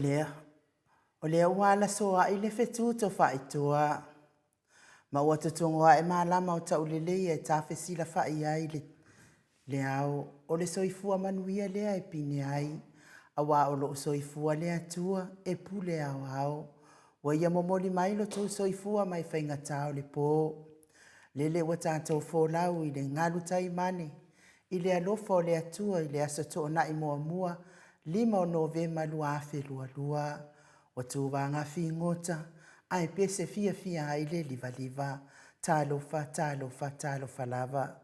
lea, o lea ua alasoa'i le fetu tofaitoa, ma ua totogo ae malama o tauleleia e tafesilafa'i ai le, le ao, o le soifua manuia lea e pine ai, auā o lo o soifua le Atua e pule aoao. Ua ia momoli mai lo tou soifua mai faigata o le po. Lele ua tatou folau i le galu taimane i le alofa o le Atua i le Aso Toonai muamua 5 o Novema 2022. Ua tuvaga figota ae pese fiafia ai le livaliva. Talofa, talofa, talofa lava.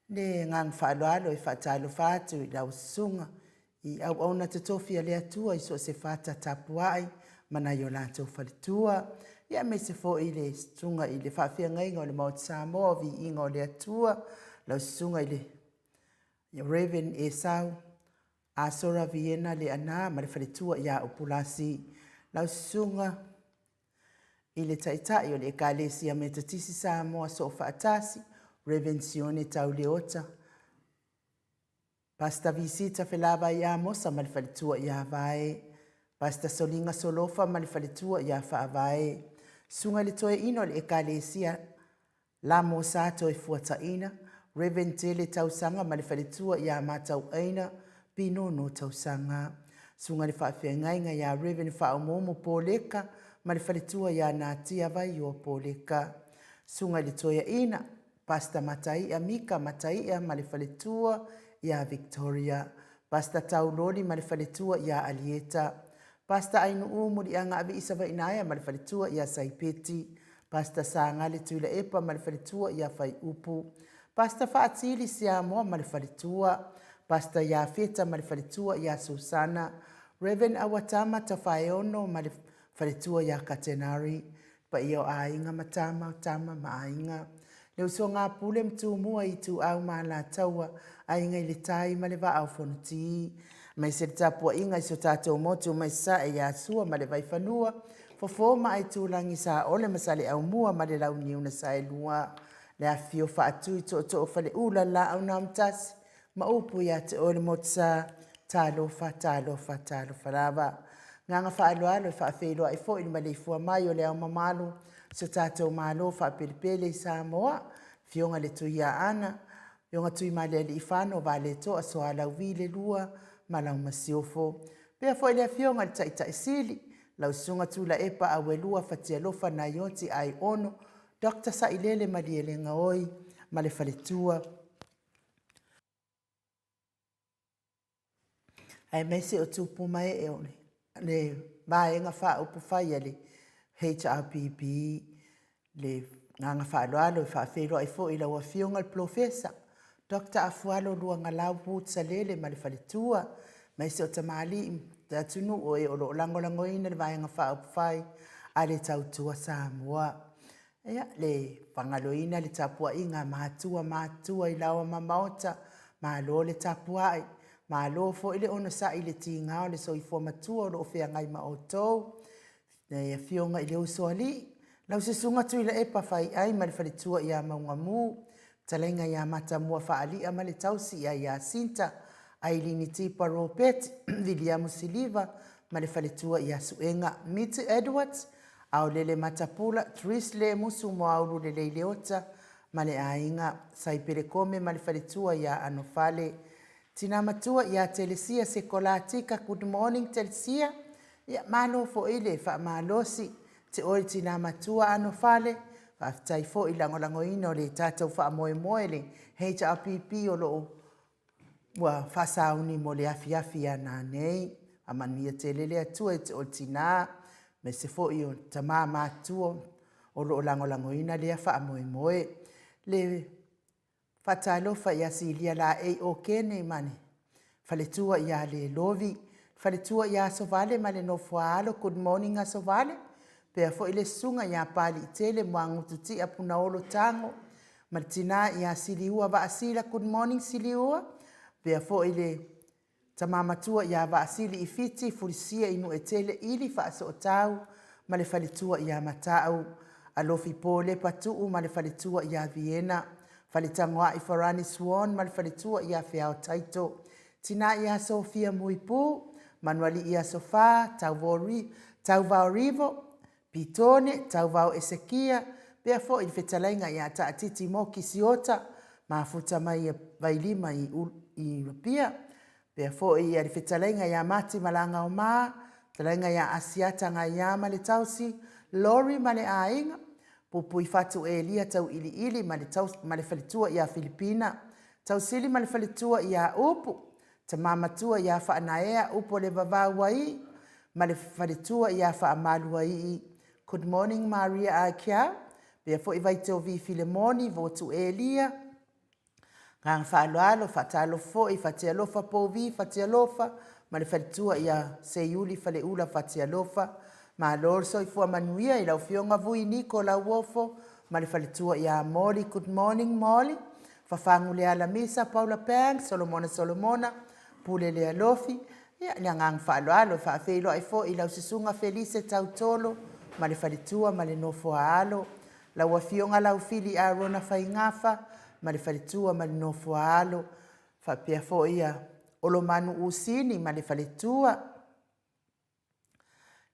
Le agaga faaaloalo e faatalofa atu i lau susuga i auauna totofi a le Atua i so o se fata tapuai ma nai o latou faletua, ia aemaise foi le susuga i le faafeagaiga o le Maota Samoa o Viiga o le Atua, lau susuga i le Rev. Esau Asora Viena Leaana ma le faletua ia Upulasi, lau susuga i le Taitai o le Ekalesia Metotisi Samoa Soofaatasi, Rev. Sione Tau Leota, Pastor Visita Felavai Amosa ma le faletua ia Vae, Pastor Soliga Solofa ma le faletua ia Faavae, Susuga i le Toeaina o le Ekalesia Lamosa Toefuataina, Rev. Tele Tausaga ma le faletua ia Matauaina Pinono Tausaga, Susuga i le Faafeagaiga ia Rev. Faaomoomo Poleka ma le faletua ia Natia Vaioa Poleka, Susuga i le Toeaina Pastor Mataia Mika Mataia ma le faletua ia Victoria, Pastor Tauloli ma le faletua ia Alieta, Pastor Ainuu Muliagaavii Savainaea ma le faletua ia Saipeti, Pastor Sagale Tuilaepa ma le faletua ia Faiupu, Pastor Faatili Siamoa ma le faletua, Pastor Iafeta ma le faletua ia Susana, Rev. Awatama Tafaeono ma le faletua ia Katenari, paia o aiga ma tama, o tama ma aiga, le usoga a Pule ma Tumua, Ituau ma Alataua, Aiga i le Tai ma le Vaa o Fonoti, aemaise le tapuaiga i si o tatou motu mai Sasae ia Sua ma le Vaifanua, Fofo ma Aitulagi, Saole ma Saleaaumua ma le Launiu na Saelua, le afifio Faatui, Tootoo o Faleula, Laau na Amotasi, ma upu ia te oe le motusa, talofa, talofa, talofa lava. Agaga faaaloalo e faafeiloai foi i le maleifua mai o le Ao Mamalu o si o tatou Malo faapelepele i Samoa, Afioga i le Tuiaana, Afioga Tuimalealiifano Vaaletoa Sualauvi le Lua ma lau Masiofo. Faapea foi le Afioga i le Taitai Sili, lau Susuga Tuilaepa Auelua Fatialofa Naioti Aiono, Doctor Sailele Malielegaoi ma le faletua. Aemaise o tupu ma ee o le Vaega Faaupufai a le HRPP, le agaga faaaloalo e faafeiloai foi i lau Afioga i le Polofesa Doctor Afualo Luagalau Woods Salele ma le faletua, aemaise o tamalii ma le atunuu o e o lo o lagolagoina le Vaega Faaupufai a le Tautua Samoa. Ia, le fagaloina le tapuaiga a matua matutua i laoa ma maota, malo le tapuai, malo foi le onosai i le tiga o le soifua matua o lo o feagai ma outou. Le Afioga i le Usoalii, lau Susuga Tuilaepa Faiai ma le faletua ia Maugamu, fetalaiga ia Matamua Faali'a ma le tausi ia Iasinta, Ailini Tipa Ropeti, Viliamu Siliva ma le faletua ia Suega, Miti Edwards, Aolele Matapula, Therese Lemusu Moaulu Lelei Leota ma le aiga, Saipele Kome ma le faletua ia Anofale, Tina Matua ia Telesia Sekolatika, Good morning Telesia, ia malo foi le faamalosi te oe tina matua Anofale, faafetai foi lagolagoina o le tatou faamoemoe le HRPP o lo o Ua faasauni mo le afiafi a nanei. Faamanuia tele le Atua i te oe tina, aemaise foi o tama matutua o lo o lagolagoina lea faamoemoe. Le faatalofa ia Silia Laei Okene ma le faletua ia Lelovi, faletua ia Asovale ma le nofoaalo, good morning Asovale, faapea foi le susuga ia Paliitele Muagututia Punaolo Tago, ma le tina ia Siliua Vaasila, good morning Siliua, faapea foi le tama matua ia Vaasili i Fiti, Fulisia i Nuetele Ili Faasootau ma le faletua ia Matau, Alofi Polepa Tuu ma le faletua ia Viena, Faletagoai Farani Swan ma le faletua ia Feao Taito, tina ia Sofia Muipu Manualii Asofa, Tauvaorivo, Pitone, Tauvao Esekia, pea foi le fetalaiga ia Taatiti Moki Siota, mafuta mai ia Vailima i Apia, pea foi ia le fetalaiga ia Mati Malagaoma, fetalaiga ia Asiata Gaia ma le tausi, Lori ma le aiga, Puipuifatu Elia Tauiliili ma le ma le faletua ia Filipina, Tausili ma le faletua ia Upu, Tama matua ia Faanaea Upu o le Vavau ai ma le faletua ia Faamaluaii. Good morning Maria Aikiau, pea foi Vaitovi Filemoni, Votu Elia, Agaga faaaloalo, faatalofa foi, Fatialofa Povi, Fatialofa ma le faletua ia Seiuli Faleula Fatialofa. Malo le soifua manuia i lau Afioga Vui Niko Lauofo ma le faletua ia Moli. Good morning Moli. Fafagu Leala Misa, Paula Banks, Solomona Solomona, Pule Lealofi. Ia, le agaga faaaloalo e faafeiloai foi i lau Susuga Felise Tautolo ma le faletua ma le nofo a alo. Lau Afioga Laufili Arona Faigafa ma le faletua ma le nofo a alo, faapea foi ia Olomanu Usini ma le faletua,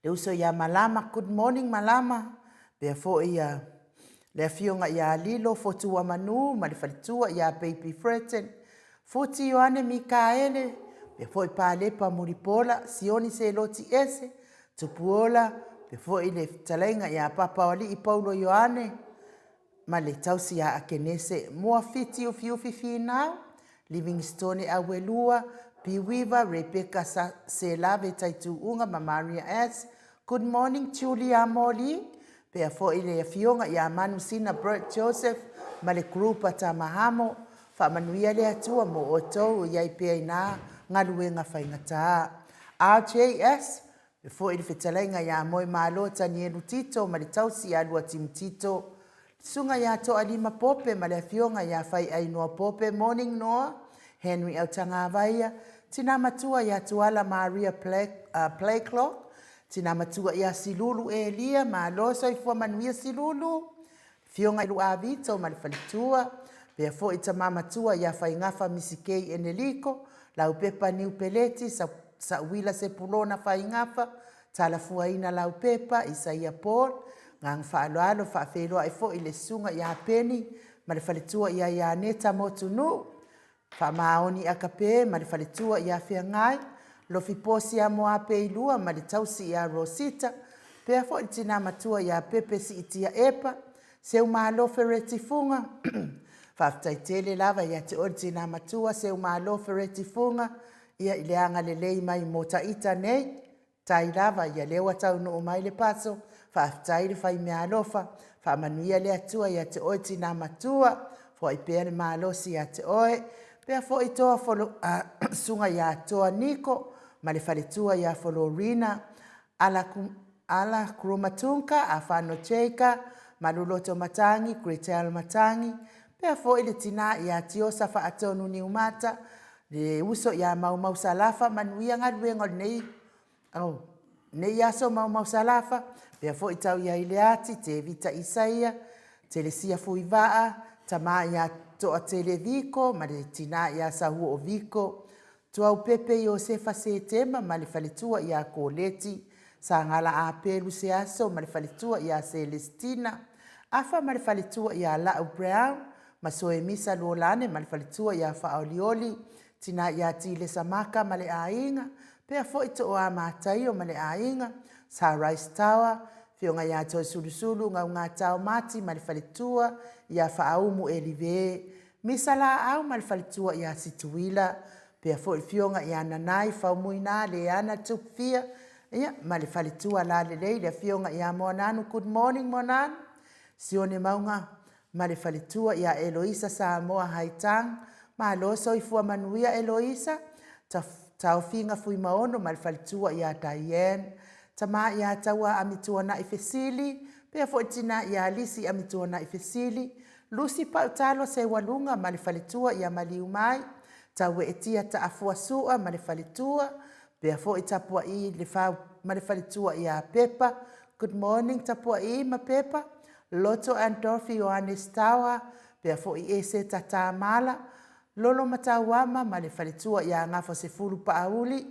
le uso ia Malama, good morning Malama, faapea foi ia le Afioga ia Lilo Fotuamanu ma le faletua ia Baby Fretton, Futi Ioane Mikaele, faapea foi Palepa Mulipola, Sioni Seloti Ese, Tupuola, faapea foi le fetalaiga ia Papaoalii Paulo Ioane ma le tausi ia Akenese, Muafiti Ufiufi Finau, Livingstone Auelua, Piuiva, Rebecca Selave Taituuga ma Maria S. Good morning Julia Moli, pea foi le afioga ia Manusina Bert Joseph ma le group a Tamahamo. Faamanuia le Atua mo outou o i ai pea i na galuega faigata. RJS, e foi le fetalaiga ia Moemalo Tanielu Tito ma le tausi ia Luatimu Tito, le susuga ia Toalima Pope ma le afioga ia Faiainoa Pope, Morning Noa, Henry Autagavaia, tina matua ia Tuala Maria Playclock, tina matua ia Silulu Elia, malo soifua manuia Silulu, Afioga i Luavito ma le faletua, pea foi tama matua ia Faigafa Misikei Eneliko, Laupepa Niu Peleti, Sauila Sepulona Faigafa, Talafuaina Laupepa, Isaia Paul, Agaga faaaloalo, faafeiloai foi i le susuga ia Peni ma le faletua ia Ianeta Motunuu, Faamaoni Akape ma le faletua ia Feagai, Lofiposi a Moapeilua ma le tausi ia Rosita, pea foi le tina matua ia Pepe Siitia Epa, Seumalo Fereti Fuga, faafetai tele lava ia te oe le tina matua Seumalo Fereti Fuga, ia i le agalelei mai mo taita nei. Tai lava ia lea ua taunuu mai le paso, faafetai le fai meaalofa, faamanuia le Atua ia te oe tina matua, foai pea le malosi ia te oe, pea foi toa folo, susuga ia Toa Niko ma le faletua ia Folorina, Ala, Ala Kurumatunka, Afano Jaka, Maluloto Matangi, Gretel Matangi, pea foi le tina ia Tiosa Faatonu Niumata, Le uso ia Maumausalafa, manuia galuega o lenei oh, nei aso Maumausalafa, pea foi tau ia Ileati, Tevita Isaia, Telesia Fuivaa, tama ia Toatele Viko ma le tina ia Sahuo Viko, Tuaupepe Iosefa Setema ma le faletua ia Koleti, Sagala Apelu Seaso ma le faletua ia Selestina, Afa ma le faletua ia Lau Brown, ma Soemisa Luolane ma le faletua ia Faaolioli, tina ia Tilesa Maka ma le aiga, pea foi Tooa Mataio ma le aiga, Sa Rice Tower, Afioga ia Toesulusulu Gaugatao Mati ma le faletua ia Faaumu Elive, Misa Laau ma le faletua ia Situila, pea foi le afioga ia Nanai Faumuina Leana Tupfia, ia, ma le faletua lalelei le afioga ia Moananu. Good morning Moananu. Sione Mauga ma le faletua ia Eloisa Samoa Haitang, malo soifua manuia Eloisa, Taofiga Fuimaono ma le faletua ia Diane, tama ia Taua Amituanai Fesili, pea foi tina ia Lisi Amituanai Fesili, Lucy Pautalo Seualuga ma le faletua ia Maliumai, Taueetia Taafua Sua ma le faletua, pea foi Tapua'i Lefau ma le faletua ia Pepa, good morning Tapua'i ma Pepa, Loto and Dorothy Ioane Tower, pea foi Eseta Tamala, Lolo Matauama ma le faletua ia Gafasefulu Paauli,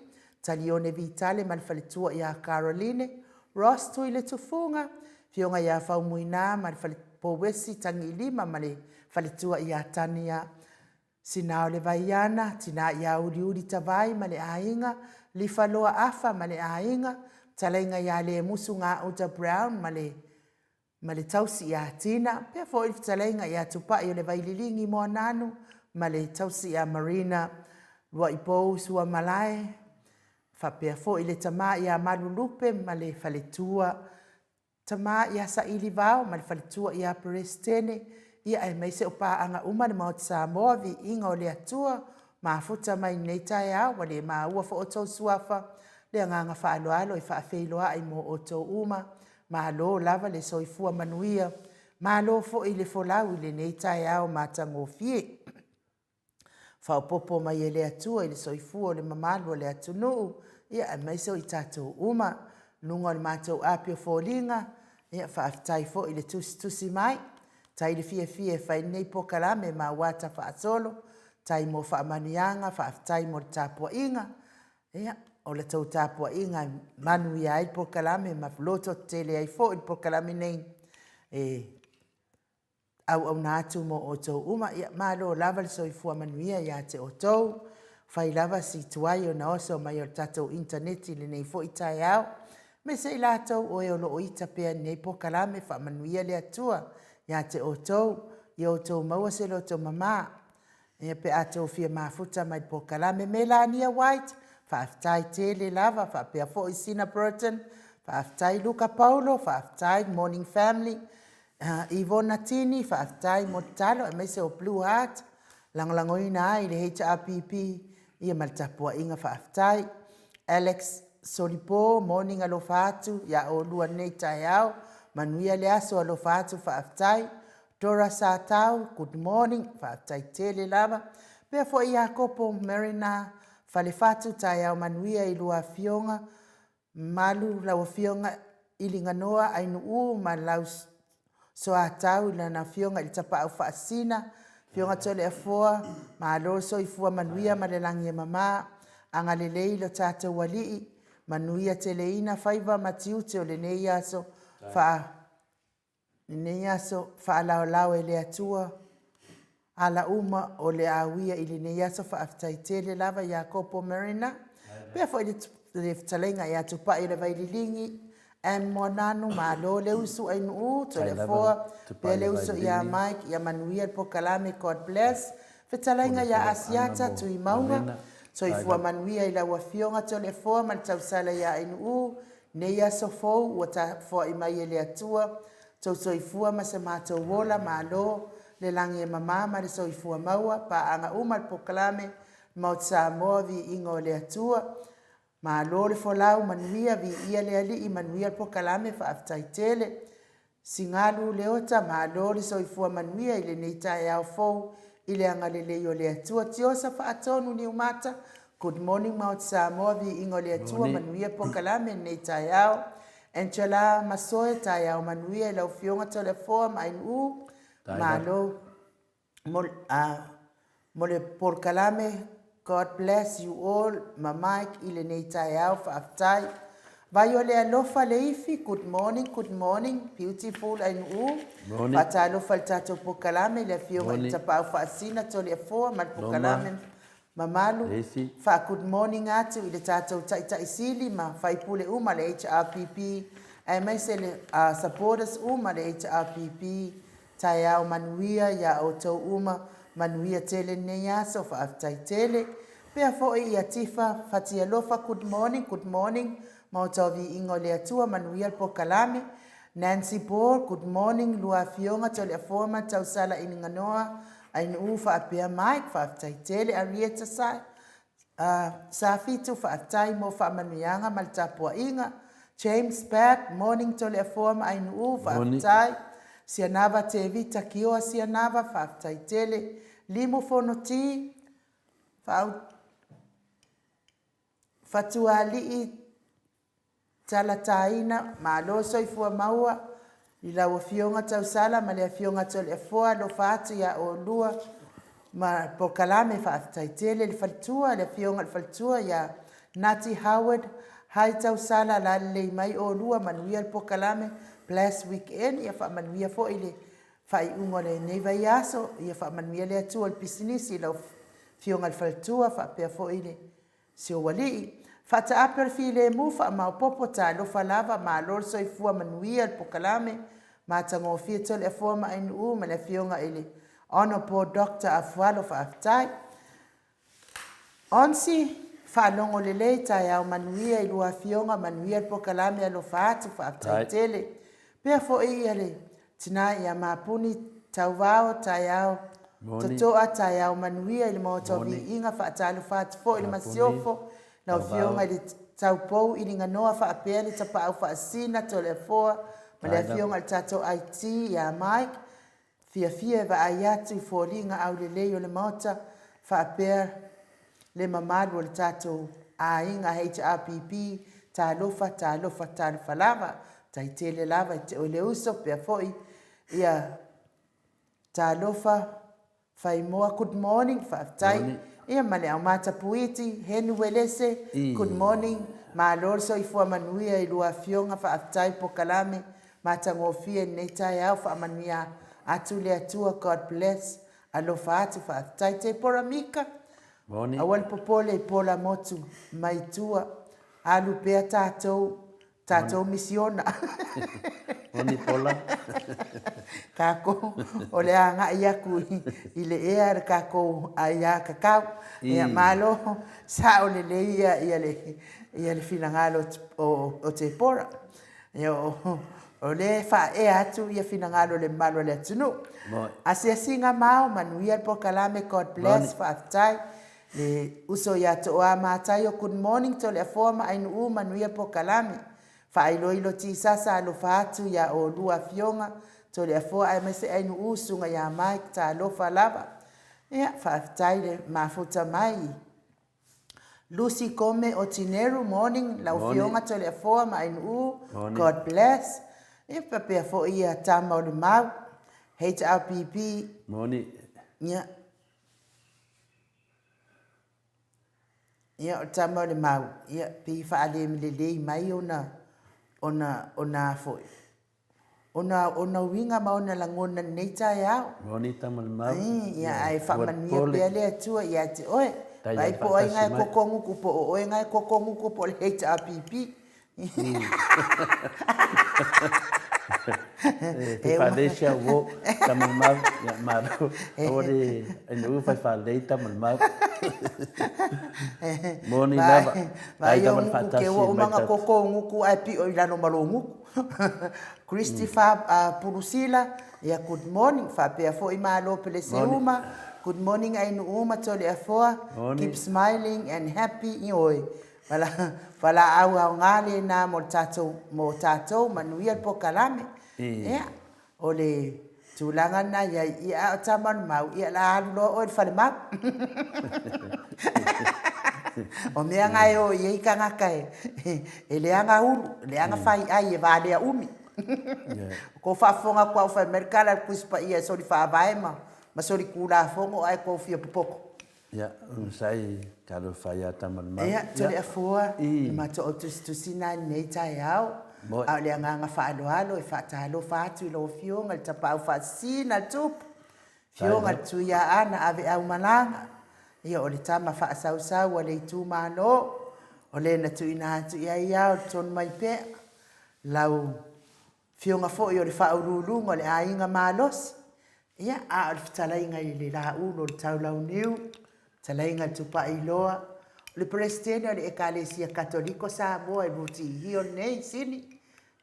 Talione Vitale ma le faletua ia Caroline, Ross Tuiletufuga, Afioga ia Faumuina ma le fale Pouesi Tagiilima ma le faletua ia Tania, Sina o le Vaiana, Tina ia Uliuli Tavai ma le aiga, Lifaloa Afa ma le aiga, Fetalaiga ia Lemusu Gauta Brown ma le ma le tausi ia Tina, pea foi le fetalaiga ia Tupai o le Vaililigi Moananu ma le tausi ia Marina Luaipou Suamalae, faapea foi le tama ia Malulupe ma le faletua, tama ia Sailivao ma le faletua ia Peresetene, ia aemaise o paaga uma le Maota Samoa, viiga o le Atua, mafuta mai lenei taeao, ua le maua foi outou suafa, le agaga faaaloalo e faafeiloai mo outou uma. Malo lava le soifua manuia, malo foi le folau i lenei taeao matagofie. Faaopoopo mai e le Atua i le soifua o le mamalu o le atunuu, ia aemaise o i tatou uma. I luga o le matou api o foliga, ia faafetai foi i le tusitusi mai, tai le fiafia e fai lenei polokalame ma ua ata faasolo, tai mo faamanuiaga, faafetai mo le tapuaiga. Ia, o le tou tapuaiga e manuia ai le polokalame ma lototetele ai foi le polokalame nei e auauna atu mo outou uma. Ia, malo lava le soifua manuia ia te outou. Fai lava si tuai ona oso mai o le tatou initaneti i lenei foi taeao. Aemaise i latou o e o lo o ita pea i lenei polokalame, faamanuia le Atua ia te outou, ia outou maua se loto mama ia pe a outou fia mafuta mai i le polokalame. Melania White, faafetai tele lava, faapea foi Sina Burton, faafetai Luka Paulo, faafetai Morning Family, Ivona Tini, faafetai mo tatalo, aemaise o Blue Heart, lagolagoina ai le HRPP ia ma le tapuaiga faafetai. Alex Solipo, morning alofa atu ia oulua nei taeao, manuia le aso alofa atu faafetai. Dora Satau, good morning, faafetai tele lava. Pea foi Iakopo Marina, Falefatu, taeao manuia i lua afioga, malu lau afioga Iliganoa Ainuu ma lau Soatau i lana afioga i le Tapaau Faasisina, afioga Toleafoa, malo le soifua manuia ma le lagi e mama, agalelei lo tatou Alii, manuia teleina faiva ma tiute o lenei aso, lenei aso faalaolao e le Atua ala uma o le a uia i lenei aso. Faafetai tele lava Iakopo Marina, pea foi le fetalaiga ia Tupai le Vaililigi, Ann Moananu, malo le usu Ainuu, Toleafoa, pea le uso ia Mike, ia manuia le polokalame, God bless. Fetalaiga ia Asiata Tuimauga, soifua manuia i lau afioga Toleafoa ma le tausala ia Ainuu, nei aso fou ua tafoai mai e le Atua, tou soifua ma se matou ola, malo le lagi e mama ma le soifua maua, paaga uma le polokalame, Maota Samoa, viiga o le Atua. Malo le folau, manuia, viia le Alii, manuia le polokalame, faafetai tele. Sigalu Leota, malo le soifua manuia i lenei taeao fou i le agalelei o le Atua. Tiosa Faatonu Niumata, good morning Maota Samoa, viiga o le Atua, manuia polokalame i lenei taeao. Angela Masoe, taeao manuia i lau afioga Toleafoa ma Ainuu, malo mo, mo le polokalame. God bless you all ma Mike i lenei taeao, faafetai. Vai o le alofa le ifi, good morning, good morning, beautiful Ainuu. Faatalofa i le tatou polokalame i le afioga i le Tapaau Faasisina Toleafoa ma le polokalame mamalu. Faa-good morning atu i le tatou Taitai Sili ma faipule uma le HRPP, aemaise le supporters uma le HRPP. Taeao manuia ia outou uma, manuia tele lenei aso, faafetai tele. Pea foi ia Tifa Fatialofa, good morning, good morning, Maota o Viiga o le Atua, manuia le polokalame. Nancy Ball, good morning, lua afioga Toleafoa ma Tausala Iliganoa, Ainuu faapea Mike, faafetai tele. Arieta Sa, Safitu, faafetai mo faamanuiaga ma le tapuaiga. James Pat, morning Toleafoa ma Ainuu, faafetai. Sianava Tevita Kioa Sianava, faafetai tele. Limu Fonoti, Fatualii Talataina, malo soifua maua i lau Afioga Tausala ma le Afioga Toleafoa, alofa atu ia oulua ma polokalame, faafetai tele le faletua, le Afioga i le faletua ia Nati Howard, Hi Tausala, lalelei mai olua, manuia le pokalame, bless weekend, ia faamanuia foi le faaiuga o lenei vaiaso, ia faamanuia le Atua i le pisinisi i lau Afioga i le Faletua faapea foi le si ou alii. Faataape o le filemu, faamaopopo, talofa lava, malo le soifua manuia le pokalame, matagofie Toleafoa ma Ainuu ma le Afioga i le Honourable Doctor Afualo, faafetai. Onsi, Faalogo lelei, taeao manuia i lua afioga, manuia le pokalame, alofa atu, faafetai tele. Pea foi ia le tina ia Mapuni Tauvao, taeao totoa, taeao manuia i le Maota o Viiga, faatalofa atu foi i le Masiofo, lau afioga i le Taupou i Liganoa faapea le Tapaau Faasisina Toleafoa ma le afioga i le tatou IT ia Mike, Fiafia e vaai atu i foliga aulelei o le Maota faapea le mamalu o le tatou aiga HRPP, talofa, talofa, talofa lava. Tai tele lava i te oe le uso, pea foi ia talofa Faimoa, good morning, faafetai. Ia ma le Aumata Puiti, Heni Uelese, good morning, malo le soifua manuia i lua afioga, faafetai Pokalame, Matagofie i lenei taeao faamanuia atu le Atua God bless alofa atu faafetai Tepora Mika aua le popole i pola motu mai tua alu pea tatou tatou misiona Moni pola takou o le agai atu i le ea le takou aia kakau ia malo sao lelei ia le ia le finagalo o Tepora Ia, o lea e faaea atu ia finagalo o le mamalu o le atunuu. Asiasiga mao, manuia le polokalame, God bless, faafetai. Le uso ia Tooa Mataio, good morning, Toleafoa ma Ainuu, manuia le polokalame. Faailoilo Tisasa, alofa atu ia oulua afioga, Toleafoa aemaise Ainuu, susuga ia Mike, talofa lava. Ia, faafetai le mafuta mai. Lucy Kome Otineru, morning, lau Afioga Toleafoa ma Ainuu, God bless. Ia faapea foi ia Tama o le Mau, HRPP. Morning. Ia. Ia o Tama o le Mau, ia pei faalemi lelei mai ona ona ona foi. Ona ona uiga ma ona lagona i lenei taeao. Moni tama le mau. Ia ae faamanuia pea le Atua ia te oe. Vaai po o ai nga e kokoguku po o oe nga e kokoguku po o le HRPP. E faalei si au o tama le mau. Ia malo. Aua le ina ua fai faalei tama le mau. Moni lava. Vaai o guku ke ua uma nga kokoguku ae pio i lalo ma lo guku. Christopher Pulusila, ia good morning, faapea foi malo Peleseuma, good morning Ainuu ma Toleafoa, keep smiling and happy, ioe, valaau aoga lena mo le tatou, mo tatou, manuia le pokalame. Ia, O le tulaga lena i ai, ia a o tama o le mau, ia la alu loa oe i le falemau. O mea na e o i ai tagata e, e leaga ulu, leaga faiai e valea umi. Kou faafofoga atu a o fai mai le tala a le Tusi Paia e soli faavae ma, ma soli tulafono ae tou fia popoto. Ia, onosai talofa ia Tamalumau. Ia, Toleafoa, le matou au tusitusi na i lenei taeao. A o le agaga faaaloalo e faatalofa atu i lau Afioga i le Tapaau Faasisina le Tupu, Afioga i le Tuiaana Aveau Malaga, ia o le tama faasausau a le itumalo, o le na tuuina atu i ai ao le tonu mai pea, lau Afioga foi o le Faauluuluga o le Aiga Malosi, ia, a o le fetalaiga i le Laulu o le Taulauniu, fetalaiga i le Tupaiiloa, o le Peresetene o le Ekalesia Katoliko Samoa i Rutihio nei, Sini,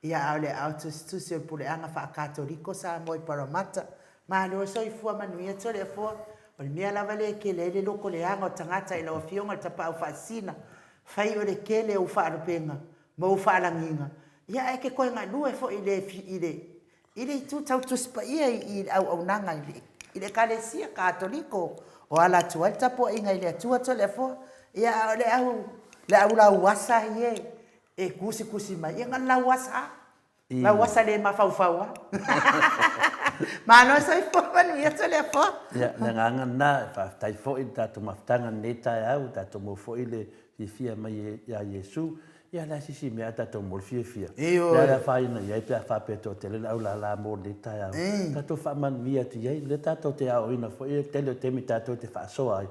ia, a o le aao tusitusi o le Puleaga Faa-Katoliko Samoa i Parramatta. Malo le soifua manuia Toleafoa. O le mea lava lea e tele ai le lotoleaga o tagata i lau Afioga i le Tapaau Faasisina, fai o le tele o ou faalupega ma ou faalagiga, ia ae e te toe galue foi i le, i le, i le itu tau Tusi Paia i le auaunaga i le, i le Ekalesia Katoliko o ala atu ai le tapuaiga i le Atua Toleafoa. Ia a o le au, le au lauasa ia e tusitusi mai, ia na o le lauasa lava. Lauasa le mafaufau lava. Malo soifua manuia Toleafoa. Ia, le agaga lena, e faafetai foi i le tatou mafutaga i lenei taeao, ua tatou maua foi le fiafia mai ia Iesu. Ia, o le a se isi mea a tatou mo le fiafia? O le a le afaina i ai pe a faapea e toatele le aulala mo lenei taeao? Tatou faamanuia atu i ai, lea tatou te aoaoina foi le tele o taimi tatou te faasoa ai,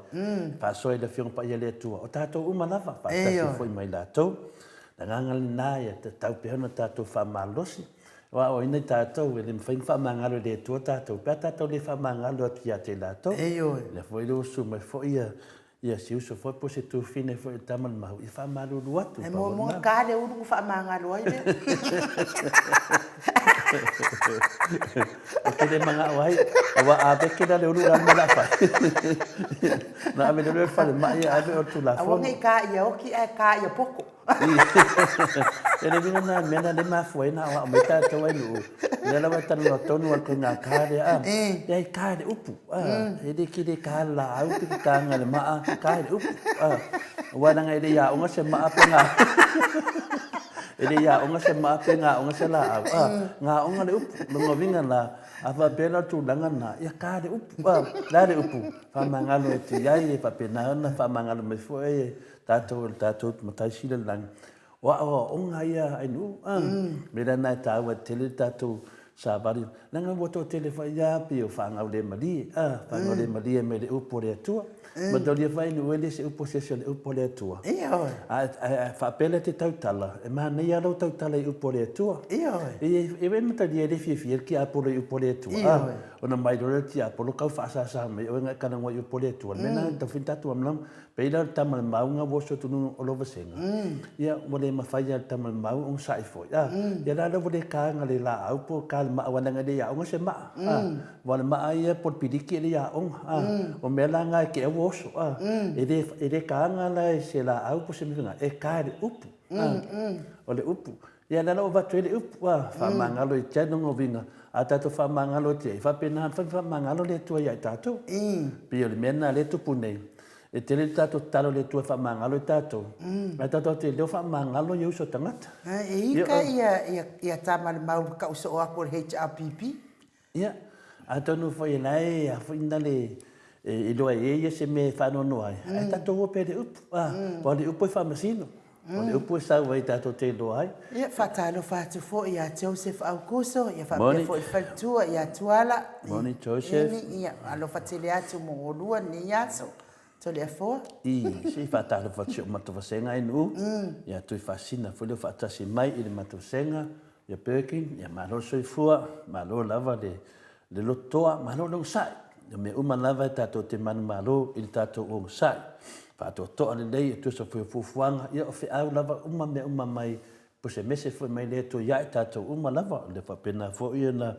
faasoa i le Afioga Paia a le Atua, o tatou uma lava, faatasi foi ma i latou. O le agaga lena ia tatau pea ona tatou faamalosi. O aoaoina i tatou, e le mafai ona faamagalo e le Atua tatou pe a tatou le faamagalo atu ia te i latou. Lea foi ua susu mai foi ia si uso foi po o se tufine foi o le tama le mau, ia faamalulu atu. E muamua ta le ulu na faamagalo ai lea. Ou te le manao ai, aua a veke la le ulu la le mea o le a fai. Na ave lea le falemai ave o le Tulafono. Aua ne i ta ia oti ae ta ia poto. E le uiga lena mea na le mafua ai na aoao mai tatou ai nuu. Lea lava e talanoa tonu a le ituaiga ka lea a. E ai ka le upu a. E le kele ka le laau pe ke kaga le maa, ka le upu a. Aua leaga e le i aoga se maa pe ga E le i aoga se maa pe gaoga se laau a. Gaoga le upu. Lona uiga la, a faapea la o le tulaga lena, ia ka le upu a. Le a le upu? Faamagalo atu i ai, e faapena ona faamagalo mai foi e Tatou e le tatou Matai Sili o le Lagi, o aoaoga ia a nuu, a. Mea lena e taua tele le tatou savali, leaga ua toatele foi ia pei o faagaulemalie, a, faagaulemalie mai le upu a le Atua. Mataulia foi nuu e le se upu a se isi o le upu a le Atua. A faapea la e te tautala, e manaia lava lou tautala i upu a le Atua. E i ai mataulia e le fiafia le tiapolo i upu a le Atua, a, ona mai loa lea o le tiapolo tau faasasa mai oe na e talanoa i upu a le Atua. O le mea lena e tatau foi ona tatou malamalama. Pei la o le tama o le mauga ua oso atu luga o Lovasega, ia ua le mafai lava e le tama o le mau ona sa'i foi. A, ia la lea ua le taga le laau po o ta le maa aua leaga e le i aoga se maa. A, aua o le maa ia po o le piliki e le i aoga. A, o mea la na e te ua oso. A, e le, e le taga la e se laau po o se mea faapena, e ta e le upu. A, o le upu. Ia lea la ua avatu ai le upu, a, faamagalo i te ai lona uiga, a tatou faamagalo atu i ai, e faapena ona fai ma faamagalo le Atua ia i tatou. Pei o le mea lena o lea e tupu nei, e tele le tatou tatalo i le Atua e faamagalo i tatou, ae tatou te le o faamagalo ia uso tagata. E ika ia tama le mau tau soo atu o le HRPP. Ia, atonu foi o la e a foi na le e iloa e ia se mea e faanoanoa ai, ae tatou o pea i le upu, a, aua o le upu e faamasino, o le upu e sau ai tatou te iloa ai. Ia, faatalofa atu foi ia Joseph Aukuso, ia faapea foi le faletua ia Tuala. Moni Joseph. Eni, ia, alofa tele atu mo oulua lenei aso. Toleafoa. I, se i faatalofa atu si o matou vasega i Nuu, ia Tuifaasina foi lea ua faatasi mai i le matou vasega, Ia Birkin, ia malo le soifua, malo lava le le lotoa, malo le onosai. O mea uma lava e tatou te manumalo i le tatou onosai. Faatoatoa lelei e tusa foi o fuafuaga, ia o feau lava uma mea uma mai po se mese foi mai le Atua ia i tatou uma lava. O le faapena foi ona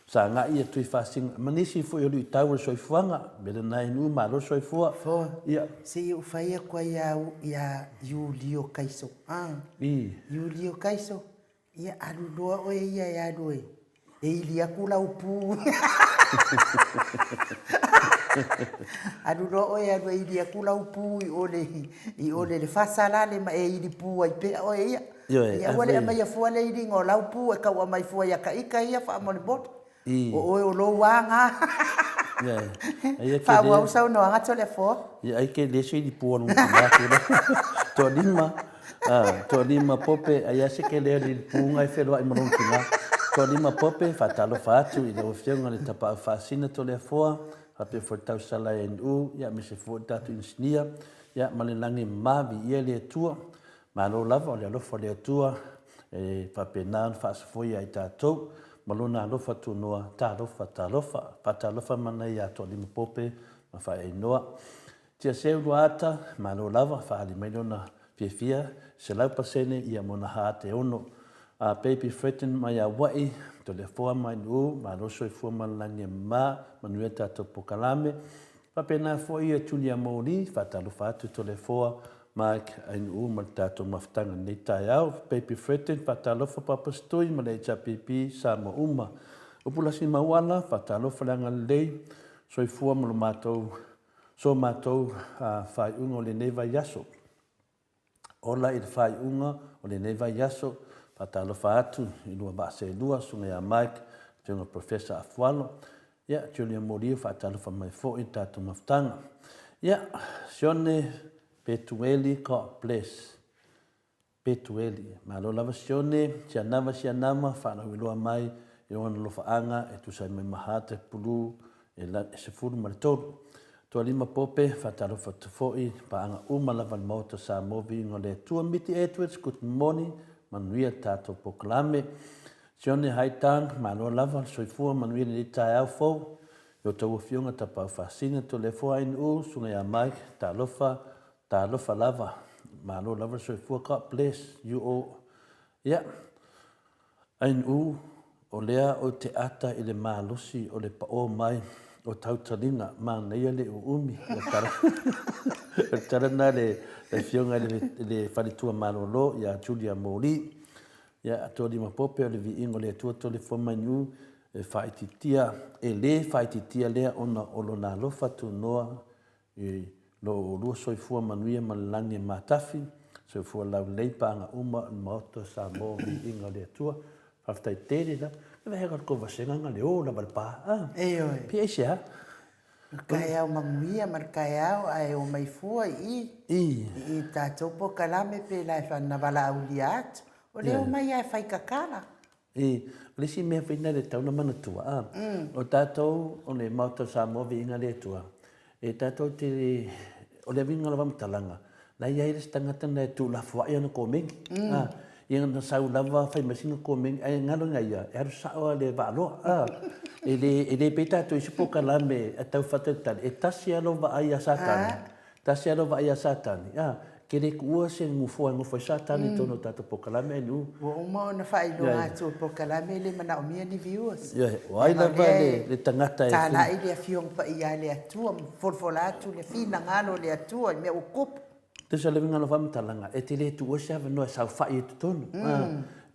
sagai ia Tuifaasina ma nisi foi o luitau o le soifuaga. O le mea lena i nuu, malo le soifua. Fo, ia. Se i ou fai atu ai ia Iulio Kaiso. Ah. I. Iulio Kaiso. Ia alu loa oe ia e alu e e ili atu lau pu. Alu loa oe e alu e ili atu lau pu i o le i o le fasa lale ma e ili pu ai pea oe ia. Ioe, Ia aua le aumaia fua le iliga o lau pu e tau aumai fua ia ta ita ia faamolemole. I. O oe o lou aga. Ioe. Aia ke Faaauau saunoaga Toleafoa. Ia ai ke le se ili pu o lou tina atu la. Toalima, a, toalima pope, ai a se ke le ili pu ngai feloai ma lou tina. Toalima pope, faatalofa atu i lau Afioga i le Tapaau Faasina Toleafoa, faapea foi le tausala e NU, ia aemaise foi le tatou inisinia, ia ma le lagi mama, viia le Atua. Malo lava o le alofa o le Atua e faapena ona faasofoia ai tatou ma Lona alofa tunoa, talofa, talofa. Faatalofa mana ia Toalima Pope ma Faeainoa. Tiaseu Luaata, malo lava, faaali mai lona fiafia, 100% ia mona ha te ono. A Baby Fredden mai Hawaii, Toleafoa mai Nu'u, malo soifua ma le lagi e mama, manuia tatou pokalame. Faapena foi ia Julia Moli, faatalofa atu Toleafoa Mike Ainuu ma le tatou mafutaga i lenei taeao. Baby Fredden, faatalofa Papa Stui ma le HRPP, Samoa uma. Upulasi Mauala, faatalofa le agalelei, soifua ma lo matou, so matou faaiuga o lenei vaiaso. Ola i le faaiuga o lenei vaiaso, faatalofa atu i lua vaa seelua, Susuga ia Mike, Afioga Professor Afualo, ia, Julia Molia, faatalofa mai foi i le tatou mafutaga. Ia, Sione. Petueli God bless. Petueli. Malo lava Sione, Sianava Sianama, faalauiloa mai i ona alofaaga e tusa ai ma Mahata Pulu e 13. Tualima Pope, faatalofa atu foi i paaga uma lava a le Maota Samoa Viiga o le Atua. Miti Edwards, good morning, manuia le tatou polokalame. Sione Haitang, malo lava le soifua, manuia lenei taeao fou. I outou afioga Tapaau Faasina, Toleafoa Ainuu, Susuga ia Mike, talofa, talofa lava. Malo lava le soifua, God bless you all. Ia, Ainuu, o lea ou te ata i le malosi o le paʻō mai o tautaliga, manaia le uumi. O le tala, o le tala lena a le afioga i le faletua malolo ia Julia Moli. Ia, Tualima Pope o le viiga o le Atua Toleafoa Mainuu e faaitiitia, e le faaitiitia lea ona o lona alofa tunoa I lo oulua soifua manuia ma le lagi e matafi, soifua laulelei paaga uma o le Maota o Samoa viiga o le Atua. Faafetai tele lava. Le vaega o le tou vasega na le o lava le pa. Ah. Ioe. Pe aisea? O le taeao manuia ma le taeao ae omai fua i i. I. I i tatou polokalame pe la e na valaaulia atu. O le omai lava e fai tatala. I, o le isi mea foi lena e tatau ona manatua, a, o tatou o le Maota o Samoa Viiga le Atua, e tatou te, o le uiga o le faamatalaga, la e i ai le isi tagata na e tuulafoai ana komeni, a, ia na sau lava fai mai sina komeni, ae galo ia ia, e alu sao lava i le vaaloa, a, e le, e le pei tatou i isi polokalame e tau faatalitali, e tasi lava lou vaai ia Satani, Tasi lava lau vaai ia Satani, a, ke le tuua se nofoa e nofo ai Satani i totonu o tatou polokalame ae nu. Ua uma ona faailoa atu o le polokalame e le manaomia ni viewers. Ioe, o ai lava le tagata e. Talai le Afioga Paia a le Atua ma folafola atu le finagalo o le Atua i mea ua tupu. Tusa le uiga o lau faamatalaga, e te le tuua se avanoa e saofai ai i totonu.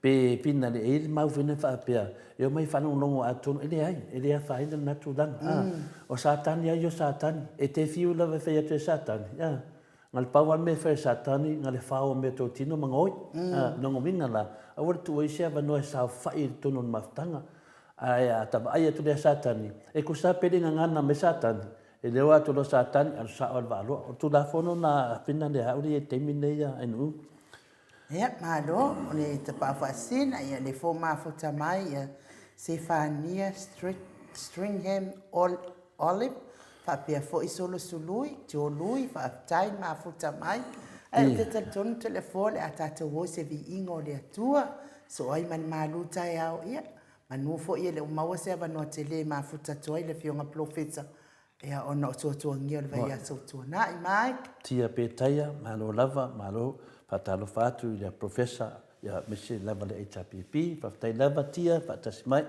Pe finale, e i ai le mau foi lea faapea, e omai e faalogologo atonu, e leai, e le afaina lena tulaga. A, o Satani ai o Satani, e te fiu lava e fai atu e Satani, a, na o le pau lava le mea e fai e Satani, na o le fao o mea tou tino ma gaoi. A, lona uiga la, aua le tuua ai se avanoa e saofai i totonu o le mafutaga. Ae a ta vaai atu lea Satani, e tusa pe le gagana mai Satani, e leo atu loa Satani, alu sao lava i le vaaloa. O le Tulafono lena a Fina lea a uli i le taimi lenei a Ainuu. Ia, malo, o le tapaau faasina, ia le fo mafuta mai, ia Sefania Stringham Olive, faapea foi Solosului, Jolui, faafetai le mafuta mai. Ae ou te talitonu Toleafoa o le a tatou o i se viiga o le Atua, soo ai ma le malu taeao, ia, manu foi e le o maua se avanoa tele e mafuta atu ai le Afioga Polofesa Ia, ona o tuatuagia o le vaiaso ua tuanai. Mike. Tia Petaia, malo lava, malo. Faatalofa atu i le Professor, ia, aemaise lava le HRPP. Faafetai lava Tia, faatasi mai.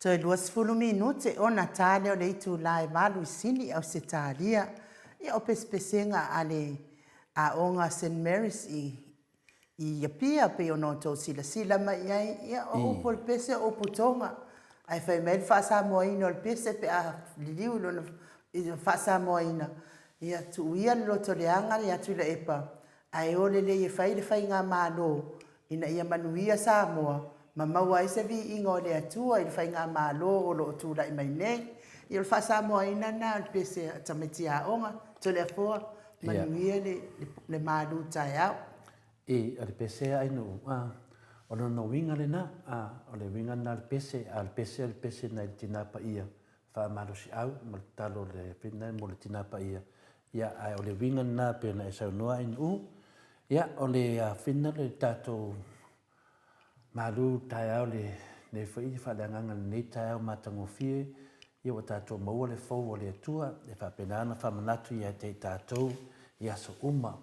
Toe 20 minute ona ta lea o le itula e 8 i Sini, Ausetalia. Ia, o pesepesega a le Aoga Saint Mary's i i Apia pei ona outou silasila mai i ai, ia o upu o le pese o upu toga. Ae fai mai le faa-Samoaina o le pese pe a liliu i lona faa-Samoaina, ia tuu ia le loto leaga ia Tuilaepa ae o lelei e fai le faigamalo ina ia manuia Samoa ma maua ai se viiga o le Atua i le faigamalo o lo o tulai mai nei. Ia o le faa-Samoaina lena o le pese a tamaiti aoga, Toleafoa, manuia le malu taeao. E, o le pese a Ainuu, a, o lona uiga lena, a, o le uiga lena o le pese, a o le pese o le pese nai le Tina Paia, faamalosiau ma le tatalo le fina mo le Tina Paia, ia, ae o le uiga lena pei ona e saunoa Ainuu, ia, o le fina le tatou Malu taeao lenei foi faaleagaga lenei taeao matagofie, ia ua tatou maua le fou o le Atua e faapena ona faamanatu ia te i tatou i aso uma.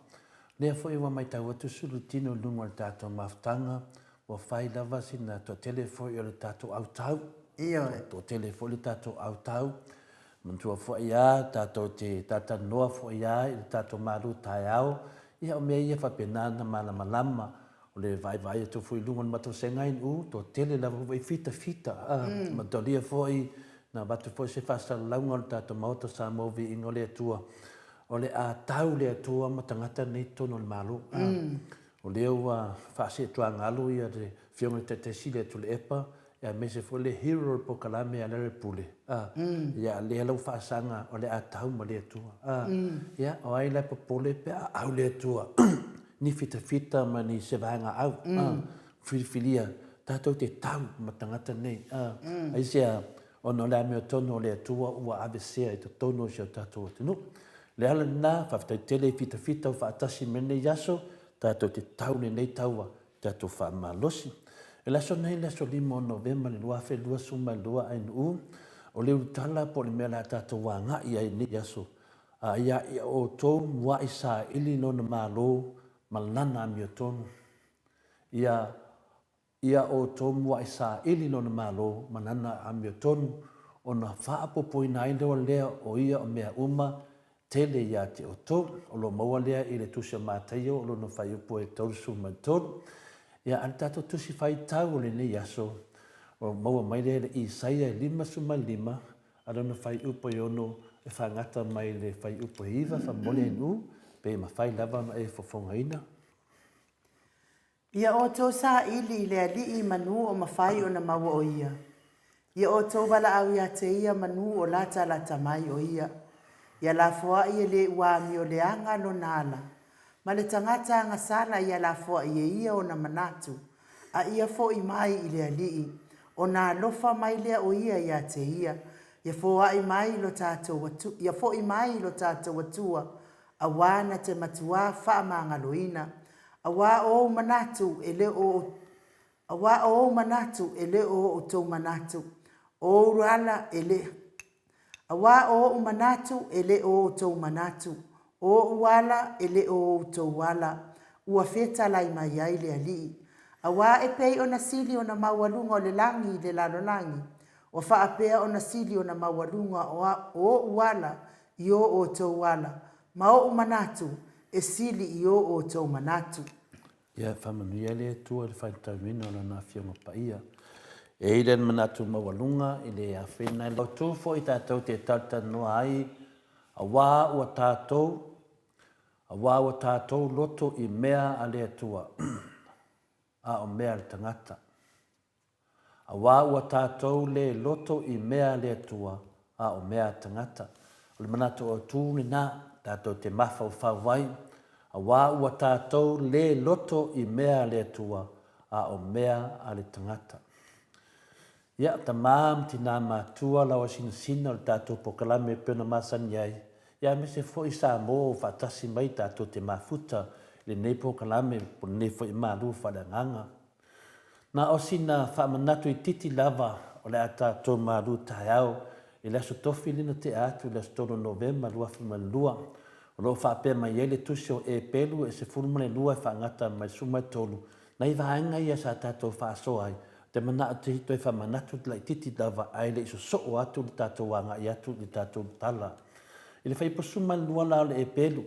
Lea foi ua maitau atu sulu tino i luga o le tatou mafutaga, ua fai lava sina toatele foi o le tatou autau. Ioe. Toatele foi le tatou autau. Manatua foi a tatou te talatalanoa foi a i le tatou malu taeao, ia o mea ia faapena ona malamalama O le vaaivaai atu foi i luga o le matou Segain-u, toatele lava foi fitafita, a, matalia foi na avatu foi se faasalalauga o le tatou Maota o Samoa o Viiga o le Atua, o le a tau le Atua ma tagata nei i totonu o le Malo. A, o lea ua faaseetuagalu ia le Afioga i le Taitai Sili ia Tuilaepa, aemaise foi le hero o le polokalame a Lealailepule, a, ia lea la ua faasaga o le a tau ma le Atua, a, ia, o ai la e popole pe a au le Atua ni fitafita ma ni se vaega au, a, filifilia tatou te tau ma tagata nei, a, aisea, ona o le amiotonu o le Atua ua avesea i totonu o si o tatou atunuu. O le ala lena, faafetai tele i fitafita o faatasi mai lenei aso, tatou te tau lenei taua tatou faamalosi. I le aso nei, le aso 5 o Novema le 2022 ANU, o le ulutala po o le mea o le a tatou agai ai i lenei aso, a ia ia outou mua'i saili Lona Malo ma Lana amiotonu. Ia ia outou mua'i saili Lona Malo ma Lana amiotonu, ona faaopoopoina ai loa lea o ia o mea uma tele ia te outou. O lo o maua lea i le Tusi o Mataio o lona fuaiupu e 33. Ia, a le tatou Tusi Faitau o lenei aso, o maua mai lea i le Isaia e 55, a lona fuaiupu e 6, e faagata mai le fuaiupu e 9, faamolemole e nu, pe mafai lava ona e fofogaina. Ia outou saili i le Alii manu o mafai ona maua o Ia. Ia outou valaau ia te Ia manu o latalata mai o Ia. Ia lafoai e le ua amio leaga lona ala, ma le tagata agasala ia lafoai e ia ona manatu, a ia fo'i mai i le Alii, ona alofa mai lea o Ia ia te ia, ia foai mai lo tatou ia fo'i mai i lo tatou Atua, Auā na te matuā faamagaloina, auā o ou manatu e le o auā o ou manatu e le o outou manatu, o ou ala e le auā o oʻu manatu e le o outou manatu, o oʻu ala e le o outou ala, ua fetalai mai ai le Alii. Auā e pei ona sili ona maualuga o le lagi i le lalolagi, ua faapea ona sili ona maualuga o oʻu ala i o outou ala, ma oʻu manatu e sili i o outou manatu. Ia faamanuia le Atua i le faitauina o Lana Afioga Paia. E i ai le manatu maualuga i le afena e autu foi tatou te talatalanoa ai, auā ua tatou, auā ua tatou loto i mea a le Atua, a o mea a le tagata. Auā ua tatou le loto i mea a le Atua, a o mea a tagata. O le manatu autu lena, tatou te mafaufau ai, auā ua tatou le loto i mea a le Atua, a o mea a le tagata. Ia, tamā ma tinā matua, lauasinasina o le tatou polokalame e pei ona masani ai, ia aemaise foi Samoa ua faatasi mai tatou te mafuta i lenei polokalame po o lenei foi malu faaleagaga. Na o sina faamanatu itiiti lava o le a tatou malu taeao i le Aso Tofi lea na tea atu i le aso 3 o Novema 2002. O lo o faapea mai ai le tusi o Epelu e 12 e faagata mai le 13, nai vaega ia sa tatou faasoa ai. Te manao te toe faamanatu te laititi lava ae le i sosoo atu le tatou agai atu i le tatou tala. I le faipusuma lua la o le epelu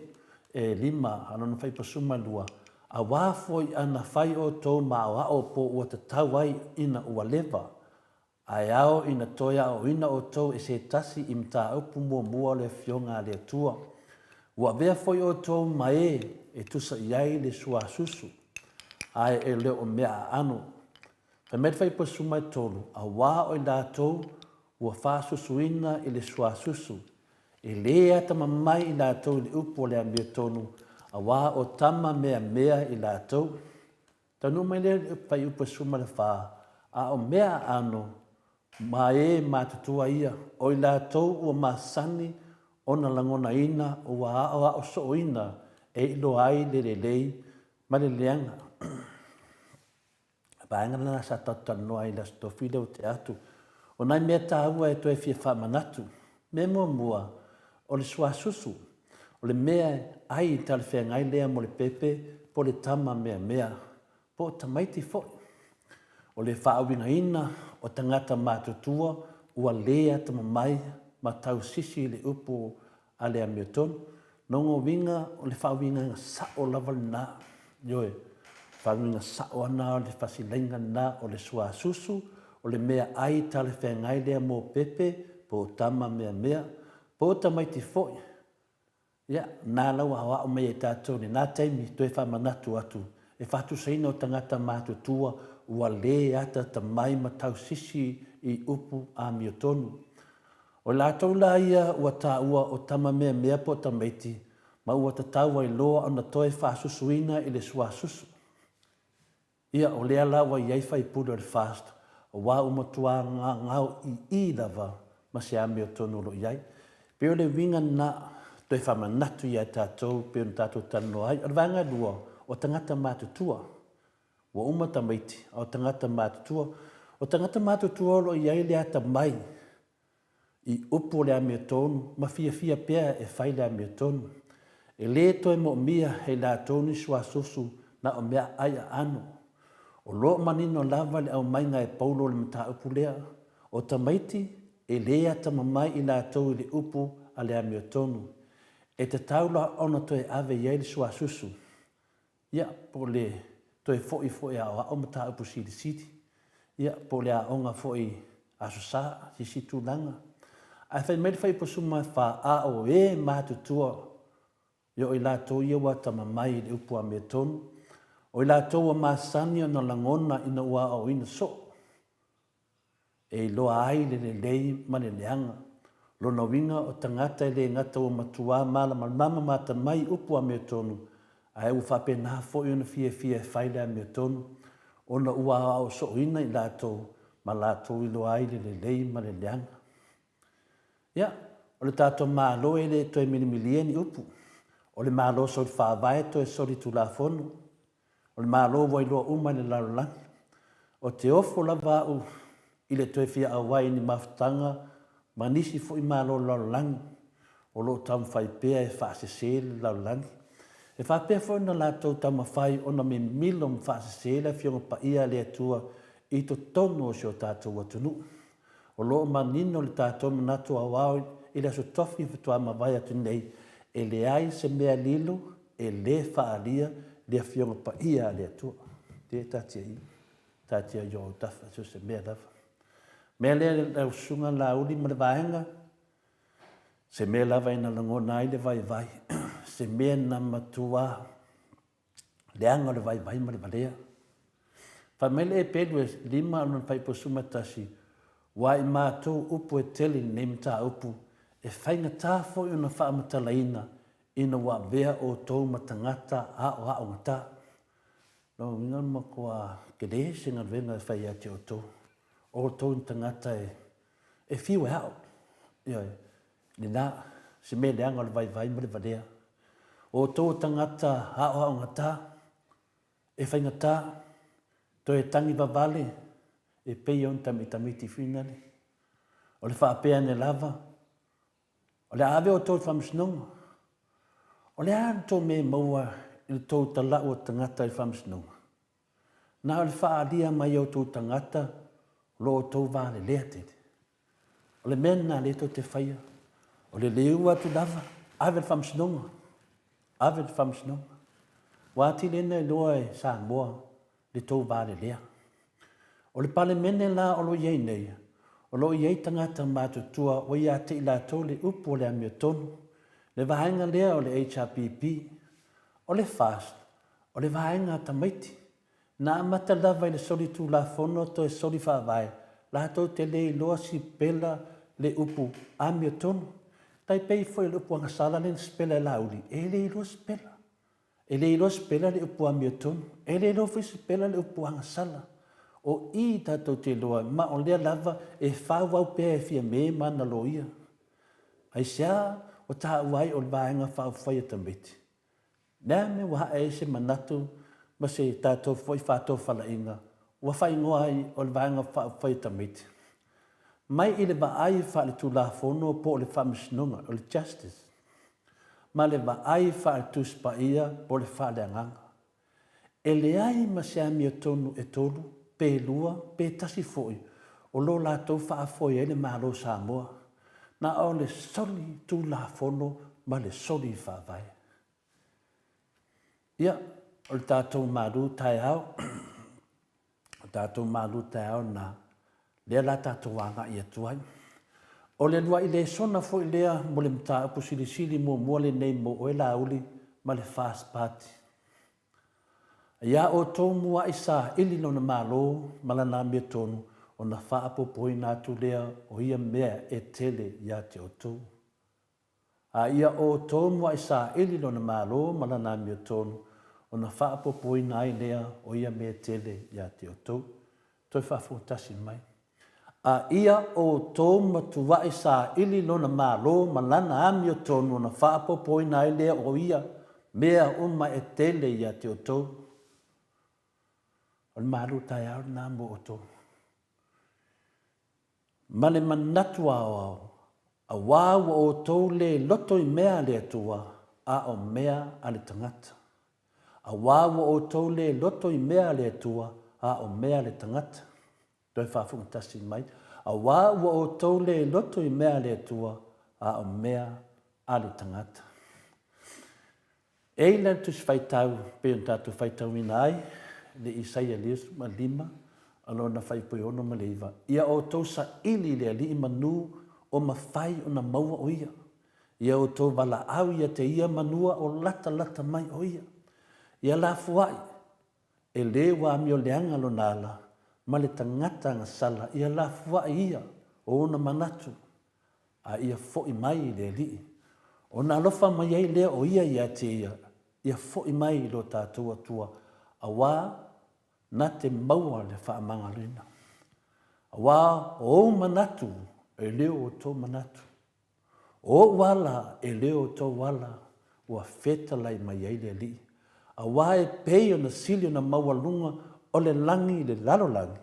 e lima a lona faipusuma lua, Auā foi ana fai outou ma aoao po ua tatau ai ina ua leva, ae ao ina toe aoaoina outou e se tasi i mataupu muamua o le Afioga a le Atua. Ua avea foi outou ma e e tusa i ai le suasusu, ae e le o mea aano. Fai mai le faipusuma e tolu, auā o i latou ua faasusuina i le suasusu, E lē atamamai i latou i le upu o le amiotonu, auā o tama meamea i latou. Taunuu mai lea i le fuaiupu e 14, a o mea aano, ma e matutua ia, o i latou ua masani ona lagonaina ua aoao sooina e iloa ai le lelei ma le leaga. Vaega lena sa tatou talanoa ai i le Aso Tofi lea ua tea atu. O nai mea taua e toe fia faamanatu. Mea muamua, o le suasusu, o le mea ai talafeagai lea mo le pepe po o le tama meamea, po o tamaiti foi. O le faauigaina o tagata matutua ua le atamamai ma tausisi i le upu a le amiotonu. Lona uiga o le faauigaga sao lava lena, ioe, faauigaga sao lava lena o le fasilaina lena o le suasusu, o le meaai talafeagai lea mo pepe po o tama meamea, po o tamaiti foi. Ia, na la ua aoao mai e tatou i lena taimi, toe faamanatu atu, e faatusaina o tagata matutua ua le ataatamai ma tausisi i upu amiotonu. O i latou la ia ua taua o tama meamea po o tamaiti ma ua tatau ai loa ona toe faasusuina i le suasusu. Ia, o lea la ua i ai faipule o le FAST aua ua matua gaoioi lava ma se amiotonu o lo o i ai. Pei o le uiga lena, toe faamanatu ia tatou pei ona tatou talanoa ai. O le vaega lua, o tagata matutua. Ua uma tamaiti, a o tagata matutua. O tagata matutua o lo o i ai le atamai i upu o le amiotonu ma fiafia pea e fai le amiotonu. E le toe moomia e i latou ni suasusu na o meaai aano. O lo o manino lava le aumaiga e Paulo o le mataupu lea, o tamaiti e le atamamai i latou i le upu a le amiotonu. E tatau la ona toe ave i ai le suasusu. Ia, po o le toe foi foi e aoao mataupu silisili, ia, po o le aoga foi Aso Sa, se isi tulaga. Ae fai mai le faipusuma fa, a o e matutua, ia o i latou ia ua atamamai i le upu amiotonu, o i latou ua masani ona lagona ina ua aoaoina soo. e iloa ai le lelei ma le leaga. Lona uiga o tagata e le gata ua matuā malamalama ma atamai i upu amiotonu, ae ua faapena foi ona fiafia e fai le amiotonu, ona ua aoao sooina i latou ma latou iloa ai le lelei ma le leaga. Ia, o le tatou Malo e le toe milimilia ni upu. O le Malo soli faavae toe soli tulafono. O le Malo ua iloa uma e le lalolagi. O te ofo lava au i le toe fia auai i ni mafutaga ma nisi foi Malo o le lalolagi o lo o taumafai pea e faasese le lalolagi. E faapea foi ona latou taumafai ona mimilo ma faasese le Afioga Paia a le Atua i totonu o si o tatou atunuu. O lo o manino le tatou manatu aoao i le Aso Tofi faatoa mavae atu nei, e leai se mea lilo e lē faaalia le Afioga Paia a le Atua. Te taatia i, taatia i ou autafa, so o se mea lava. Mea lea lau Susuga Laauli ma le Vaega, se mea lava ina lagona ai le vaivai, se mea na matua leaga o le vaivai ma le valea. Fai mai le Epelu e lima ona 51, Ua i matou upu e tele i lenei mataupu, e faigata foi ona faamatalaina ina ua avea outou ma tagata aoaogata. Lona uiga e matua tele se galuega e fai ia te outou. O outou ni tagata e, e fiu e ao. Ioe, lena, se mea leaga o le vaivai ma le valea. O outou o tagata aoaogata, e faigata, toe tagi vavale e pei o ni tamitamiti finale. O le faapea ane lava, O le a ave outou i le faamasinoga. O le a le tou mea e maua i le tou talau o tagata i le faamasinoga? Na o le faaalia mai e outou tagata lo outou valelea tele. O le mea lena lea tou te faia, o le leu atu lava, ave i le faamasinoga, ave i le faamasinoga. Ua atili ai ona iloa e Samoa le tou valelea. O le Palemene la o lo o i ai nei, o lo o i ai tagata matutua ua ia te i latou le upu o le amiotonu, le vaega lea o le HRPP, o le FAST, o le vaega a tamaiti. Na amata lava i le solitulafono toe soli faavae, latou te le iloa sipela le upu amiotonu. Tai pei foi o le upu agasala lea na sipela e Laauli, e le iloa sipela. E le iloa sipela le upu amiotonu, e le iloa foi sipela le upu agasala. O i tatou te iloa ai, ma o lea lava e faaauau pea e Fiame ma ana loia. Aisea ua taua ai o le Vaega Faaupufai a Tamaiti? Le a mea ua ae ai se manatu ma se tatou foi faatofalaiga ua faaigoa ai o le Vaega Faaupufai a Tamaiti? Mai i le vaai faaletulafono po o le Faamasinoga, o le Justice, ma le vaai faale-Tusi Paia po o le faaleagaga. E leai ma se amiotonu e tolu, pe lua, pe tasi foi o lo latou faafoe ai le Malo o Samoa, na o le soli Tulafono ma le soli Faavae. Ia, o le tatou malu taeao, o tatou malu taeao na, lea la tatou agai atu ai. O le luaʻi lesona foi lea mo le mataupu silisili muamua lenei mo oe Laauli ma le FAST Party. Iā outou muaʻi saili lona Malo ma lana amiotonu ona faaopoopoina atu lea o ia mea e tele ia te outou. A ia outou muaʻi saili lona Malo ma lana amiotonu ona faaopoopoina ai lea o ia mea e tele ia te outou. Toe faafuatasi mai. A ia outou matuaʻi saili lona Malo ma lana amiotonu ona faaopoopoina ai lea o ia mea uma e tele ia te outou. O le malu taeao lena mo outou. Ma le manatu aoao, auā ua outou le loto i mea a le Atua, a o mea a le tagata. Auā ua outou le loto i mea a le Atua, a o mea a le tagata. Toe faafugatasi mai, auā ua outou le loto i mea a le Atua, a o mea a le tagata. E i la le Tusi Faitau pei ona tatou faitauina ai le Isaia 55 a lona fuaiupu e 6 ma le 9, Ia outou saili i le Alii manu o mafai ona maua o Ia. Ia outou valaau ia te Ia manua o latalata mai o Ia. Ia lafuai, e lē ua amioleaga lona ala, ma le tagata agasala, ia lafuai ia o ona manatu, a ia foʻi mai i le Alii, ona alofa mai ai lea o Ia ia te ia, ia foʻi mai i lo tatou Atua, auā na te maua le faamagaloina. Auā o ou manatu e le o outou manatu, o ou ala e le o outou ala, ua fetalai mai ai le Alii. Auā e pei ona sili ona maualuga o le lagi i le lalolagi,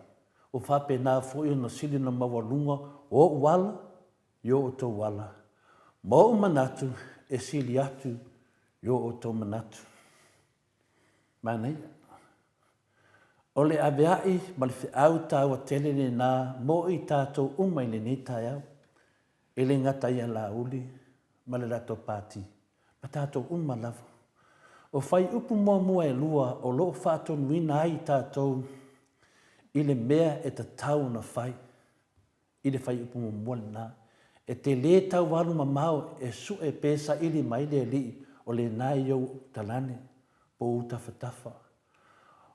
Ua faapena foi ona sili ona maualuga o ou ala i o outou ala, ma ou manatu e sili atu i o outou manatu. Manaia. O le aveaʻi ma le feau taua tele lena mo i tatou uma i lenei taeao, e le gata ia Laauli ma le latou pati, ma tatou uma lava. O fuaiupu muamua e lua o lo o faatonuina ai i tatou i le mea e tatau ona fai i le fuaiupu muamua lena, e te lē tau alu mamao e suʻe pe saili mai le Alii o lena i ou talane po o ou tafatafa.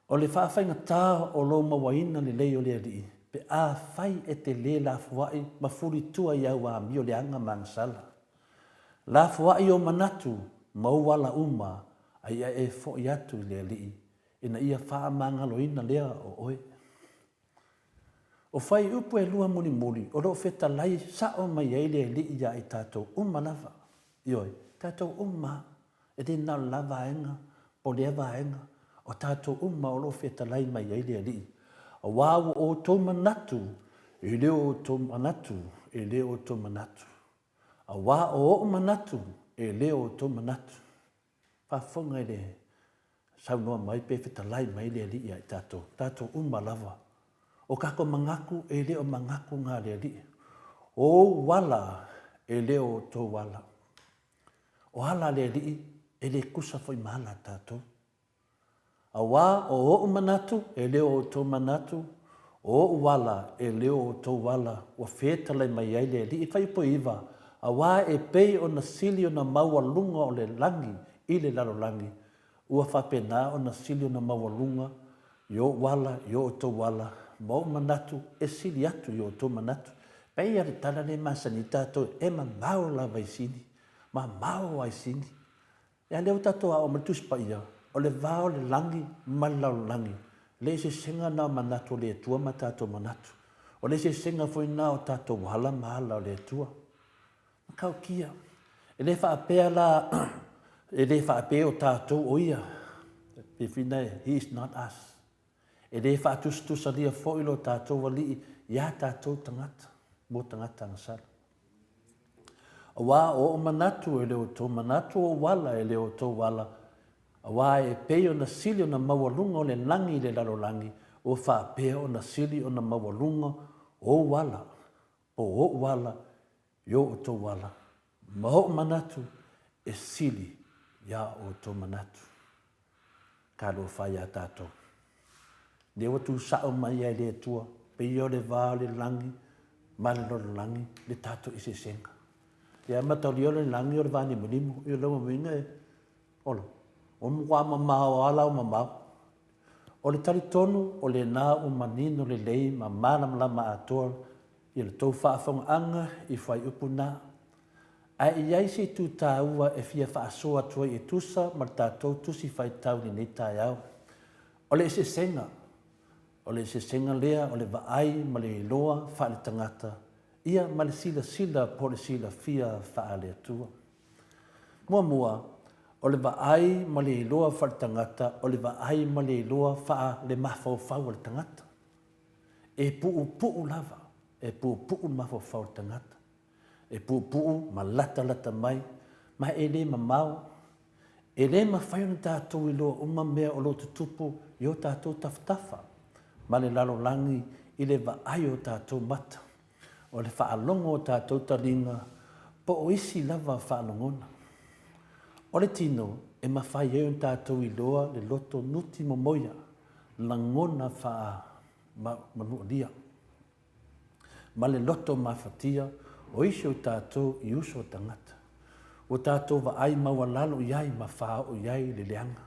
O le faafaigata o lou mauaina lelei o le Alii pe afai e te lē lafuaʻi ma fulitua i au amio leaga ma agasala. Lafoai ou manatu ma ou ala uma a ia e foʻi atu i le Alii ina ia faamagaloina lea o oe. O fuaiupu e lua mulimuli o lo o fetalai sao mai ai le Alii iā i tatou uma lava. Ioe, tatou uma, e le na o le la vaega po o lea vaega, o tatou uma o lo o fetalai mai ai le Alii. Aua ua outou manatu, e le o outou manatu, e le o outou manatu. Aua o ou manatu e le o outou manatu. Faafofoga i le saunoa mai pe fetalai mai le Alii ia i tatou, tatou uma lava. O kakou manatu e le o manatu na a le Alii. O ou ala e le o outou ala. O ala a le Alii e le tusa foi ma ala a tatou. Auā o oʻu manatu e le o outou manatu, o oʻu ala e le o outou ala, ua fetalai mai ai le Alii Faiupoiva, auā e pei ona sili ona maualuga o le lagi i le lalolagi, ua faapena ona sili ona maualuga i oʻu ala i o outou ala, ma oʻu manatu e sili atu i o outou manatu. Pei a le tala lea e masani ai tatou, e mamao lava i sili, mamao lava i sili. Ia lea ua tatou aoga mai le Tusi Paia, o le va o le lagi ma le lalolagi, le eseesega lena o manatu o le Atua ma tatou manatu. O le eseesega foi lena o tatou ala ma ala o le Atua. Matautia. E le faapea la, e le faapea o tatou o Ia. He is not us. E le faatusatusalia foi lo tatou Alii iā tatou tagata, mo tagata agasala. Auā o ou manatu e le o outou manatu, o ou ala e le o outou ala, auā e pei ona sili ona maualuga o le lagi i le lalolagi, ua faapea ona sili ona maualuga o ou ala, po o ou ala i o outou ala, ma ou manatu e sili iā outou manatu. Talofa iā tatou. Lea ua tusao mai ai le Atua, pei o le va o le lagi ma le lalolagi le tatou eseesega. Ia mataulia o le lagi o le va nimonimo, ia lona uiga e, ola, ua matua mamao lava la ua mamao. O le talitonu o lena ua manino lelei ma malamalama atoa i le tou faafogaaga i fuaiupu na. Ae i ai se itu taua e fia faasoa atu ai e tusa ma le tatou Tusi Faitau i lenei taeao. O le eseesega, o le eseesega lea o le vaai ma le iloa faale-tagata, ia ma le silasila po o le silafia faale-Atua. Muamua, o le vaai ma le iloa faale-tagata, o le vaai ma le iloa faale-mafaufau a le tagata. E puupuu lava, e puupuu le mafaufau o le tagata. E puupuu ma latalata mai, ma e le mamao. E le mafai ona tatou iloa uma mea o lo o tutupu i o tatou tafatafa ma le lalolagi i le vaai o tatou mata, o le faalogo o tatou taliga, po o isi lava faalogona. O le tino e mafai ai ona tatou iloa le loto nuti momoia, lagona faamanualia. ma le loto mafatia o isi o tatou i uso a tagata. Ua tatou vaai maualalo i ai ma faaoo i ai le leaga.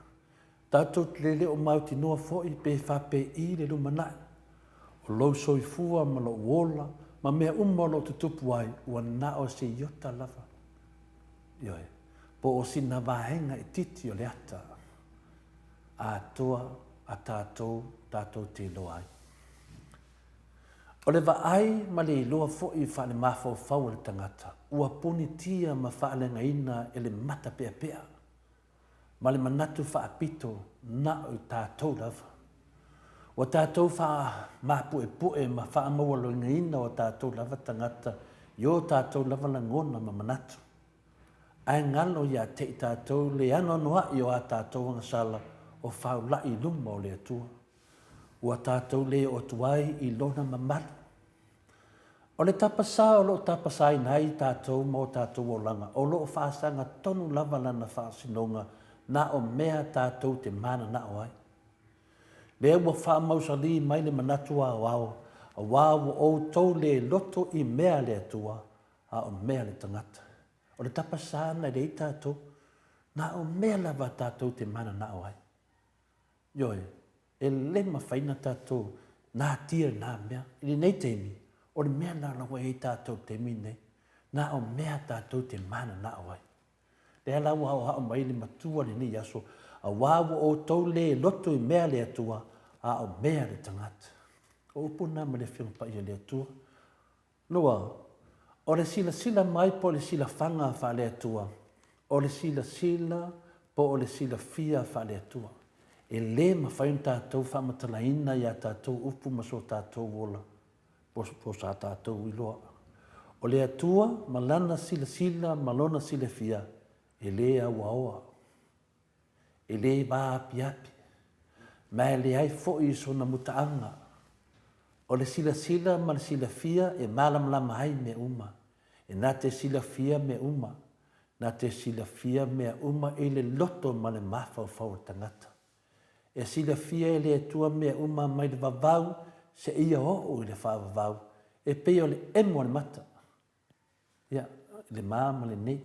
Tatou te le o mautinoa foi pe faapei le lumanai. O lou soifua ma lou ola ma mea uma o lo o tutupu ai, ua na o se iota lava. Ioe, po o sina vaega itiiti o le ata atoa a tatou tatou te iloa ai. O le vaai ma le iloa foi faalemafaufau a le tagata, ua punitia ma faaleagaina e le mata peapea ma le manatu faapito na o i tatou lava. Ua tatou faamapuepue ma faamaualoinaina o tatou lava tagata i o tatou lava lagona ma manatu. Ae galo ia te i tatou le anoanoai o a tatou agasala o faula'i i luma o le Atua. Ua tatou le oo atu ai i Lona mamalu. O le tapasā o lo o tapasaina ai tatou ma o tatou olaga, o lo o faasaga tonu lava Lana faasinoga na o mea tatou te mananao ai. Lea ua faamausalī mai le manatu aoao, auā ua outou le loto i mea a le Atua, a o mea a le tagata. O le tapasā na leai tatou, na o mea lava tatou te mananao ai. Ioe, e le mafai ona tatou natia i na mea. I lenei taimi, o le mea lena la ua i ai tatou i le taimi lenei, na o mea tatou te mananao ai. Lea la ua aoao mai le matua i lenei aso, auā ua outou le loto i mea a le Atua, a o mea a le tagata. O upu na ma le Afioga Paia a le Atua. Lua, o le silasila mai po o le silafaga faale-Atua, o le silasila po o le silafia faale-Atua. E le mafai ona tatou faamatalaina i a tatou upu ma so tatou ola, po o sa tatou iloa. O le Atua ma Lana silasila ma Lona silafia, e le auaoa. E le vaapiapi, ma e leai foi sona mutaaga. O le silasila ma le silafia e malamalama ai mea uma. E na te silafia mea uma, na te silafia mea uma i le loto ma le mafaufau o le tagata. E silafia e le Atua mea uma mai le vavau seia oo i le faavavau, e pei o le emo o le mata. Ia, le ma ma lenei.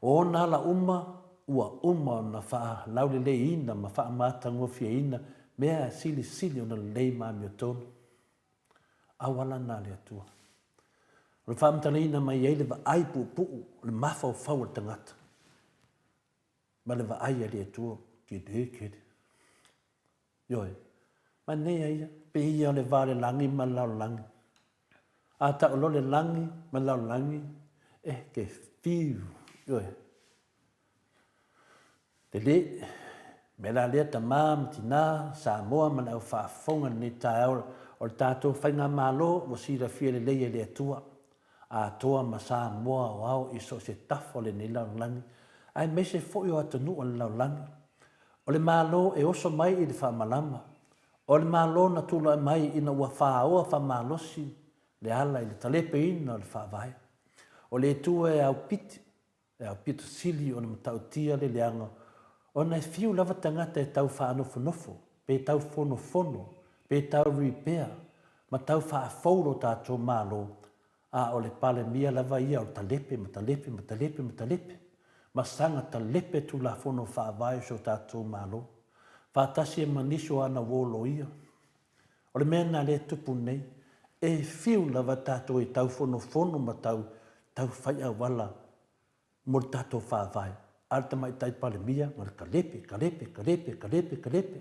O ona ala uma, ua uma ona faalauleleiina ma faamatagofieina mea e silisili ona lelei ma amiotonu. Auala na a le Atua. O le faamatalaina mai ai le vaai puupuu o le mafaufau o le tagata ma le vaai a le Atua, tele tele. Ioe. Manaia ia, pei ia o le va o le lagi ma le lalolagi. A tau loa le lagi ma le lalolagi, e te fiu, ioe. Tele, mea la lea tama ma tina, Samoa ma le au faafofoga i lenei taeao o le tatou Faigamalo ua silafia lelei e le Atua, atoa ma Samoa aoao i so o se tafa o lenei lalolagi, aemaise foi o atunuu o le lalolagi. O le Malo e oso mai i le faamalama. O le Malo na tulai mai ina ua faoa faamalosi le ala i le talepeina o le Faavae. O le Atua e aupiti, e aupito sili ona matautia le leaga ona e fiu lava tagata e tau faanofonofo, pe tau fonofono, pe tau repair ma tau faafou lo tatou Malo, a o le Palemia lava ia o le talepe ma talepe ma talepe ma talepe, ma saga talepe Tulafono Faavae o si o tatou Malo, faatasi ai ma nisi o ana uo loia. O le mea lena lea e tupu nei, e fiu lava tatou e tau fonofono ma tau tau fai auala mo le tatou Faavae, a o le Tamaitai Palemia, na o le talepe, talepe, talepe, talepe, talepe.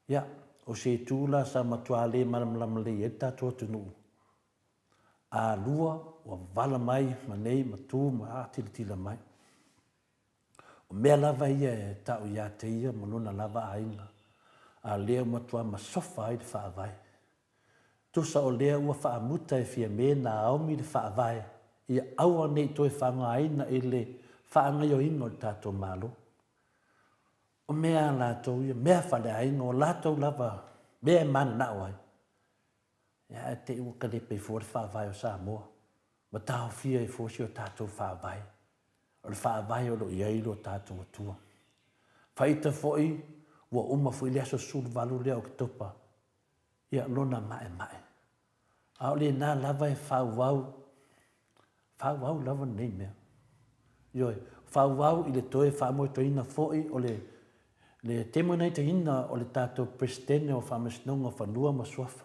Ia, o se itu la sa matua le malamalama lelei ai le tatou atunuu, a lua ua vala mai ma nei ma tu ma tilatila mai. O mea lava ia e tau ia te ia ma lona lava aiga, a lea ua matua masofa ai le Faavae. Tusa o lea ua faamuta e Fiame Naomi le Faavae ia aua ne i toe faaaogaina i le faagaoioiga o le tatou Malo. O mea a latou ia, mea faaleaiga, o latou lava mea e mananao ai. Ia ae te i ua kalepe ai fua le Faavae o Samoa, ma taofia ai fua si o tatou Faavae. O le Faavae o lo o i ai lo tatou Atua. Faita foi, ua uma foi le aso 18 lea o Oketopa, ia lona maemae. A o lena lava e faaauau, faaauau lava lenei mea. Ioe, faaauau i le toe faamoetoina foi o le, le temoenaitaina o le tatou Peresetene o Faamasinoga o Fanua ma Suafa.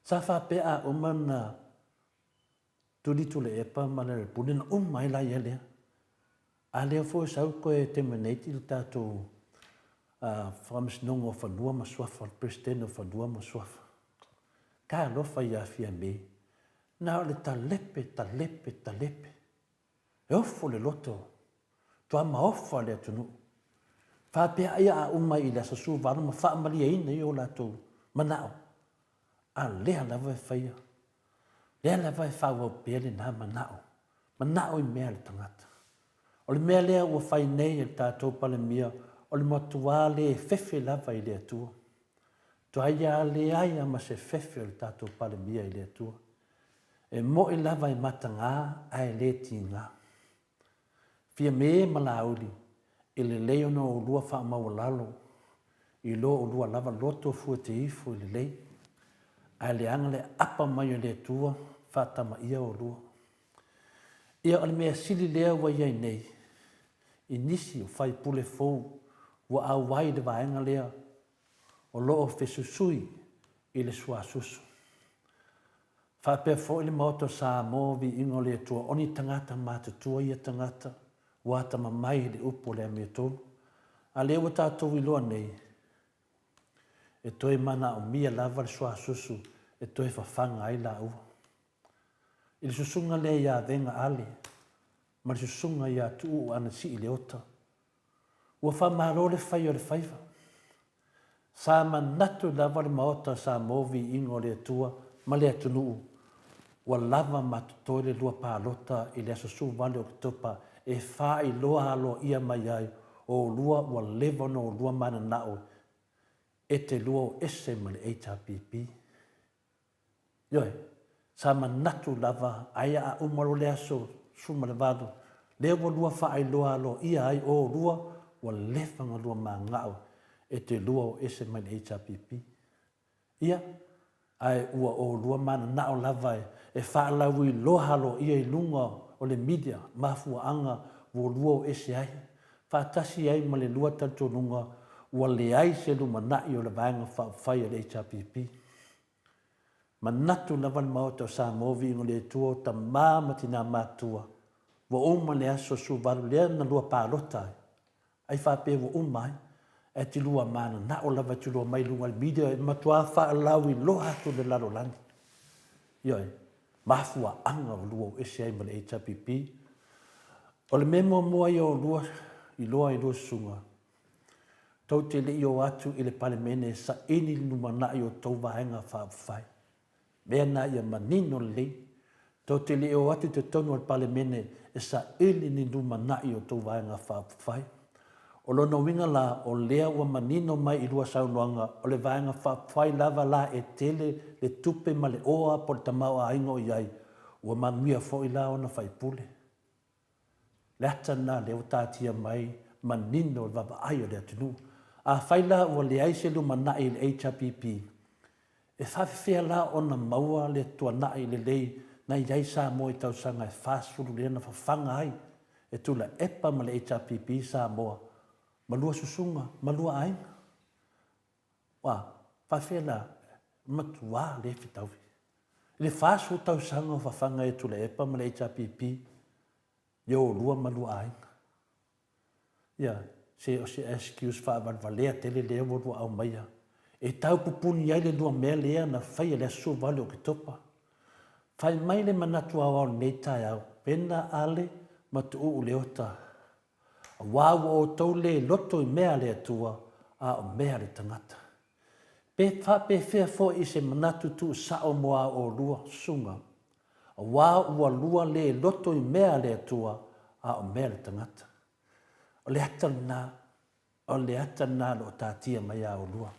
Sa faapea a uma na tuli Tuilaepa ma Lealailepule na uma ai la ia lea. A lea foi sau toe terminate le tatou Faamasinoga o Fanua ma Suafa, le Peresetene o Fanua ma Suafa. Talofa ia Fiame, na o le talepe, talepe, talepe. E ofo le loto, tuamaofa le atunuu. Faapea ai a uma i le aso 18 ma faamalieina i o latou manao. A lea lava e faia, lea lava e faaauau pea lena manao, manao i mea a le tagata. O le mea lea ua fai nei e le tatou Palemia, o le matuā le fefe lava i le Atua. Tuai a leai a ma se fefe o le tatou Palemia i le Atua. E mo'i lava e mataga ae le tiga. Fiame ma Laauli, e lelei ona oulua faamaualalo i lo oulua lava loto fua te ifo i lelei, ae leaga le aapa mai o le Atua faatamaia oulua. Ia o le mea sili lea ua i ai nei, i nisi o faipule fou ua auai i le vaega lea o lo o fesusui i le suasusu. Faapea foi le Maota o Samoa, viiga o le Atua, o ni tagata matutua ia tagata ua atamamai i le upu o le amiotonu. A lea ua tatou iloa nei, e toe manaomia lava le suasusu e toe fafaga ai laua. I le susuga lea ia Vega Ale ma le susuga ia Tuuu Anasii Leota, Ua faamalo le fai o le faiva. Sa manatu lava le Maota o Samoa Viiga o le Atua ma le atunuu ua lava ma totoe le lua palota i le aso 18 Oketopa e faailoa aloaia mai ai Oulua ua leva ona oulua mananao e te lua o ese ma le HRPP. Ioe, sa manatu lava aia a uma loa le aso 18, lea ua lua faailoa aloaia ai oulua ua leva ona lua manao e te lua o ese mai le HRPP. Ia, ae ua oulua mananao lava e faalauiloa aloaia i luga o le media mafuaaga ua lua o ese ai, faatasi ai ma le lua talitonuga ua leai se lumanai o le Vaega Faaupufai a le HRPP. Manatu lava le Maota o Samoa Viiga o le Atua o tama ma tina matutua ua uma le aso 18 lea na lua palota ai, ai faapea ua uma ai, ae te lua mananao lava e te lua mai i luga o le media e matua faalauiloa atu le lalolagi. Ioe, mafuaaga ua lua o ese ai ma le HRPP. O le mea muamua ia o lua iloa i lua susuga, tou te le i o atu i le Palemene e saili le lumanai o tou vaega faaupufai. Mea na ia manino lelei, tou te le i o atu i totonu o le Palemene e saili ni lumanai o tou Vaega Faaupufai. O lona uiga la, o lea ua manino mai i lua saunoaga, o le Vaega Faaupufai lava la e tele le tupe ma le oa po o le tamaoaiga o i ai, ua manuia foi la ona faipule. Le ata lena lea ua taatia mai manino le vaavaai o le atunuu. Afai la ua leai se lumanai i le HRPP, e faafefea la ona maua le tuanai lelei na i ai Samoa i tausaga e 40 lea na fafaga ai e Tuilaepa ma le HRPP Samoa ma lua susuga ma lua aiga? Ua faafefea la, e matuā le fetaui. I le 40 tausaga o fafaga e Tuilaepa ma le HRPP, ia oulua ma lua aiga. Ia, se o se excuse faavalevalea tele lea ua lua aumaia e tau pupuni ai le lua mea lea na faia i le aso 18 o Oketopa. Fai mai le manatu aoao i lenei taeao, Pena Ale ma Tuuu Leota, Aua ua outou le loto i mea a le Atua, a o mea a le tagata. Pe faapefea foi i se manatu tuusao mo a oulua, susuga, aua ua lua le loto i mea a le Atua, a o mea a le tagata. O le ata lena, o le ata lena o lo o taatia mai ia oulua.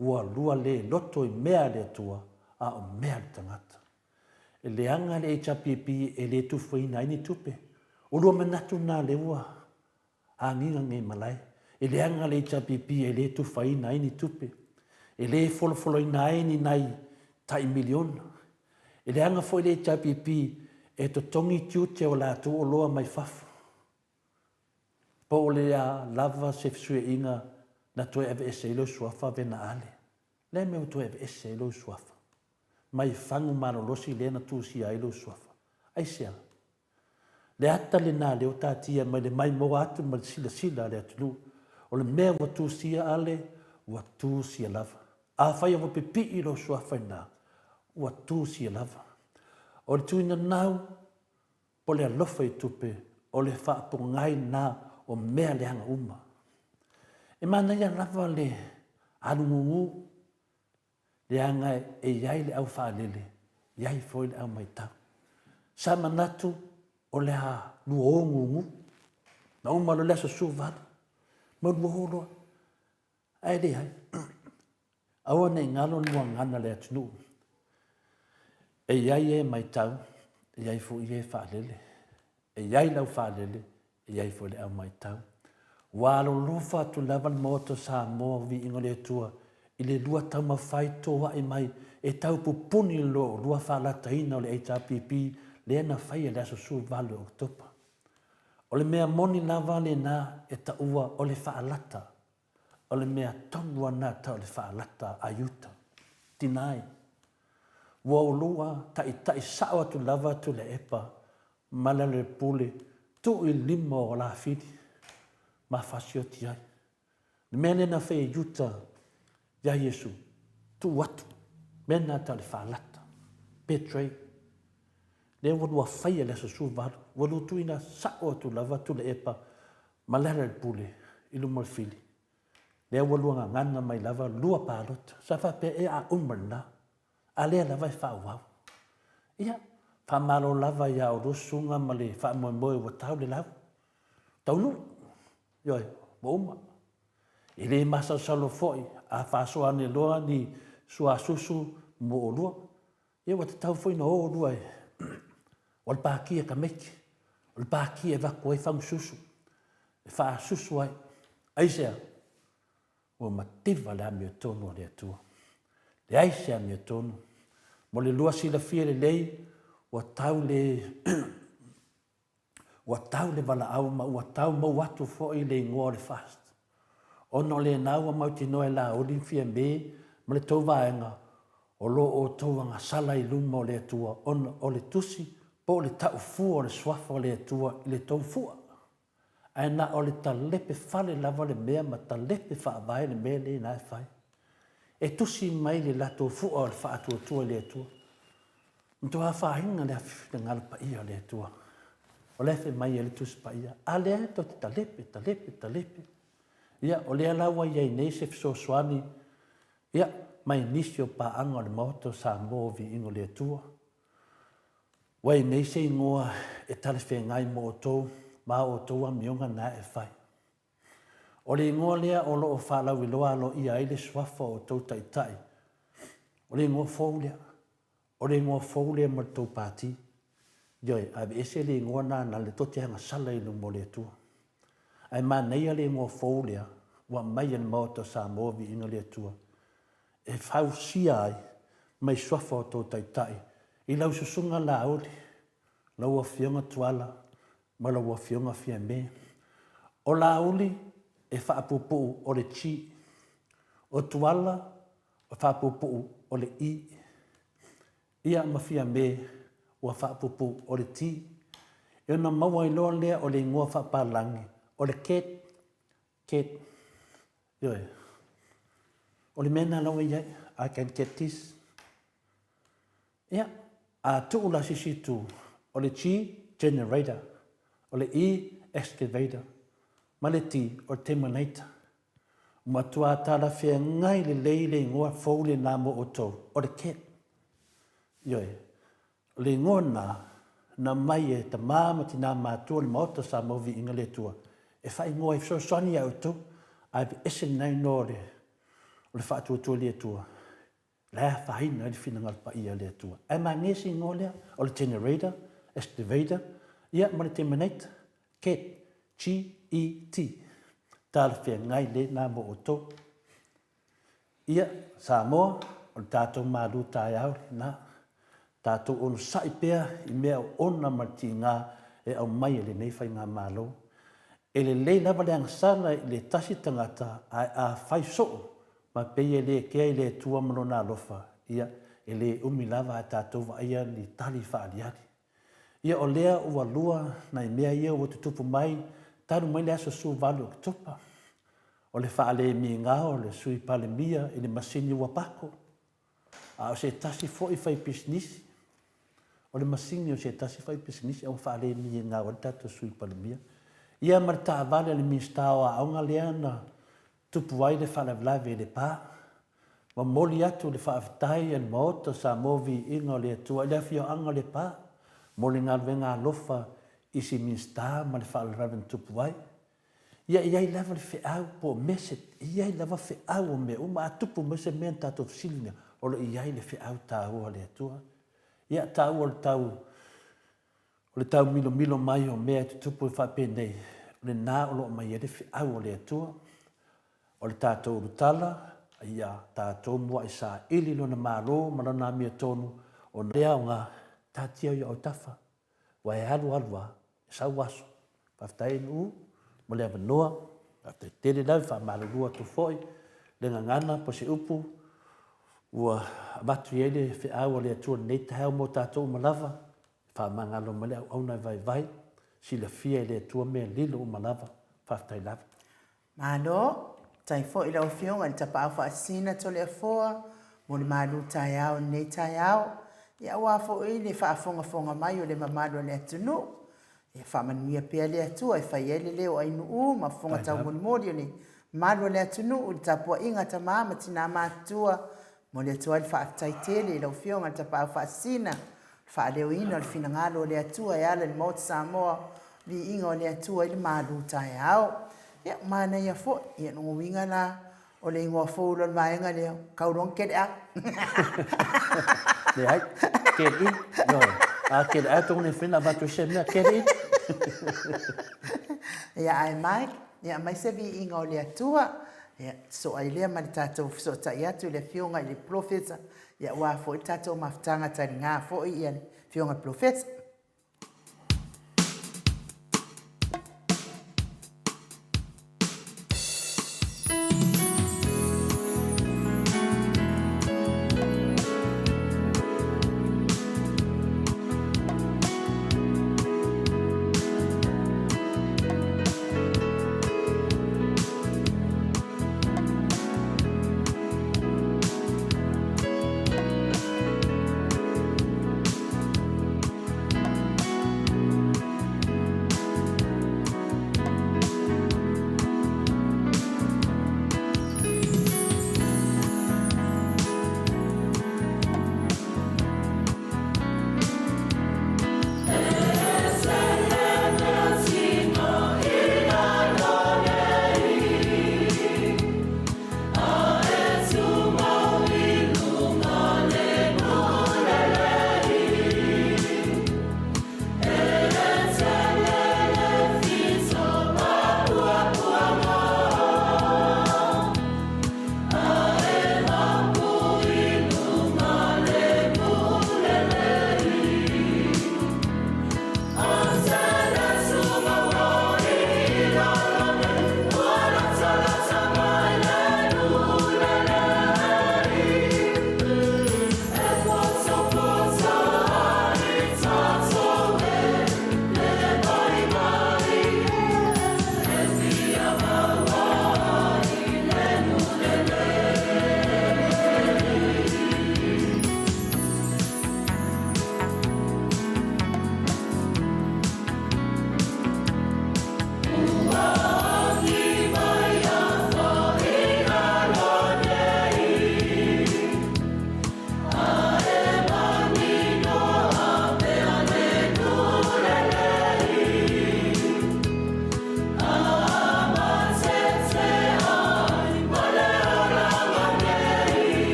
Ua lua le loto i mea a le Atua, a o mea a le tagata. E leaga le HRPP e le tufaina ai ni tupe. O lua manatu na lea ua agiga nei malae. E leaga le HRPP e le tufaina ai ni tupe. E le folofoloina ai ni nai tai miliona. E leaga foi le HRPP e totogi tiute o latou oloa mai fafo. Po o le a lava se fesuiaiga na toe aveese ai lou suafa Vena Ale. Le mea ua toe aveese ai lou suafa mai fagu malolosi lea na tusia ai lou suafa. Aisea? Le ata lena lea ua taatia mai le maimoa atu ma le silasila a le atunuu, o le mea ua tusia ale, ua tusia lava. Afai ua pipii lou suafa i ina, ua tusia lava. O le tuinanau o le alofa i tupe, o le faapogai lena o mea leaga uma. E manaia lava le alugugu leaga e i ai le au faalele, i ai foi le au maitau. Sa manatu o le a luo gugu, na uma loa le aso 18, ma luo loa, ae leai. Aua ne i galo le muagana a le atunuu. E i ai e maitau, e i ai foi e faalele. E i ai lau faalele, e i ai foi le au maitau. Ua alolofa atu lava le Maota o Samoa o Viiga o le Atua i le lua taumafai toai mai e tau pupuni le lua faalataina o le HRPP lea na faia i le aso 18 o Oketopa. O le mea moni lava lena e taua o le faalata. O le mea tonu lava lena tau o le faalata a Iuta. Tina e, ua oulua taitai sao atu lava Tuilaepa ma Lealailepule tuu i lima o Lafili ma fasioti ai. Le mea lea na fai e Iuta iā Iesu, tuu atu, mea lena tau o le faalata, betray. Lea ua lua faia i le aso 18, ua lua tuuina sao atu lava Tuilaepa ma Lealailepule i luma o le fili. Lea ua lua gagana mai lava lua palota. Sa faapea ea a uma lena, a lea lava e faaauau. Ia, faamalo lava ia oulua susuga ma le faamoemoe ua tau le lau. Taunuu. Ioe. Ua uma. E le masalosalo foi a faasoa ane loa ni suasusu mo oulua. Ia ua tatau foi ona o oulua e o le pākia e tamaiti, o le pākia e avatu ai fagususu, e faasusu ai. Aisea? Ua mativa le amiotonu a le Atua. Leai se amiotonu. Mo le lua silafia lelei, ua tau le Ua tau le valaau ma ua tau mou atu foi le igoa o le FAST. Ona o lena ua mautinoa e Laauli ma Fiame ma le tou vaega o lo outou agasala i luma o le Atua ona o le tusi po o le taufua o le Suafa o le Atua i le tou fua. Ae na o le talepe fale lava le mea ma talepe faavae le mea lena e fai. E tusi mai le latou fua o le faatuatua i le Atua. Matua afaina le finagalo paia o le Atua. O la e fai mai ai le Tusi Paia, a lea e tou te talepe, talepe, talepe. Ia, o lea la ua i ai nei se fesoasoani, ia, mai nisi o paaga o le Maota o Samoa o Viiga o le Atua. Ua i ai nei se igoa e talafeagai mo outou ma a outou amioga na e fai. O le igoa lea o lo o faalauiloa aloaia ai le suafa o outou taitai. O le igoa fou lea. O le igoa fou lea mo le tou pati. Ioe, aveese le igoa na na le tou te agasala i luma o le Atua. Ae manaia le igoa fou lea ua aumai e le Maota o Samoa viiga le Atua e fausia ai mai suafa o tou taitai i lau susuga Laauli, lau Afioga Tuala ma lau Afioga Fiame. O Laauli e faapuupuu o le G, o Tuala e faapuupuu o le I, ia ma Fiame ua faapuupuu o le T. E ona maua ai loa lea o le igoa faapalagi o le cat, cat. Ioe. O le mea lena la ua i ai, I can get this. Ia, a tuu la se isi itu, o le G, generator, o le E, excavator, ma le T, o le terminator. Ua matua talafeagai lelei le igoa fou lena mo outou, o le cat. Ioe, o le igoa lena na aumai e tama ma tina matua o le Maota o Samoa Viiga le Atua e faaigoa ai fesoasoani ia outou, ae aveese lena igoa o le, o le faatuatua i le Atua. La e afaina ai le finagalo paia o le Atua. Ae manaia se igoa lea, o le generator, excavator, ia ma le terminator, get, G-E-T. Talafeagai lena mo outou. Ia, Samoa, o le tatou malu taeao lena. Tatou onosai pea i mea oona ma le tiga e aumai e lenei Faigamalo. E lelei lava le agasala i le tasi tagata ae a fai soo ma pei e le kea i le Atua ma Lona alofa, ia, e le umi lava ae tatou vaaia ni tali faaaliali. Ia, o lea ua lua nai mea ia ua tutupu mai talu mai le aso 18 Oketopa, o le faalemiga o le Sui Palemia i le masini ua pako, a o se tasi foi faipisinisi. O le masini o se tasi faipisinisi a ua faalemiga ai le tatou Sui Palemia. Ia ma le taavale a le Minisita o Aoga lea na tupu ai le faalavelave i Lepa. Momoli atu le faafetai a le Maota o Samoa Viiga o le Atua i le afioaga o Lepa mo le galuega alofa i si Minisita ma le faalavelave na tupu ai. Ia e i ai lava le feau po o message, e i ai lava feau o mea uma. A tupu mai se mea na tatou fesili lea, o lo o i ai le feau taua a le Atua. Ia taua o le tau o le taumilomilo mai o mea e tutupu e faapenei, o lena o lo o aumai ai le feau a le Atua. O le tatou ulutala, ia tatou muai saili Lona Malo ma Lana amiotonu, o le aoga, taatia i ou autafa. Ua e alu alu lava, e sau aso. Faafetai Nuu mo le avanoa, faafetai tele lava, faamalulu atu foi le gagana po o se upu ua avatu i ai le feau a le Atua i lenei taeao mo tatou uma lava. Faamagalo mai le auauna e vaivai, silafia e le Atua mea lilo uma lava. Faafetai lava. Malo, faafetai foi i lau Afioga i le Tapaau Faasisina Toleafoa mo le malu taeao i lenei taeao, ia aua foi le faafogafoga mai o le mamalu o le atunuu. Ia faamanuia pea le Atua e fai ai le leo o Ainuu ma fofoga taumolimoli o le mamalu o le atunuu i le tapuaiga a tama ma tina matutua. Momoli atu ai le faafetai tele i lau Afioga i le Tapaau Faasisina, le faaleoina o le finagalo o le Atua e ala i le Maota Samoa, viiga o le Atua i le malu taeao. Ia, manaia foi. Ia, lona uiga la, o le igoa fou loa o le vaega lea, kau loa ona kele'a. Leai, kele'i, ioe. A kele'a atonu e mafai ona avatu ai se mea, kele'i. Ia, ae Mike, ia aumai se viiga o le Atua. Ia, sosoo ai lea ma le tatou fesootai atu i le Afioga i le Polofesa, ia aua foi le tatou mafutaga taliga foi ia le Afioga i le Polofesa.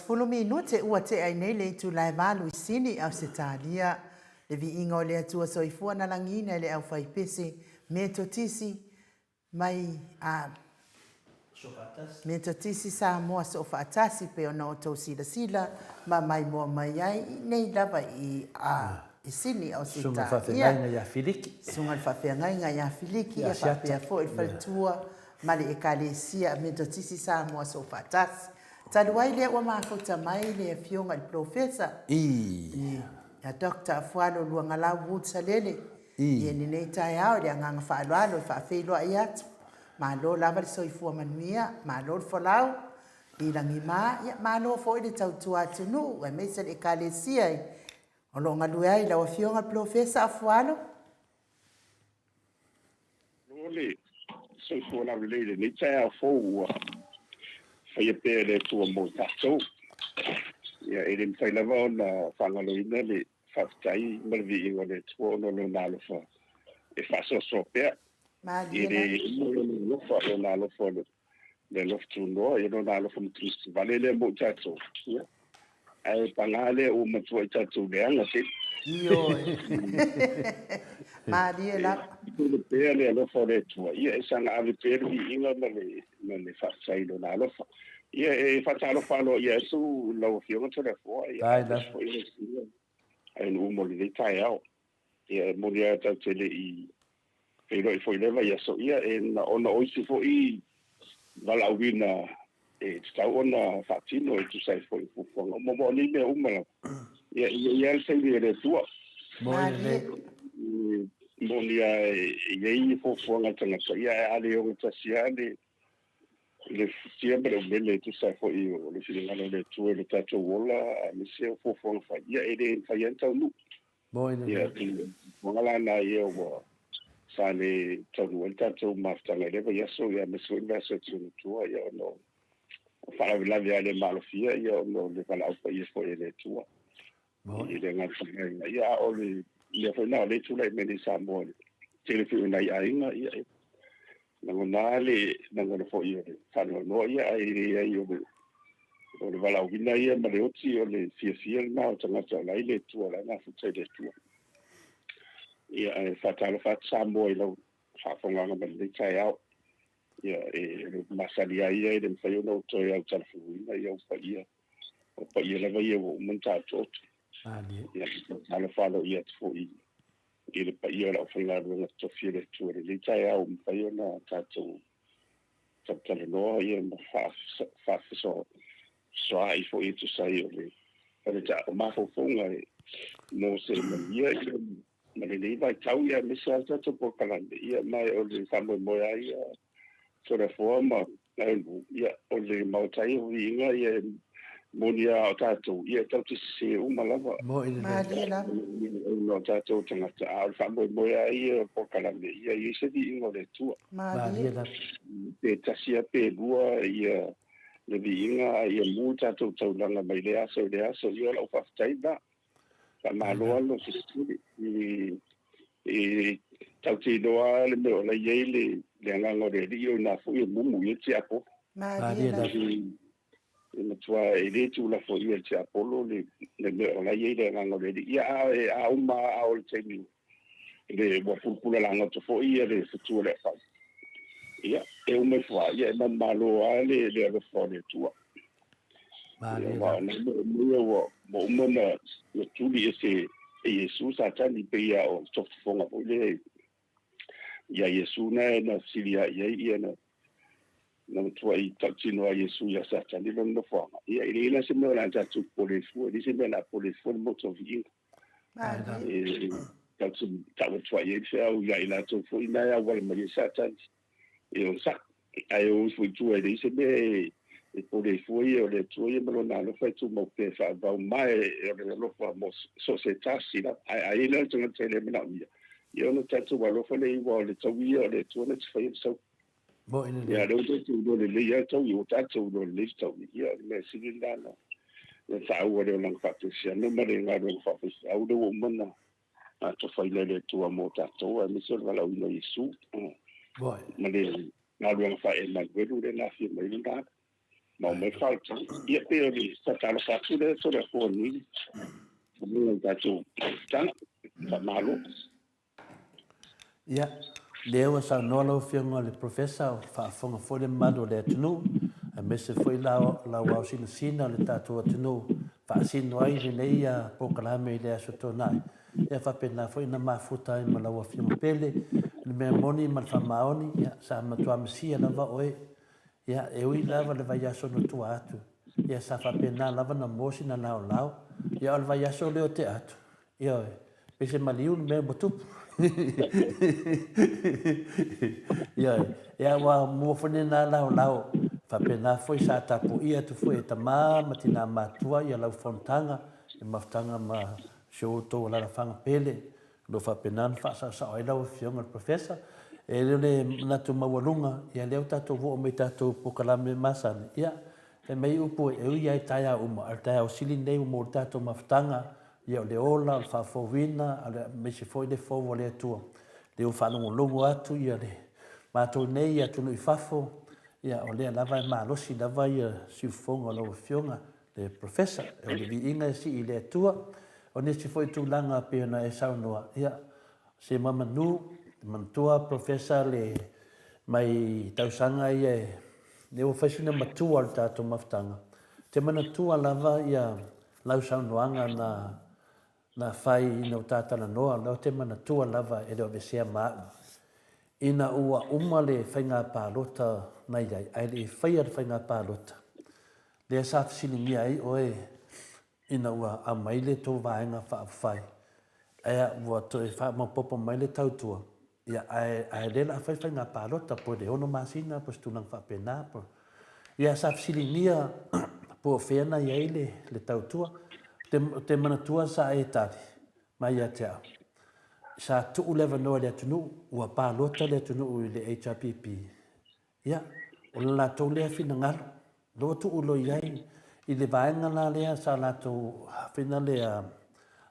20 minute ua tea ai nei le itula e valu i Sini, Ausetalia. Le viiga o le Atua Soifua na lagiina e le aufaipese Metotisi mai a. Metotisi Samoa Soofaatasi pei ona outou silasila ma maimoa mai ai i nei lava i i Sini Susuga Faafeagaiga ia Filiki. Susuga i le Faafeagaiga ia Filiki ia faapea foi le faletua ma le Ekalesia Metotisi Samoa Soofaatasi. Talu ai lea ua mafuta mai le Afioga i le Polofesa ia Doctor Afualo Luagalau Wood Salele i lenei taeao i le agaga faaaloalo e faafeiloai atu. Malo lava le soifua manuia, malo le folau i lagima, ia malo foi le tautua atunuu aemaise le Ekalesia o lo o galue ai lau Afioga le Polofesa Afualo. Malo le soifua laulelei i lenei taeao fou ua faia pea e le Atua mo i tatou. Ia, e le mafai lava ona faagaloina le faafetai ma le viiga o le Atua ona o Lona alofa e faasoasoa pea. E le uma Lona alofa, Lona alofa le alofa tunoa, ia Lona alofa matimati lea mo i tatou. Ia, ae paga lea ua matuai tatou leaga tele. Ioe. Malie lava. E pea le alofa o le Atua, ia e saga ave pea le viiga ma le faafetai i Lona alofa. Ia e faatalofa aloaia atu lau Afioga Toleafoa, ia aemaise foi le Afioga a nuu mo lenei taeao. Ia e moni lava tatou te le i feiloai foi i lea vaiaso, ia e ona o isi foi valaauina e tatau ona faatino e tusa ai foi o fuafuaga uma. Aua o nei mea uma lava, ia e i ai lava le taimi a le Atua. E moni lava e i ai fuafuaga a le tagata, ia ae a le ogatasi lava le le futia ma le umele e tusa ai foi o le finagalo o le Atua i lo tatou ola aemaise o fuafuaga fai, ia e le mafai lava ona taunuu. Ia, fuafuaga la na ia ua sa le taunuu ai le tatou mafutaga i lea vaiaso, ia aemaise foi le vaiaso atu i ona tua, ia ona o faalavelave lava le maalofia, ia ona o le valaau paia foi a le Atua i le agaga faaleaga. Ia, a o le mea foi lena o lea e tulai mai nei i Samoa i le tele foi o nai aiga, ia e lagona lava le lagona foi o le faanoanoa, ia ae leai o le o le valaauina ia ma le oti o le fiafia lena o tagata o la e i le Atua, o la e mafuta i le Atua. Ia, ae faatalofa atu Samoa i lau faafofogaaga mai lenei taeao. Ia, e le masani lava ia e le mafai ona ou toe autalafuguina ia ou paia, o paia lava ia ua uma ona taotooto. Ia, faatalofa aloaia atu foi i le paia o le aufaigaluega totofi a le Atua i lenei taeao ua mafai ona tatou talatalanoa ia ma faafesoaai foi e tusa ai o le o mafaufauga mo se manuia ia ma lenei vaitau ia aemaise lava le tatou polokalame ia ma o le faamoemoe lava ia Toleafoa ma ia o le Maota ia o viiga ia e moni lava o tatou ia e tatou te sese uma lava. Malie lava. Ona o tatou tagata a o le faamoemoe lava ia o le polokalame ia i ai se viiga o le Atua. Malie lava. Pe tasi lava pe lua ia le viiga a ia mu le tatou taulaga mai lea aso i lea aso ia o lau faafetai lena. Faamalo lava le fesili. E tatou te iloa lava le mea o la e i ai le agaga o le Alii, o i ina foi e mumu i ai le tiapolo. E matua e le tuulafoaia e le tiapolo le mea o la e i ai le agaga o le Alii. Ia, a uma lava a oo i le taimi le ua pulapula lagoto foi ia le fetu o le afai, ia, e uma ifo lava, ia e manumalo lava le alofa o le Atua. Aua o nai mea uma ia ua uma ona tuli ese e Iesu Satani, pei lava o le tofotofoga foi lea iā Iesu na na fesilia'i ai, ia na matuai tautino lava Iesu iā Satani lona nofoaga. Ia, e leai la se mea o le a tatou popole ai fua, e leai se mea o le a popole ai fua le Maota o Viiga. E tatou te tau atu ai i ai le feau iā i latou foi na e auala mai ai Satani. E onosai, ae o ifo i tua e leai se mea e pole ai fua ia, o le Atua ia ma Lona alofa e tumau pea e faavavau ma e o le alofa mo so o se tasi lava. Ae a i ai la le tagata e le manaomia, ia ona tatou alofa lea i ai, aua o le taui ia o le Atua na te faia le sau. Ia, lea ua tatou iloa lelei lava le taui, ua tatou iloa lelei le taui, ia o le mea sili lena na taua le olaga faakerisiano ma le galuega faafaifeau lea ua uma ona atofaina e le Atua mo tatou, aemaise o le valaauina o Iesu ma le galuega faa-Emanuelu lea na afio mai ai lona ma omai faaolataga. Ia, pei o le faatalofa atu lea Toleafoa nei i le tatou tala. Faamalo. Ia, Lea ua saunoa lau Afioga i le Professor, ua faafofoga foi le mamalu o le atunuu, aemaise foi lau ao sinasina o le tatou atunuu faasino ai lenei polokalame i le Aso Toonai. Ia faapena foi ona mafuta ai ma lau Afioga pele, le mea moni ma le faamaoni, ia sa matua misia lava oe. Ia e ui lava le vaiaso na tua atu, ia sa faapena lava ona moa sina laolao, ia o le vaiaso lea o tea atu, Ioe, pei se maliu le mea ua tupu. Ioe, ia ua mua foi lena laolao, faapena foi sa tapuaia atu foi e tama ma tina matutua ia lau fonotaga i mafutaga ma si o outou alalafaga pele, o lo o faapena ona faasaosao ai lau Afioga i le Professor. E le o le manatu maualuga, ia lea ua tatou oo mai i tatou polokalame masani, ia, fai mai upu e ui lava i taeao uma, a o le taeao sili lenei ua maua i le tatou mafutaga, Ia o le ola, o le faafouina, aemaise foi le fou o le Atua. Lea ua faalogologo atu ia le matou nei i atunuu i fafo, ia o lea lava e malosi lava ia siufofoga o lau Afioga le Professor. O le viiga e sii i le Atua. O nisi foi tulaga pei ona e saunoa, ia se mamanu, manatua Professor le mai tausaga ia e lea ua fai sina matua o le tatou mafutaga. Te manatua lava ia Lau saunoaga na na fai ina ua ta talanoa, o lea ou te manatua lava e le o aveesea ma au. Ina ua uma le faiga palota na i ai, ae le i faia le faiga palota, lea sa fesiligia ai oe ina ua aumai le tou vaega faaupufai, ae ua toe faamaopoopo mai le tautua, Ia, ae, ae lea la a fai faiga palota po le 6 masina po se tulaga faapena po. Ia, sa fesiligia po o fea na i ai le, le tautua. Te, te manatua sa e tali mai ia te au. Sa tuu le avanoa i le atunuu, ua palota le atunuu i le HRPP. Ia, o le latou lea finagalo, lea ua tuu loa i ai i le vaega la lea sa latou fina lea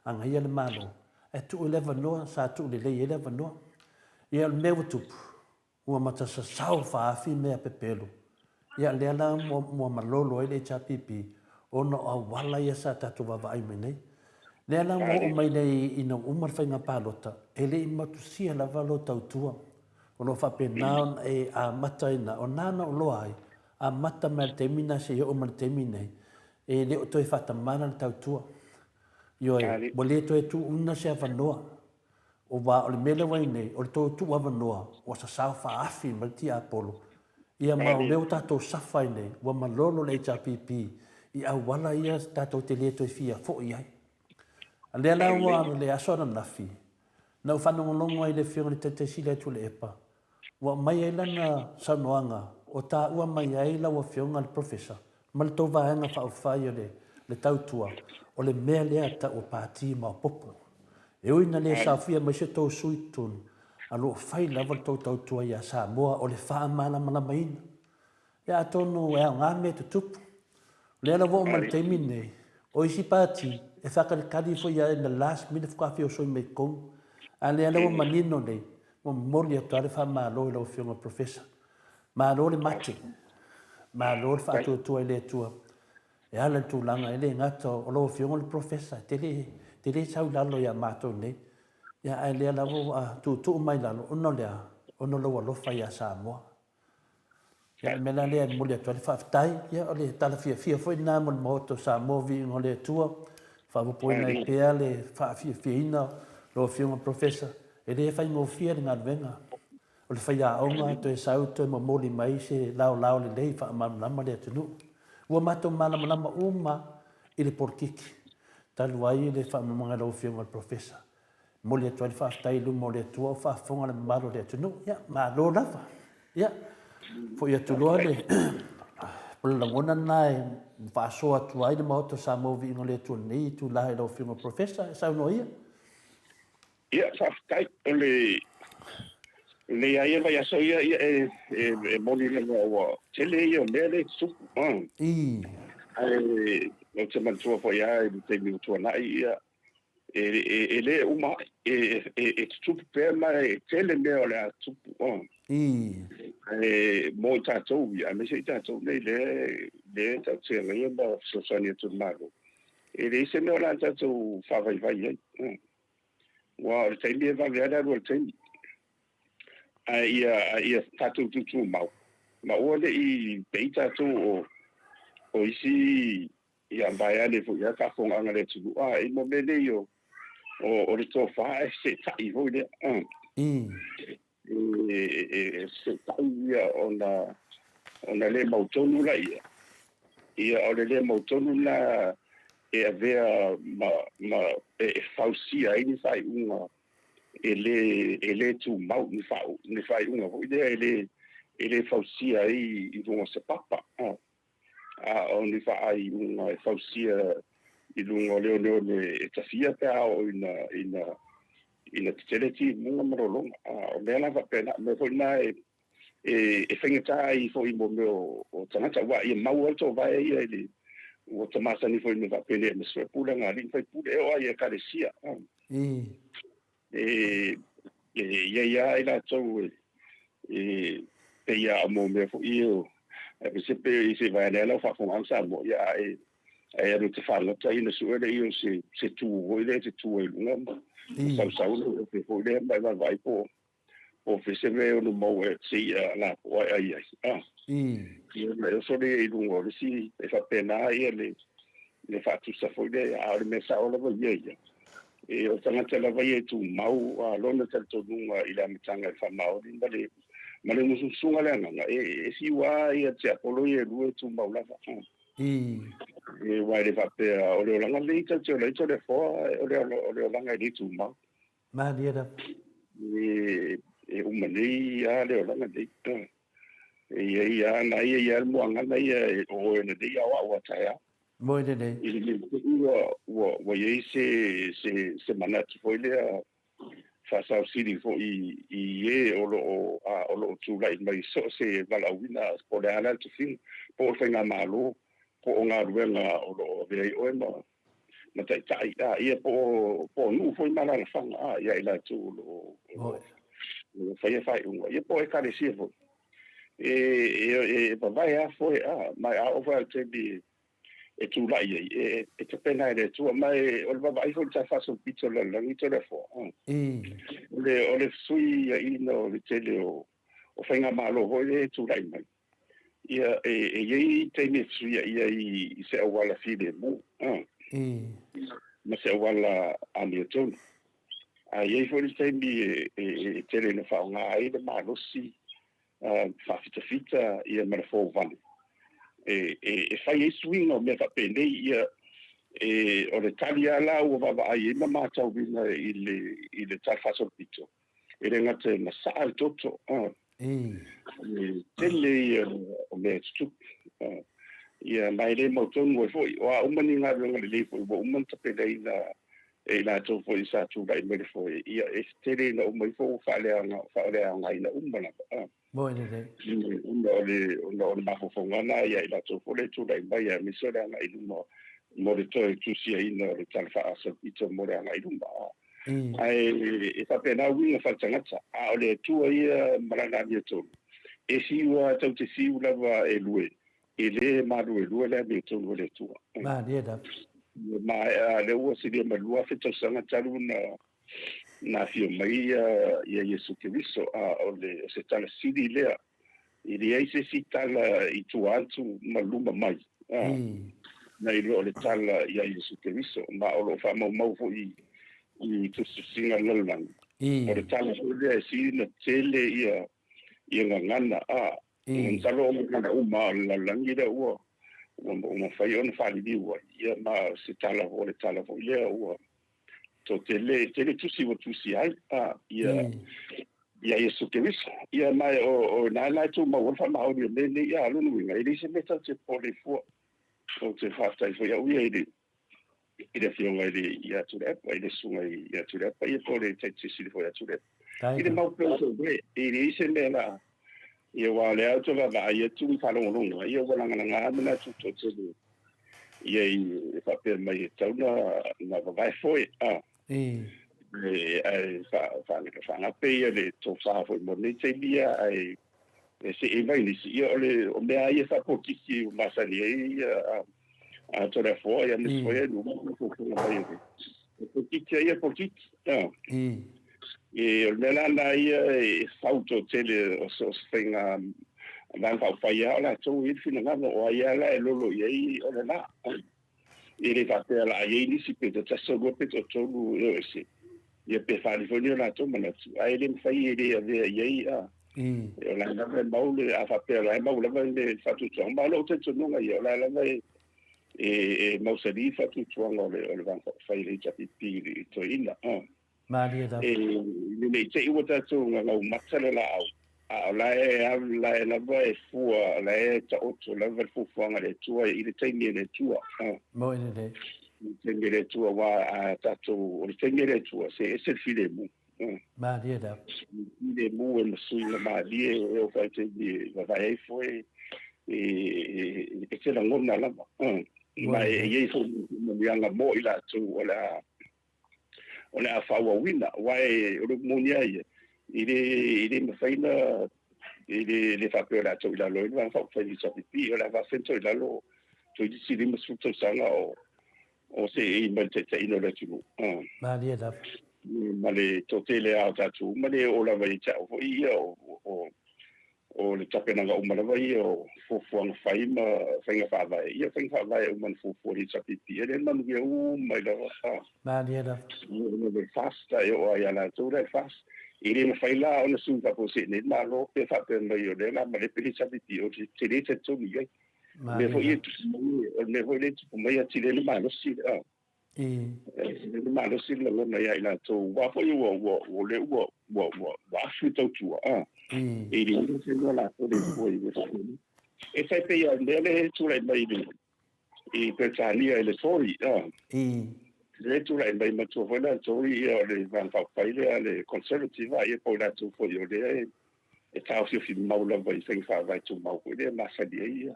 agaia le Malo, ae tuu i le avanoa, sa tuu lelei ai le avanoa. Ia, o le mea ua tupu, ua matasasao faaafi mea pepelo. Ia, lea la ua malolo ai le HRPP ona o auala ia sa tatou vaavaai mai nei. Lea la ua oo mai nei ina ua uma le faiga palota, e le i matusia lava lou tautua. O lo o faapena ona e amata ai na, o na na ou loa ai, amata mai le taimi na seia oo mai le taimi nei, e le o toe faatamala le tautua. Ioe, ua le toe tuuna se avanoa. Aua o le mea lea ua i ai nei, o le tou tuu avanoa, ua sasao faaafi mai le tiapolo. Ia ma o lea ua tatou safa ai nei, ua malolo le HRPP i auala ia tatou te le toe fia foi ai. A lea la ua le aso ananafi, Na ou faalogologo ai i le Afioga i le Taitai Sili a Tuilaepa, ua aumai ai lana saunoaga o taua mai ai lau Afioga le Professor ma le tou Vaega Faaupufai o le Tautua, o le mea lea tau o Pati maopoopo. E ui ina le saofia mai se tou sui i totonu, a o lo o fai lava le tou tautua ia Samoa o le faamalamalamaina. Ia atonu e aoga mea tutupu. O lea la ua oo mai le taimi lenei, o isi pati e faakalikali foi ia in the last minute faatoa feosoi mai i totonu. A lea la ua manino nei, ua momoli atu lava le faamalo i lau Afioga i le Professor. Malo le mate, malo le faatuatua i le Atua e ala i le tulaga, e le gata o lau Afioga o le Professor, e te le, te le sau i lalo ia matou nei. Ia ae lea lava ua tuutuu mai i lalo ona o le a? Ona o lou alofa ia Samoa. Ia, o le mea la lea e momoli atu ai le faafetai. Ia, o le tala fiafia foi lena mo le Maota o Samoa, viiga o le Atua, faaopoopoina ai pea le faafiafiaina o lau Afioga Professor. E le faigofie le galuega o le faiaoga toe sau toe momoli mai se laolao lelei faamalamalama le atunuu. Ua matou malamalama uma i le polokiki talu ai le faamalamalamaga a lau Afioga i le Professor. Momoli atu ai le faafetai i luma o le Atua o faafofoga le mamalu o le atunuu. Ia, malo lava. Ia, foi atu loa le o le lagona lena e faasoa atu ai le Maota o Samoa Viiga o le Atua lenei itula i lau Afioga Professor, e saunoa ia. Ia, faafetai. O le lelei lava ia vaiaso ia, ia e, e, e moni lava ua tele ia o mea lea e tutupu. I. Ae ou te manatua foi lava i le taimi ua tuanai, ia, e le uma ai, e tutupu pea ma e tele mea o le a tutupu. Ae mo i tatou ia, aemaise i tatou nei lea lea tatou te agaia ma fesoasoani atu i le Malo, e leai se mea o le a tatou faavaivai ai. Aua o le taimi e vave lava le alu o le taimi. Ae ia ae ia tatou tutumau, ma aua ne i pei tatou o o isi ia vaeane foi ia faafofogaaga a le atunuu, a i mo mea nei o o o le tofa ae feseetai foi lea. E e feseetai ia ona ona le mautonu laia, ia o le le mautonu lena e avea ma ma e fausia ai ni faaiuga e le e le tumau ni ni faaiuga foi lea e le e le fausia ai i luga o se papa, a o ni faaiuga e fausia i luga o le oneone e tafia pe a oo ina ina ina tetele timuga ma lologa. O mea la faapena, o mea foi na e e faigata ai foi mo mea o tagata, aua ia mau lava le toovae ia i le ua ta masani foi i mea faapenei aemaise foi pulega a alii ma faipule, e oo lava i Ekalesia. E i ai lava i latou e pei lava o mo mea foi ia, aemaise pe i se vaega lea lau faafofogaaga Samoa, ia a e ae alu e te fagota ina sue lea o se se tu foi lea e te tu ai i luga ma sausau le ofe foi lea ma e vaavaai po o fea se mea e ono maua e se i'a lapoa e ai ai. A. Ia ona e oso lea i luga o le isi, e faapena ia le, le faatusa foi lea, a o le mea sao lava ia ia. E o tagata lava ia e tumau a lona talitonuga i le amataga i le faamaoni ma le, ma le musumusuga o le agaga, e, e fiu lava ia tiapolo ia e lua e tumau lava. E aua e le faapea o le olaga lenei tatou te ola ai Toleafoa, o le, o le olaga e le tumau. Malie lava. E, e uma nei lava le olaga nei. E i ai lava, na ia ia le muagana ia e o oe lelei a o au a taeao. Moe lelei. I le mea ua, ua, ua i ai se, se, se manatu foi lea faasausili foi i e o lo o, a, o lo o tulai mai so o se valaauina po o le a la le tofiga, po o le faigamalo, po o galuega o lo o avea ai oe ma, ma taitai, a, ia po o, po o nuu foi ma alaalafaga, a, ia i latou o lo o, o lo o faia faaiuga, ia po o ekalesia foi. E, e, e vavae lava foe, a, ma a oo foi i le taimi e tulai ai, e, e tapena e le Atua. Ma e, o le vaavaai foi i le tafaasolopito o le lalolagi Toleafoa, a, o le, o le fesuiaiga o le tele o, o faigamalo foi lea e tulai mai, Ia, e, e i ai taimi e fesuiai ai i se auala filemu, ma se auala amiotonu. A i ai foi le taimi e, e, e tele ina faaaoga ai le malosi faafitafita ia ma le fouvale e, e, e fai ai suiga o mea faapenei. Ia, e, o le tali lava la ua vaavaai ai ma matauina i le, i le tala faasolopito, e le gata e masaa le toto, e tele ia o mea e tutupu. Ia, ma e le mautonu ai foi, o a uma ni galuega lelei foi ua uma ona tapenaina e i latou foi sa tulai mai le foe, ia, e tele ina uma ifo ua faaleaoga, faaleaogaina uma lava. Moe lelei. Ona o le, ona o le mafaufauga lena ia i latou foi lea e tulai mai, aemaise o le agai i luma mo le toe tusiaina o le Tala Faasolopito mo le agai i luma. Ae e faapena uiga faaletagata, a o le Atua ia ma Lana amiotonu, e fiu lava tou te fiu lava e lue, e le maluelue le amiotonu a le Atua. Malie lava. Ma a lea ua silia ma le 2000 tausaga talu na na afio mai ia ia Iesu Keriso, a o le o se tala sili lea, e leai se isi tala i tua atu ma luma mai, a, nai lo o le tala ia Iesu Keriso, ma o lo o faamaumau foi i tusitusiga a le lalolagi. O le tala foi lea e sili ona tele ia ia gagana, a, masalo o gagana uma o le lalolagi lea ua ua ua mafai ona faaliliu ai, ia ma o se tala o le tala foi lea ua toatele tele tusi ua tusia ai, a, ia ia Iesu Keriso. Ia ma o o na la e tumau ai le faamaoni o mea nei, ia lona uiga, e leai se mea tatou te popole fua. Ou te faafetai foi au ia i le i le afioga i le ia Tuilaepa, i le susuga ia Tuilaepa, ia po o le Taitai foi ia Tuilaepa. I le mau pea o se e leai se mea la, ia aua o lea ou te vaavaai atu ma faalogologo, ia ua lagalaga manatu toatele ia i e faapea mai e tatau na vavae foe, a. Ae faagape ia le tofa foi mo lenei taimi ia, ae e see mai nisi. Ia o le o mea ia faapolokiki ua masani ai ia a Toleafoa ia aemaise foi ia nuu ma fuafuaga mai o le polokiki ia polokiki. E o le mea la lena ia e fau toatele o so o se faiga Vaega Faaupufai lava o latou e i ai le finagalo, o ai lava la e lolo i ai o le la. E le faapea o le a i ai nisi pe toatasi toalua pe toatolu e o ese, ia pe faaali foi ni o latou manatu, ae le mafai e le avea i ai a. O la lava e mau le, a faapea o la e mau lava le faatuatuaga, ma o lou talitonuga ia, o la lava e e mausali le faatuatuaga o le Vaega Faaupufai o le HRPP i le toeaina. Malie lava. E ne i te i ua tatou gagaumata le laau, a o la e la e lava e fua, la e taoto lava le fuafuaga a le Atua i le taimi e le Atua. Moi lelei. I le taimi e le Atua, aua a tatou, o le taimi e le Atua, se ese le filemu. Malie lava. Filemu e masui ma malie e oo foi i le taimi e vavae ai foi, e te lagona lava. Ma e i ai foi manuiaga mo i latou o le a o le a faaauauina, aua o le upu moni lava ia, e le, e le mafai na, e le, le faapea o le a tou i lalo ai le Vaega Faaupufai i le HRPP, o le a faafefea ona tou i lalo toeitiiti 50 tausaga o, o seei mai le taitaiina o le atunuu. Malie lava. Ma le toatele lava o tatou uma, le oo lava ia te au foi ia o, o, O le tapenaga uma lava ia o fuafuaga fai ma faiga faavae, ia faiga faavae uma na fuafua e le HRPP, e le manuia uma ai lava. Malie lava. O le FAST, e oo lava ia latou la e FAST. E le mafai la ona sui faafuasei nei le Malo pe faapea mai o lea o le a malepe le HRPP, ou te le talitonu i ai. O le mea foi o le mea foi lea e tupu mai, atili ai le malosi. E malosi le lagona ia i latou, aua foi ua ua ua le ua ua ua ua afu le tautua, a. E le i se mea latou le fua i le E tai pei o le mea lea e tulai mai i le i Peretania i le Tory, a. Le tulai mai matua foi la le Tory ia o le Vaega Faaupufai lea le Conservative, a ia po o latou foi o lea e taofiofi mau lava i faiga faavae tumau foi lea e masani ai ia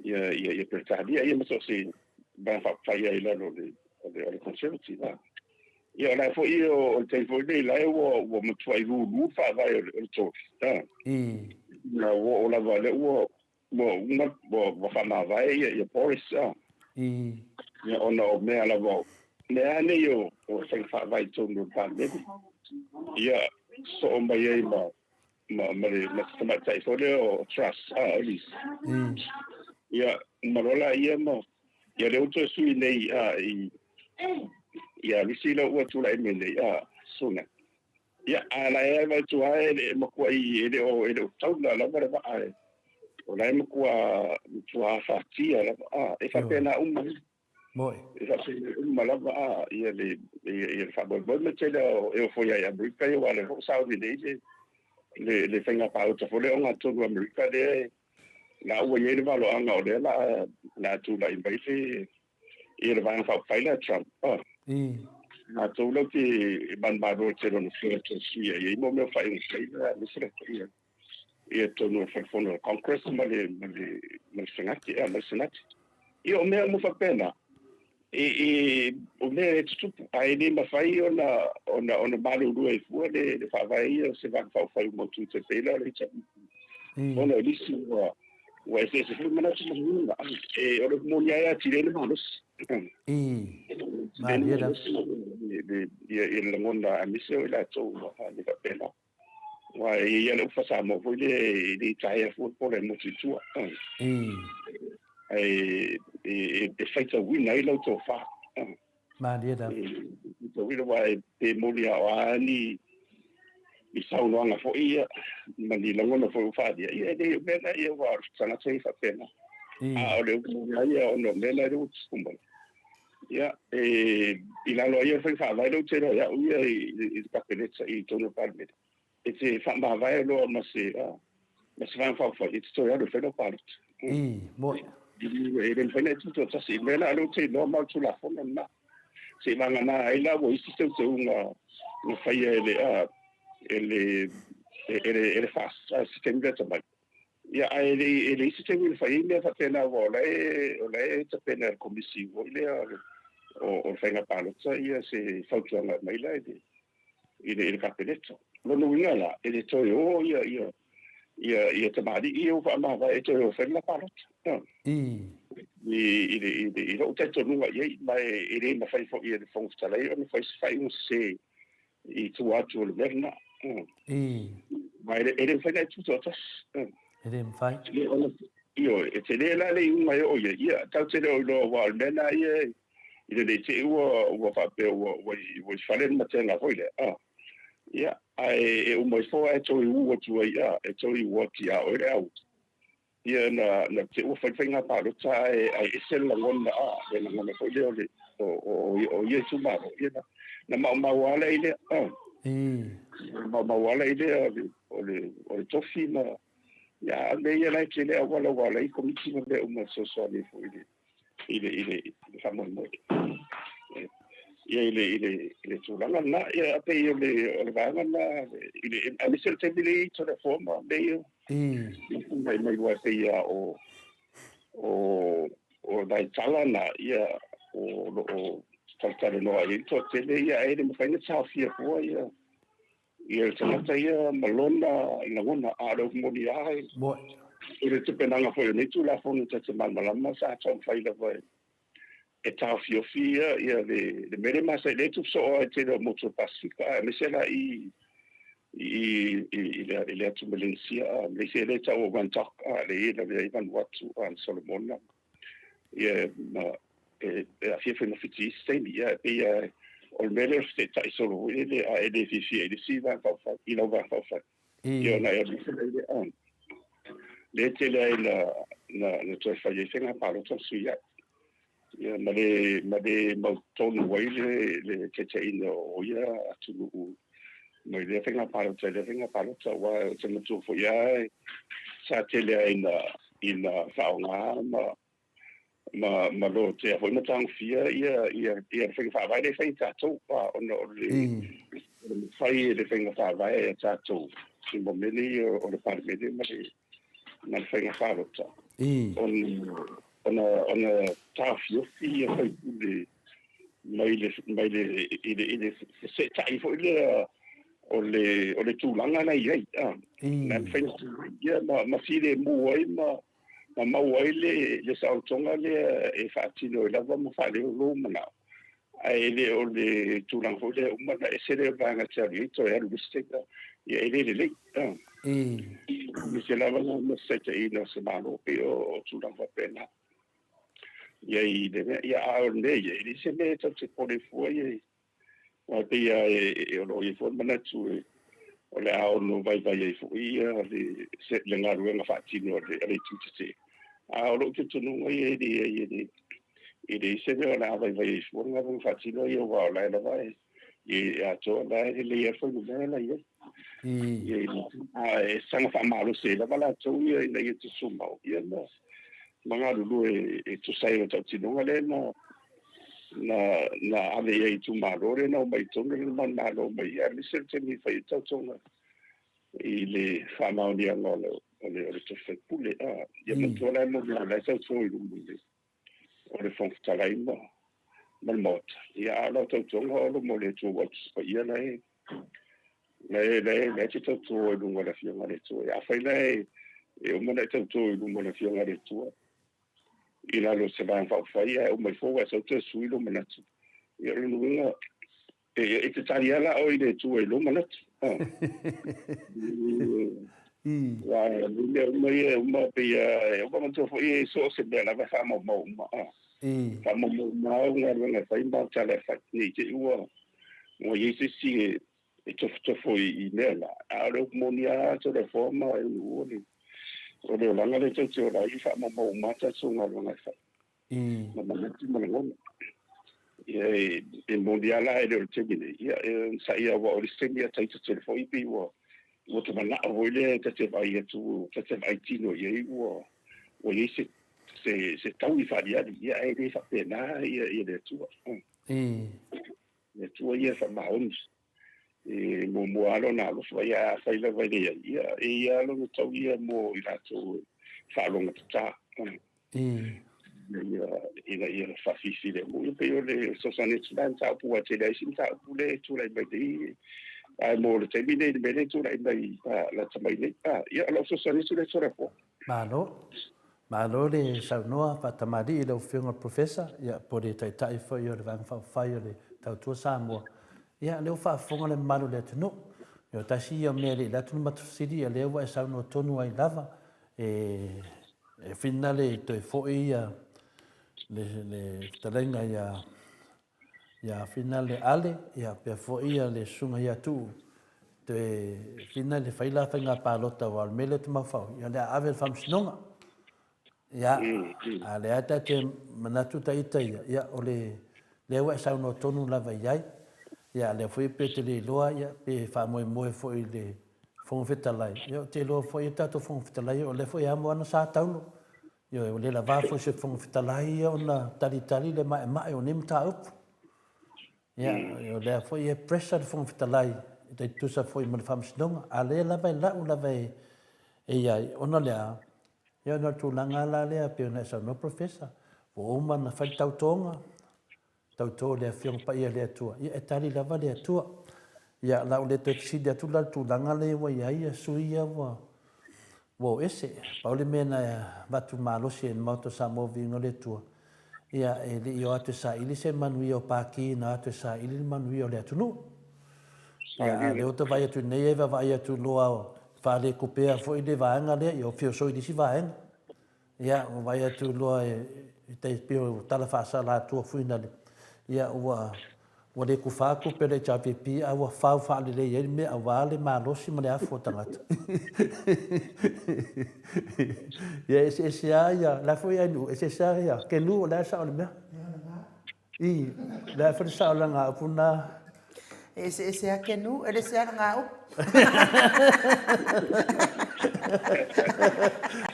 ia ia ia Peretania ia ma so o se Vaega Faaupufai ai i lalo o le o le o le Conservative a. Ia o la foi o le taimi foi lenei la e ua ua matuai lulu le faavae o le o le Tory a. Na ua oo lava lea ua ua uma ua ua faamavae ia ia Boris a. Ia ona o mea lava o mea lava nei o o faiga faavae i totonu o le Palemene. Ia sosoo mai ai ma ma, ma le ma se tamaitai foi lea o Truss, a, o Liz. Ia, uma loa la ia ma, ia lea ua toe sui nei, a, i, ia Rishi la ua tulai mai nei, a, Sunak. Ia, a la e vaai atu lava e le matuai, e le o, e le o taula lava le vaa e, o la e matua, matua afatia lava, a, e faapena uma. Moi. E faapena uma lava a, ia le, ia, ia le faamoemoe ma le tele o e o foi ai Amerika ia, aua o lea foi ua sauni nei le, le, le faiga palota foi lea ogatotonu o Amerika lea e, la ua i ai le valoaga o lea la a, la a tulai mai le, ia le Vaega Faaupufai lea a Trump. A. Latou latou te manumalo i le tele o nofoa e toe suia i ai mo mea o faaiuga fai lea, aemaise le ia, ia totonu o le Fale Fono o le Congress ma le, ma le, ma le Senate, ma le Senate. Ia, o mea uma faapena, e, e, o mea e tutupu, ae le mafai ona, ona, ona malulu ai fua le, le faavae ia o se Vaega Faaupufai ua mautu te pei la o le HRPP. Ona o nisi ua, ua eseese foi manatu ma lagona. E, o le moni lava e atili ai le malosi. Malie lava. Ia, ia le lagona aemaise o i latou ua le faapena. Aua e i ai lava le upu faa-Samoa foi lea, e le taea fua le pola e motu i tua. Ae e faitauina ai lau tofa. Malie lava. E faitauina aua pe moni lava o a ni saunoaga foi ia ma ni lagona foi ua faaalia, ia e le o mea na ia aua o le tagata ia e faapena. A o le upu moni lava ia ona o mea na ua tupu mai. Ia, e, i lalo ai o le faiga faavae lea ou te iloa ai au ia i, i le Kapeneta i totonu o le Palemene, e te faamavae loa ma se, ma se Vaega Faaupufai, e te toe alu e fai lau palota. I, moe. E le mafai ona e tutoatasi i mea la lea ou te iloa ma o le Tulafono lena. Seiavagana ai la ua isi teuteuga na faia e le, e le, e le, e le FAST, se taimi lata mai. Ia, ae e le i leai se taimi na fai ai mea faapena, aua o la e, o la e tapena e le Komisi foi lea o le Faiga Palota ia se fautuaga e aumai la i le, i le, i le Kapeneta. O lona uiga la, e le toe o ia, ia, ia, ia tamalii ia ua faamavae e toe o e fai le la palota. I. I, i, le, i, le, i lou talitonuga i ai, ma e, e le mafai foi e le Fofoga Fetalai ona fai se faaiuga sese. i tua atu o le mea lena. Ma e le mafai ona e tutoatasi. E le mafai. Ioe, e tele la le iuga e oo i ai. Ia, tatou te le o iloa aua o le mea lena ia i le le te i ua faapea ua i fale le matega foi lea. Ia, ae e uma ifo ae toe uu atu ai, e toe uu atu ia oe le au. Ia na na te ua fai le faiga palota ae ae ese le lagona a le lagona foi lea o le o o o ia itumalo ia na na maumau ala i lea a maumau ala i lea o le o le o le tofi ma ia a mea ia la e tele auala ua ala ai komiti ma mea uma e fesoasoani foi i le i le i le i le faamoemoe. Ia i le i le i le tulaga lena ia pei o le o le vaega lena i le aemaise o le taimi lea i Toleafoa ma mea ia mai mai aua e pei lava o o o nai tala na ia o lo o talatalanoa ai le toatele ia ae le mafai ona taofia fua ia Ia le tagata ia ma lona lagona, a o le upu moni lava, i le tapenaga foi o nei Tulafono ta te malamalama sa taumafai lava e taofiofi ia le mea lea masani, lea e tupu soo lava i le tele o motu o le Pasefika, aemaise la i i le atu Malenesia, Malaysia lea e tau o Wantok, lea e lavea ai Vanuatu, Solomona. Ia ma e aafia foi ma Fiti i isi taimi. Ia e pei lava o le mea lea o le feteeta'i solo foi lele a e le fiafia i le isi Vaega Faaupufai, i lau Vaega Faaupufai. Ia ona e alu ifo lea i le a. Lea e tele ai na na toe fai ai faiga palota ma sui ai. Ia ma le ma le mautonu ai le le taitaiina o ia atunuu mai lea faiga palota i lea faiga palota aua ou te manatua foi lava sa tele ai ina ina faaaoga ma ma ma lotea foi ma tagofia ia ia ia le faiga faavae lea e fai e tatou ona o le o le mafai e le faiga faavae a tatou i mo mea nei o le Palemene ma le ma le faiga palota ona ona ona taofiofi ia faipule mai le mai le i le i le feseetai foi lea o le o le tulaga la i ai a na mafai ona ia ma ma filemu ai ma ma maua ai le le saolotoga lea e faatino ai lava ma faaleo lou manao ae le o le tulaga foi lea uma ona ese lea vaega e te alu i ai toe alu i le isi taimi ia e le lelei a aemaise lava le fesaitaiina o se Malo pei o tulaga faapena. Ia i le mea, ia a o le mea ia, e leai se mea e tatou te pole fua ia i, aua e pei lava e o lo o i ai foi le manatu e, o le a ono vaivai ai foi ia le, se, le galuega faatino a le, a le Itu Tetee. A o lou talitonuga ia e leai e le, e leai se mea o le a vaivai ai fua le galuega faatino ia aua o la e lava e, e atoa la e lelei lava le fuainumera la e i ai. A e saga faamalosi ai lava latou ia ina ia tusumau ia ma ma galulue e tusa ai o le tautinoga lea na na na ave i ai itumalo lea na omai i totonu le manumalo mai ia aemaise le taimi e fai ai tautoga i le faamaoniaga o le o le o le tofi faipule a ia manatua la e moni o la e tauto i luma i le o le Fofoga Fetalai ma ma le Maota. Ia, a o lau tautoga o lo mo le Atua ua Tusi Paia la e la e la e la e te tauto ai i luga o le Afioga a le Atua. Ia, afai la e e uma ona e tauto i luma o le Afioga a le Atua i lalo o se Vaega Faaupufai ae uma ifo ua e sau toe sui lou manatu, ia o lona uiga E te tali lava la oe i le Atua i lou manatu. Aua o mea uma ia e uma pei lava e uma manatua foi e so o se mea lava e faamaumau uma. Faamaumau uma au galuega e fai ma au tala e fai, ne i te i ua i ai se isi e tofotofo i mea la. A o le upu moni lava Toleafoa ma Eunu'u o le olaga lea tou te ola ai e faamaumau uma lava tatou galuega e fai. Ma manatu ma lagona. Ia e moni lava la e le o le taimi nei, ia e onosai lava aua o le isi taimi a taita tele foi pei ua ua ta manao foi lea ta te vaai atu, ta te vaai tino i ai ua ua i ai se se se taui faaliali, ia ae le faapena ia ia le Atua. Le Atua ia e faamaoni. E muamua lava lona alofa, ia ae afai lava e leai, ia e i ai lava lona taui ia mo i latou e faalogotatā. Ina ia ina ia faafilemu. Ia pei o le fesoasoani atu la i mataupu aua e tele ai isi mataupu lea e tulai mai nei. Ae mo le taimi nei i le mea lea e tulai mai lata mai nei, ia o lau fesoasoani atu lea Toleafoa. Malo. Malo le saunoa faatamalii i lau Afioga i le Professor, ia po o le Taitai foi o le Vaega Faaupufai o le Tautua Samoa. Ia, lea ua faafofoga le mamalu o le atunuu. Ia, o tasi ia o mea e le i alu atu le matou fesili, ia lea ua e saunoa tonu ai lava, e, e finale toe foi ia le, le fetalaiga ia, ia finale Ale, ia pea foi ia le susuga ia Tuu, toe finale fai la faiga palota, aua o le mea lea ou te mafaufau, ia o le a ave i le faamasinoga. Ia, a o lea ta te manatu ta ita ia, ia, o le, lea ua e saunoa tonu lava i ai. Ia, a lea foi pe te le iloa, ia, pe faamoemoe foi i le Fofoga Fetalai. Ia, ou te iloa foi o tatou Fofoga Fetalai, o lea foi e amo ana sa taulo. Ioe, ua le lava foi se Fofoga Fetalai ia ona talitali le maemae o nei mataupu. Ia, o lea foi e pressure le Fofoga Fetalai e tai tutusa foi ma le Faamasinoga. A lea lava e lau lava e i ai, ona o le a? Ia ona o le tulaga la lea pei ona e saunoa Professor, ua uma ona fai le tautoga, tauto i le Afioga Paia a le Atua, ia e tali lava le Atua. Ia o le a ou le toe fesili atu la i le tulaga lea ua i ai sui ia ua ua o ese. Pau le mea na avatu malosi e le Maota o Samoa Viiga o le Atua, ia e le i o atu e saili se manuia o Pākī na o atu e saili le manuia o le atunuu. Ia, a o lea ua ta vaai atu nei e vaavaai atu loa faalekupea foi le vaega lea, ia feosoi i le isi vaega. Ia, ua vaai atu loa e tai pei o tala faasalatua fuinale, ia ua ua le kufa tupe a le HRPP a ua fau faalelei ai le mea aua le malosi ma le afu o tagata. Ia eseese lava ia, la foi ai nuu, eseese lava ia, ke nuu o le a sao le mea. I, le a foi le sao o le lagaupu na. E eseese lava ke nuu, e le ese lava lagaupu.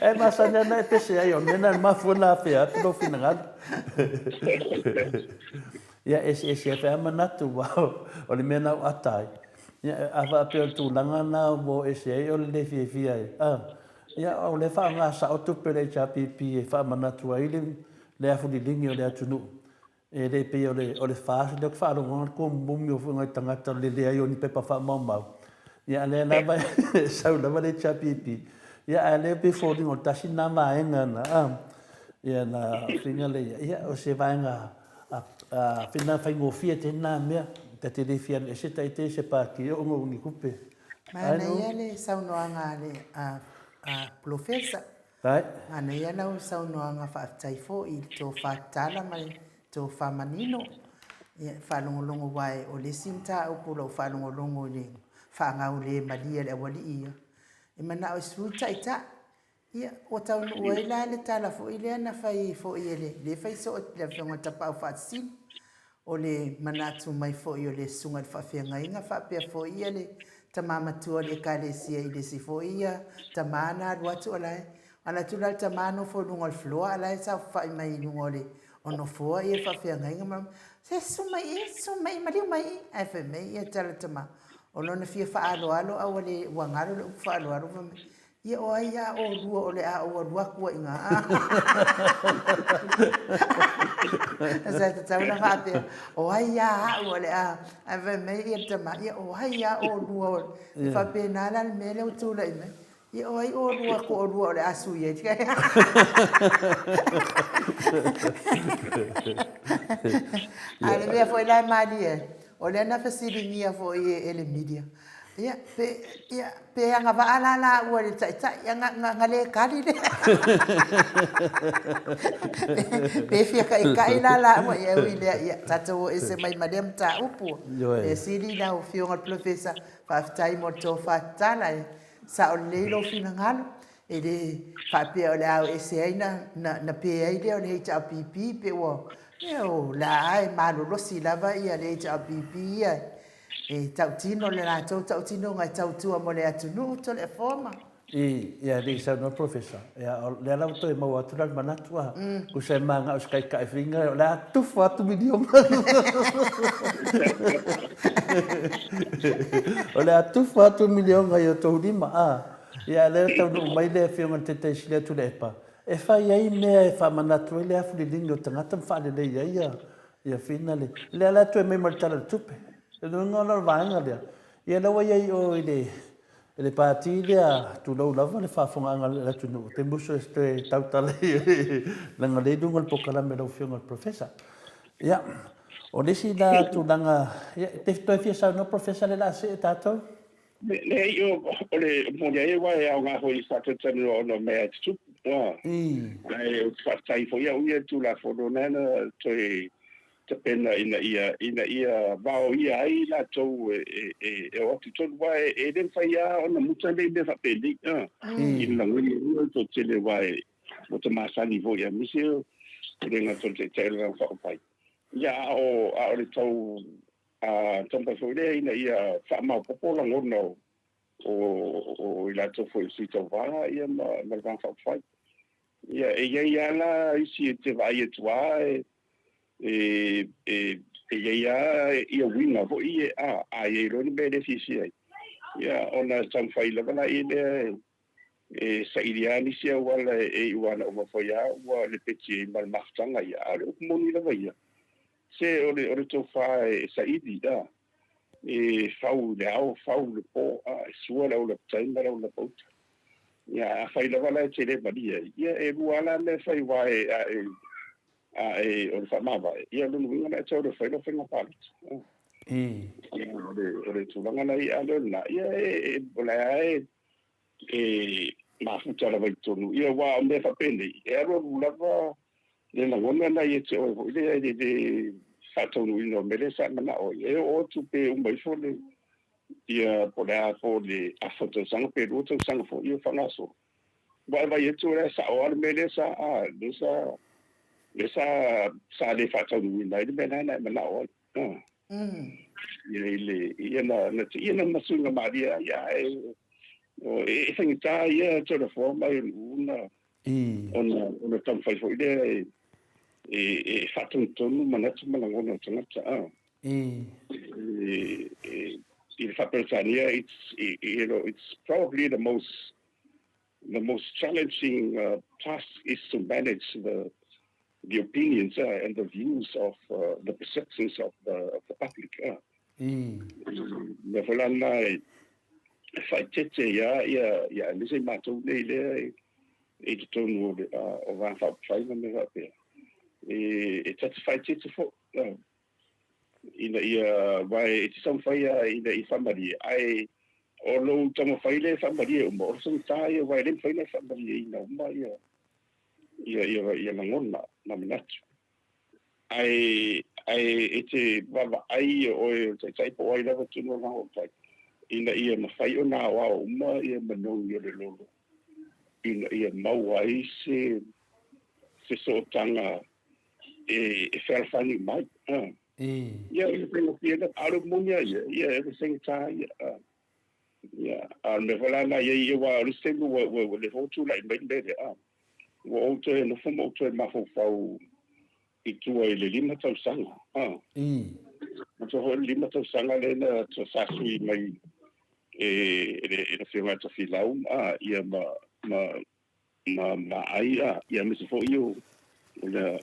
E masani ana e pese ai, o le mea na e mafua na afea atu lou finagalo. Ia, e eseese ai foi lava manatu, aua o le mea na ou ata ai. Ia, a faapea o le tulaga lena ua o ese ai o le le fiafia ai, a, ia, o lea e faaaoga sao tupe a le HRPP e faamanatu ai le le afuliligi o le atunuu. E le pei o le, o le FAST lea ou te faalogo atu ua mumi o foi nai tagata o le leai o ni pepa faamaumau. Ia a lea lava e sau lava le HRPP. Ia a lea pei foliga o le tasi lena vaega na, a, ia na faiga lea. Ia o se vaega a, a, fina faigofie tele na mea. Ta te le fia alu ese ta ite i se pāti o ni tupe. Manaia le saunoaga a le a, a Polofesa. Right. Manaia lau saunoaga faafetai foi i le tofa tatala ma le tofa manino. Ia, faalogologo aua o le isi mataupu o lau faalogologo i le faagaulemalie a le aualii ia, e manao e sui le taitai. Ia, ua taunuu ai la le tala foi lea na fai foi e le, lea e fai soo e le Afioga i le Tapaau Faasisina, o le manatu mai foi o le susuga i le faafeagaiga faapea foi ia le tama matua o le Ekalesia i le isi foi ia tama na alu atu o la e alu atu la le tama nofo i luga o le floor a la e saofafai mai i luga o le o nofoa ia faafeagaiga ma se susu mai i susu mai i maliu mai i ae fai mai ia tala tama o lona fia faaaloalo a ua le ua galo le upu faaaloalo fai mai Ia o ai a olua o le a ou alu atu ai iga? Sa tatau ona faapea, o ai a au o le a, ae fai mai ia le tama, ia o ai a olua o le, e faapena la le mea lea ua tulai mai. Ia o ai olua toalua o le a sui ai? A o le mea foi la e malie ai, o lea na fesiligia foi e le media, Ia, pe, ia, pe agavaa la laua i le taitai, ia, na, na, na le tali lea. Pe fia taitai la laua, ia, e ui lea, ia, tatou o ese mai ma lea mataupu. Ioe. E sili lau Afioga i le Polofesa, faafetai mo le tofa tatala, e sao lelei lou finagalo. E le faapea o le a o ese ai na, na, na pe ai lea o le HRPP pe ua, ia, o la e malolosi lava ia le HRPP ia E tautino le latou tautinoga e tautua mo le atunuu, Toleafoa ma. I, ia, le i saunoa Professor, ia, o lea la ua toe maua atu la le manatu, a, tusa e manao i se taitai finga, o le a tufa atu miliona. O le a tufa atu miliona i o outou lima, a. Ia, a o lea e taunuu mai le Afioga i le Taitai Sili a Tuilaepa, e fai ai mea e faamanatu ai le afuliliga o tagata ma faalelei ai ia, Ia fina le. Lea la toe mai ma le Tala o le Tupe. O le uiga la o le vaega lea, ia lea ua i ai i o i le i le pati lea, tulou lava le faafofogaaga a le atunuu, te musu e toe tautala leaga o lea e i luga o le polokalame a lau Afioga i le Professor. Ia, O le isi la tulaga, ia, te toe fia saunoa Professor le la see tatou? Leai, o le moni ai aua e aoga foi i faatalatalanoa ona o mea e tutupu. Ae ou te faafetai foi au ia i le Tulafono lena na toe tapena ina ia ina ia vaoia ai latou e o atu i totonu aua e le mafai lava ona muta nei mea faapenei i le lagona o le toatele aua ua ta masani foi aemaise e le gata o le Taitai o le Vaega Faaupufai ia a o a o le tau taumafai foi lea ina ia faamaopoopo lagona o i latou foi o sui tauva ia ma le Vaega Faaupufai. Ia, e i ai lava la isi e te vaai atu lava e i ai lava ia uiga foi ia, a i ai loa ni mea e le fiafia ai, ia ona taumafai lava laia lea e saili lava nisi auala e iu lava ina uma foi lava ua lepeti ai ma le mafutaga ia. A o le upu moni lava ia, se o le tofa e saili, a, e fau i le ao, fau i le po, a, e sua le aulapa tai ma le aulapa uta. Ia, afai lava la e te le malie ai, ia e lua lava la mea e fai aua e, a e, a e, o le faamavae, ia o lona uiga la e tatau loa e fai lau faiga palota. Ia, o le tulaga la ia, a le o lena, ia e, o la e e mafuta lava i totonu. Ia, aua o mea faapenei, e alualu lava le lagona lena ia te oe foi lea i le le faataunuuina o mea lea sa e manao ai. E oo atu pe uma ifo le, ia po o le a po o le afa tausaga pe 2 tausaga foi o faagasolo. Ua e vaai atu o la e sao lava le mea lea sa, a, lea sa, lea sa, sa le faataunuuina ai le mea lena na e manao ai. Ia i le, ia na, na, ia na masuga malie ai, ae, e faigata ia Toleafoa mai o Nu'u na, ona, ona taumafai foi lea e, e faatonutonu manatu ma lagona o tagata, a. I le faa-Peretania, it's, you know, it's probably the most, the most challenging task is to manage the, the opinions and the views of the perceptions of the, of the public. Mea foi la lena e faaeteete ia, ia, ia aemaise i matou nei lea e, i totonu o le, o Vaega Faaupufai ma mea faapea. E, e ta te faaeteete foi, ina ia, aua e te taumafai lava ina ia faamalie, ae o lou taumafai lea e faamalie uma, o le faigata ia, aua e le mafai ona e faamalieina uma ia, ia, ia, ia lagona ma manatu. Ae, ae e te vaavaai o oe o le taitai po o ai lava tonu o le Vaega Faaupufai, ina ia mafai ona aoao uma ia manogi o le lolo, ina ia maua ai se, se sootaga e fealofani uma ai. Ia, e faigofie lava, a o le moni lava ia, ia e faigata ia. Ia, a o le mea foi la lena e i ai, aua o le isi taimi ua, ua, lea foi ua tulai mai le mea lea, ua ou toe nofo ma ou toe mafaufau i tua i le 5 tausaga. Manatua foi le 5 tausaga lea na sa sui mai e le Afioga ia Tofilau, ia ma, ma, ma ma ai a ia aemaise foi o o le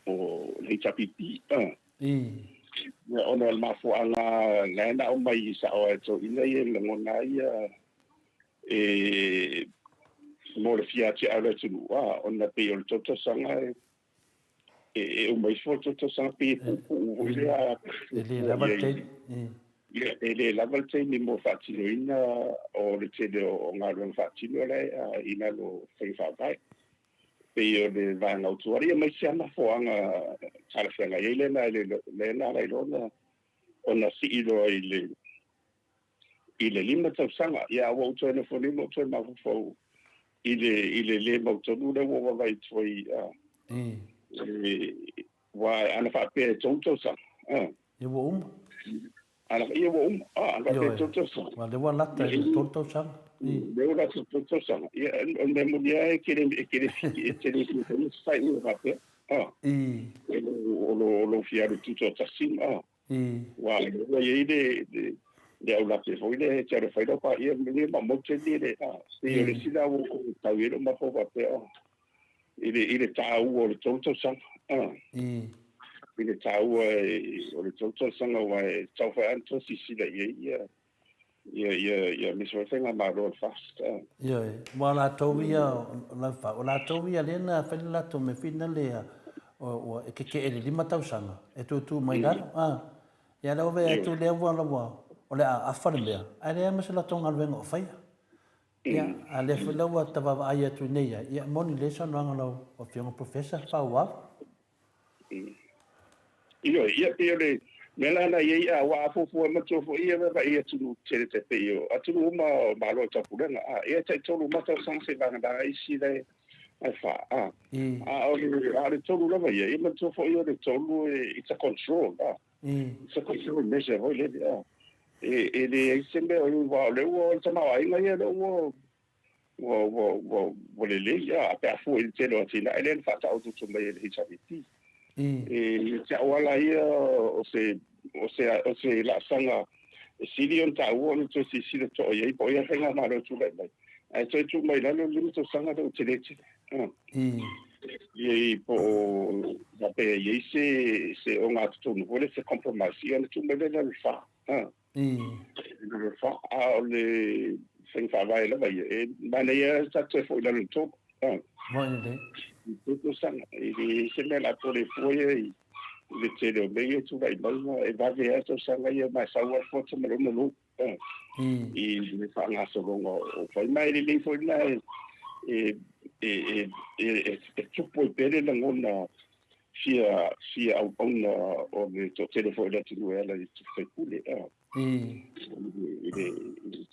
o le HRPP a ia ona o le mafuaaga la na aumai sao ai toeaiina ia e lagona ai ia e mo le fia atiae o le atunuu a ona pei o le 3 tausaga e e uma ifo le 3 tausaga pei e puupuu foi lea e le lava le taimi. Ia, e le lava le taimi mo le faatinoina o le tele o galuega faatino la e i lalo o faiga faavae. Pei o le vaega autu aemaise lava mafuaaga talafeagai ai lea na lea na ala ai loa ona sii loa i le i le 5 tausaga. Ia, a ua ou toe nofo nei ma ou toe mafaufau i le i le le mautonu lea ua ou vaavaai atu ai aua ana faapea e 3 tausaga. Ia ua uma. Ana, ia ua uma. Ana faapea e 3 tausaga. Aua lea ua lata i le 3 tausaga. Lea ua lata i le 3 tausaga. Ia, o le mea moni lava e te le, e te le, e te le fia faia se faaiuga faapea. O lou fia alu tutoatasi. Aua ua i ai le, le, le aulape foi lea e te alu e fai lau paia, ia maumau taimi e le, pei o le isi la ua ou tau i ai lou mafaufau faapea, i le, i le taua o le 3 tausaga. I le taua o le 3 tausaga aua e tatau foi lava ona toe silasila i ai ia, ia, ia, ia aemaise foi le faigamalo a le FAST. Ioe, aua o latou ia, o Laufau, o latou ia lea na fai le latou mea foi lea, ua e kekeʻe i le 5 tausaga e tūtū mai lalo, a. Ia lea ua vaai atu lea ua ua o le a afa le mea, ae leai ma se latou galuega o faia. Ia, a lea foi la ua ta vaavaai atu i nei ai, ia e moni lelei saunoaga a lau Afioga Professor, faaauau. Ioe, ia pei o le mea la na i ai, a ua afuafua matua foi ia vaavaai i atunuu tetele tai pei o atunuu uma o Malo o Taupulega, a, ia e taitolu uma tausaga seiavagana ai isi la e fa, a. A o le, a o le tolu lava ia, ia manatua foi o le tolu e, it's a control, a. It's a control measure foi lele, a. E leai se mea o, aua o lea ua, o le tamaoaiga ia lea ua, ua, ua, ua, ua lelei, a, pe a fua i le tele o atinae lea na faataototo mai e le HRPP. E ia te au lava ia o se, o se, o se laasaga e sili ona taua ona toe silasila totoa i ai, po o ai lava le faigamalo e tulai mai, ae toe tuu mai i lalo le 5 tausaga lea ua tele tele. Ia, po o faapea e i ai se, se ogatotonu foi lea, se compromise, ia ona tuu mai lea i lalo i le 4. Fa, a o le faiga faavae lava ia, e manaia lava tatou toe foi i lalo i le 3. Moi lelei. 3 tausaga. E leai se mea o le a pole fua ia i le tele o mea ia e tulai mai, ma e vave lava tausaga ia, ma e sau lava le fuata ma lona lou i le faagasologa o fai. Ma e lelei foi lena e e tupu ai pea le lagona fia fia auauna o le toatele foi o le atunuu e ala i sui usufono. I le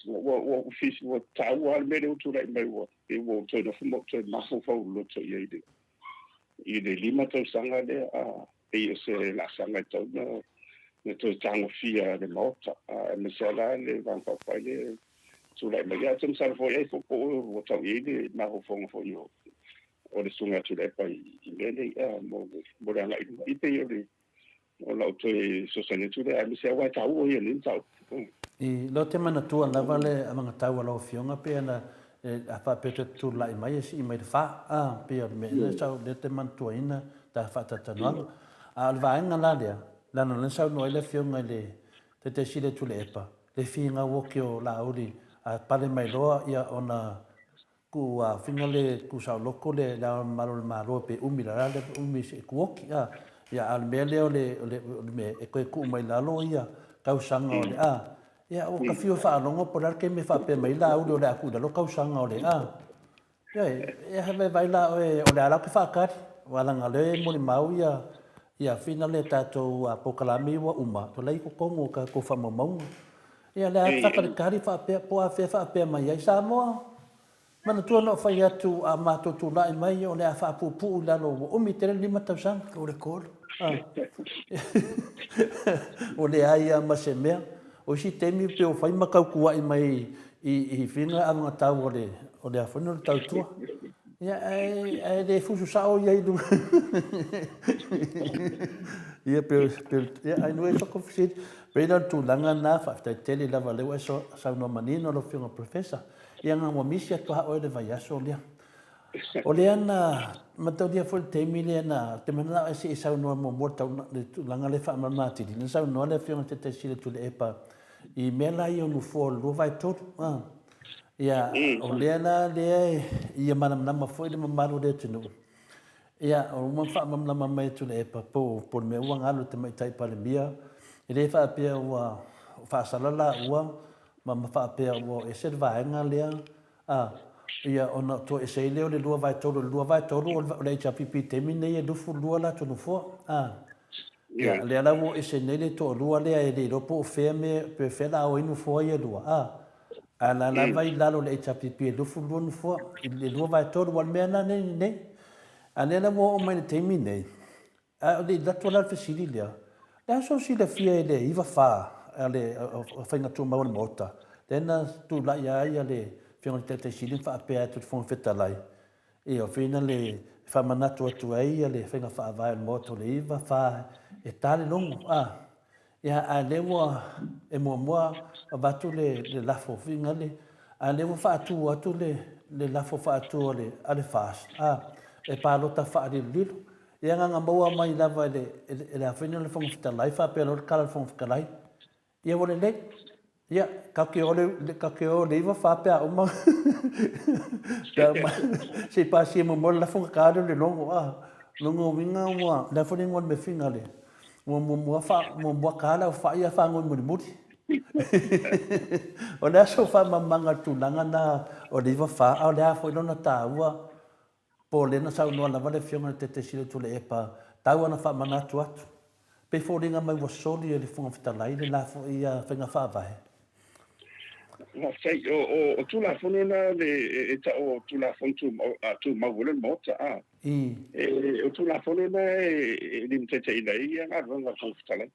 ua ua ua taua lava le mea lea ua tulai mai ua pei ua ou toe nofo ma ou toe mafaufau loloto i ai i le 5 tausaga lea, a pei o se laasaga e tatau ona toe tagofia e le Maota, aemaise lava la le Vaega Faaupufai lea e tulai mai. Ia, ou te masalo foi ai po ua tau i ai le mafaufauga foi o o le Susuga ia Tuilaepa i mea nei mo le agai i luma. E pei o le o lau toe fesoasoani atu lea, aemaise aua e taua ia nei mataupu. I lou te manatua lava le amagatau a lau Afioga pei ona a faapea toe tutulai mai e sii mai le fa, a, pei o le mea lea sa ou lea te manatuaina ta faatalatalanoaga. A o le vaega la lea, leaga o lea na saunoa ai le Afioga i le Taitai Sili o Tuilaepa, le finau oki o Laauli a pale mai loa ia ona Ku a finga le ku saoloko le le ao mamalu o le Malo pe umi la le umi se ku oki a ia a o le mea lea o le o le o le mea e toe tuu mai lalo ia tausaga o le a ia ua ka fiu e faalogo po o le a le taimi e faapea mai ai Laauli o le a tuu i lalo tausaga o le a ia e e vaivai la oe o le a la ou te faatali aua leaga o lea e molimau ia ia fina le tatou polokalame ua uma o la e i totonu o tatou faamaumauga Ia le a faatalitali faapea po o afea faapea mai ai Samoa. Manatua na ou fai atu a matou tulai mai o le a faapuupuu i lalo ua umi tele le 5 tausaga. O le 3. Ua leai lava ma se mea. O isi taimi pei ua fai ma tautuai mai i fina avagatau o le o le a foi o le tautua. Ia ae ae le fusu sao ia i luga. Ia pei pei ia ai nui fa fesili. Pei la o le tulaga lena, faafetai tele lava o lea ua e saunoa manino lau Afioga Professor. Ia na ua misi atu lava oe le vaiaso lea. O lea na mataulia foi le taimi lea na, ou te mananao e se i saunoa muamua le tulaga lea faamalamalama atili. Na saunoa le Afioga i le Taitai Sili o Tuilaepa i mea la ia o nofoa o le 2/3. Ia, o lea la lea ia malamalama foi le mamalu o le atunuu. Ia, ua uma ona faamalamalama mai e Tuilaepa po o le mea ua galo i le Tamaitai Palemia, e le faapea ua faasala laua ma faapea ua ese le vaega lea, a, ia ona toese ai lea o le 2/3. O le 2/3 o le HRPP i le taimi lenei e 22 latou nofoa, a. Ia, lea la ua ese nei le toalua lea e le iloa po o fea mea, pe o fea la o ai nofoa ia e lua, a. Ae o la lava i lalo o le HRPP e 22 nofoa, i le 2/3, aua o le mea lena nei nei. A o lea la ua oo mai i le taimi nei, a o le i alu atu la le fesili lea, o le a sou silafia i le 94 a le Faiga Tumau a le Maota, lea na tulai ai le Afioga i le Taitai Sili ma faapea atu i le Fofoga Fetalai, Ia, o fina le faamanatu atu ai le faiga faavae o le Maota o le 9, 4, e ta le logo, a. Ia, a lea ua, e muamua avatu le, le lafo fina le, a lea ua faatu atu le, le lafo faatu a le, a le FAST, a, e palota faalilolilo. Ia, na ona maua mai lava e le, e le afina le Fofoga Fetalai, faapea loa le tala a le Fofoga Fetalai, Ia ua lelei. Ia, tatou te o le, tatou te o le 9 fa pe a uma. Pe a uma, se i pasia muamua le lafo ona ta lea o le logo, a. Lona uiga ua, le a foi le igoa o le mea finale, ua muamua fa, muamua ka le aofai ae fagoi mulimuli. O le a sou faamalamalamaga i le tulaga lena o le 94, a o le a foi lona taua, po o lea na saunoa lava le Afioga i le Taitaisili o Tuilaepa, tau lava ina faamanatu atu, pei foliga mai ua soli e le Fofoga Fetalai le la foi faiga faavae. Faafetai. O Tulafono na e tau o Tulafono Tumau o le Maota, a. O Tulafono na e limataitaiina ai galuega a le Fofoga Fetalai.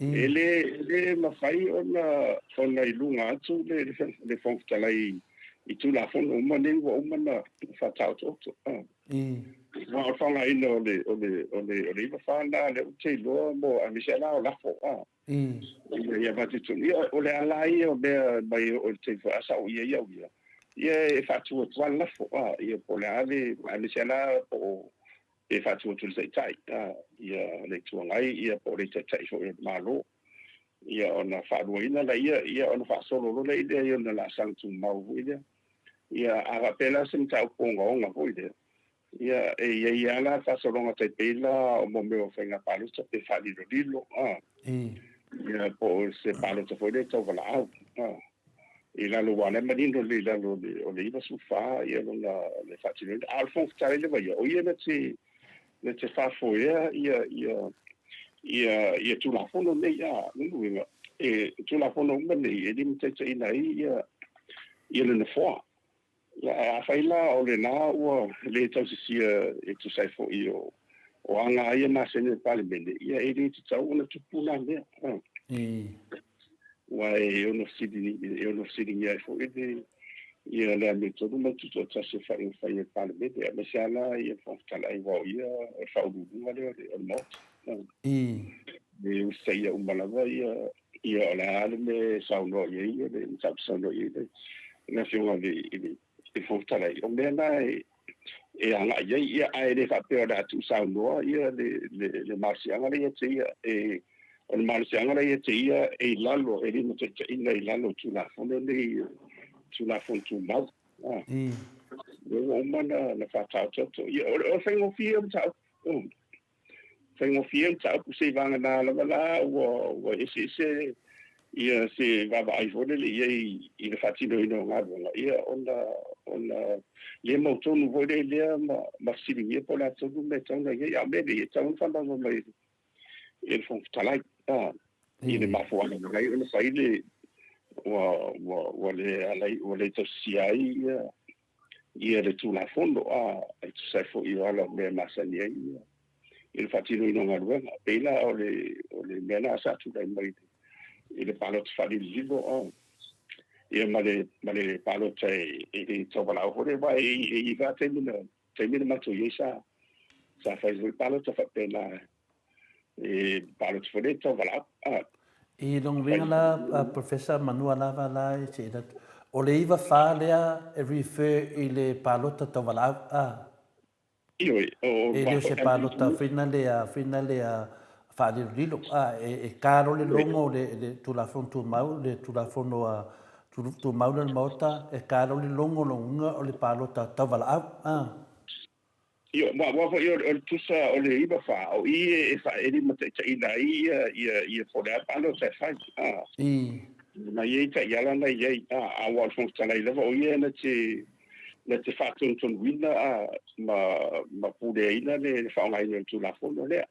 E le mafai ona i luga atu le Fofoga Fetalai i Tulafono uma nei ua uma ona faataotooto. Aua o le faaaogaina o le 94 lena lea ou te iloa mo, aemaise lava la o lafo. Ina ia vatitonu. Ia, o le ala ia o mea mai oo i le taimi foi a sa ou i ai au ia, ia e faatu atu lava le lafo, ia po o le a le, aemaise lava la po o pe faatu atu i le Taitai, ia le Itu Agai, ia po o le Taitai foi o le Malo, ia ona faaluaina lea, ia ona faasolo loa lea i ona laasaga tumau foi lea. Ia a faapea la o se mataupu ogaoga foi lea, ia e i ai lava la faasologa tai pei la o mea o faiga palota pe faalilolilo, ia po o se palota foi lea tauvalaau. I lalo aua o la e manino lelei i lalo o le 94 ia lona le faatinoina. A o le Fofoga Fetalai lava ia, o ia na te na te faafoea ia ia ia ia Tulafono nei, a lona uiga e Tulafono uma nei e limataitaiina ai ia ia le Nofoa. Ia ae afai la o lena ua le tausisia e tusa ai foi o o aga ia masani o le Palemene, ia e le tatau ona tupu na mea. Aua e ono fesiligia, e ono fesiligia ai foi le ia le amiotonu ma le tutoatasi o faaiuga fai a le Palemene, aemaise lava la ia le Fofoga Fetalai, aua o ia o le faauluuluga lea o le Maota. E usitaia uma lava ia ia o le a le mea e saunoa i ai le mataupu saunoa i ai le Afioga i le Fofoga Fetalai, o mea na e agai i ai, ia, ae le faapea o le a tuusaunoa ia le malosiaga lea ia te ia. O le malosiaga lea ia te ia e i lalo, e limataitaiina i lalo o Tulafono nei, Tulafono Tumau. Lea ua uma ona faataotooto. Ia, o le faigofie o mataupu. Faigofie le mataupu seivagana lava la ua eseese ia se vaavaai foi lele i ai i le faatinoina o galuega, ia ona ona le mautonu foi lea lea ma fesiligia po o le a tonu le mea e tatau ona i ai. A o mea nei e tatau ona faamalamalama mai e le Fofoga Fetalai i le mafuaaga na ala ai ona fai le ua ua ua le ala ua le tausisia ai ia ia le Tulafono, a e tusa ai foi o ala o mea e masani ai ia i le faatinoina o galuega. E pei la o le o le mea lena sa tulai mai i le palota faalilolilo a ia ma le ma le palota e le tauvalaau foi lea, aua e i ai lava taimi na taimi na matou i ai sa sa fai foi palota faapena e palota foi lea tauvalaau. A I lona uiga la, Professor, manua lava la e se atu, o le 94 lea e refer i le palota tauvalaau, a? Ioe, o E le o se palota whina lea, whina lea faalilolilo, a, e ka loa le logo o le Tulafono Tumau, le Tulafono a Tumau lea o le Maota, e ka loa le logo o lona uiga o le palota tauvalaau, a? Ia, aua foi o le tusa o le 94, o i e limataitaiina ai ia po o le a palota e fai. Na i ai taiala na i ai, aua o le Fofoga Fetalai lava o ia na te na te faatonutonuina ma puleaina le faaaogaina o le Tulafono lea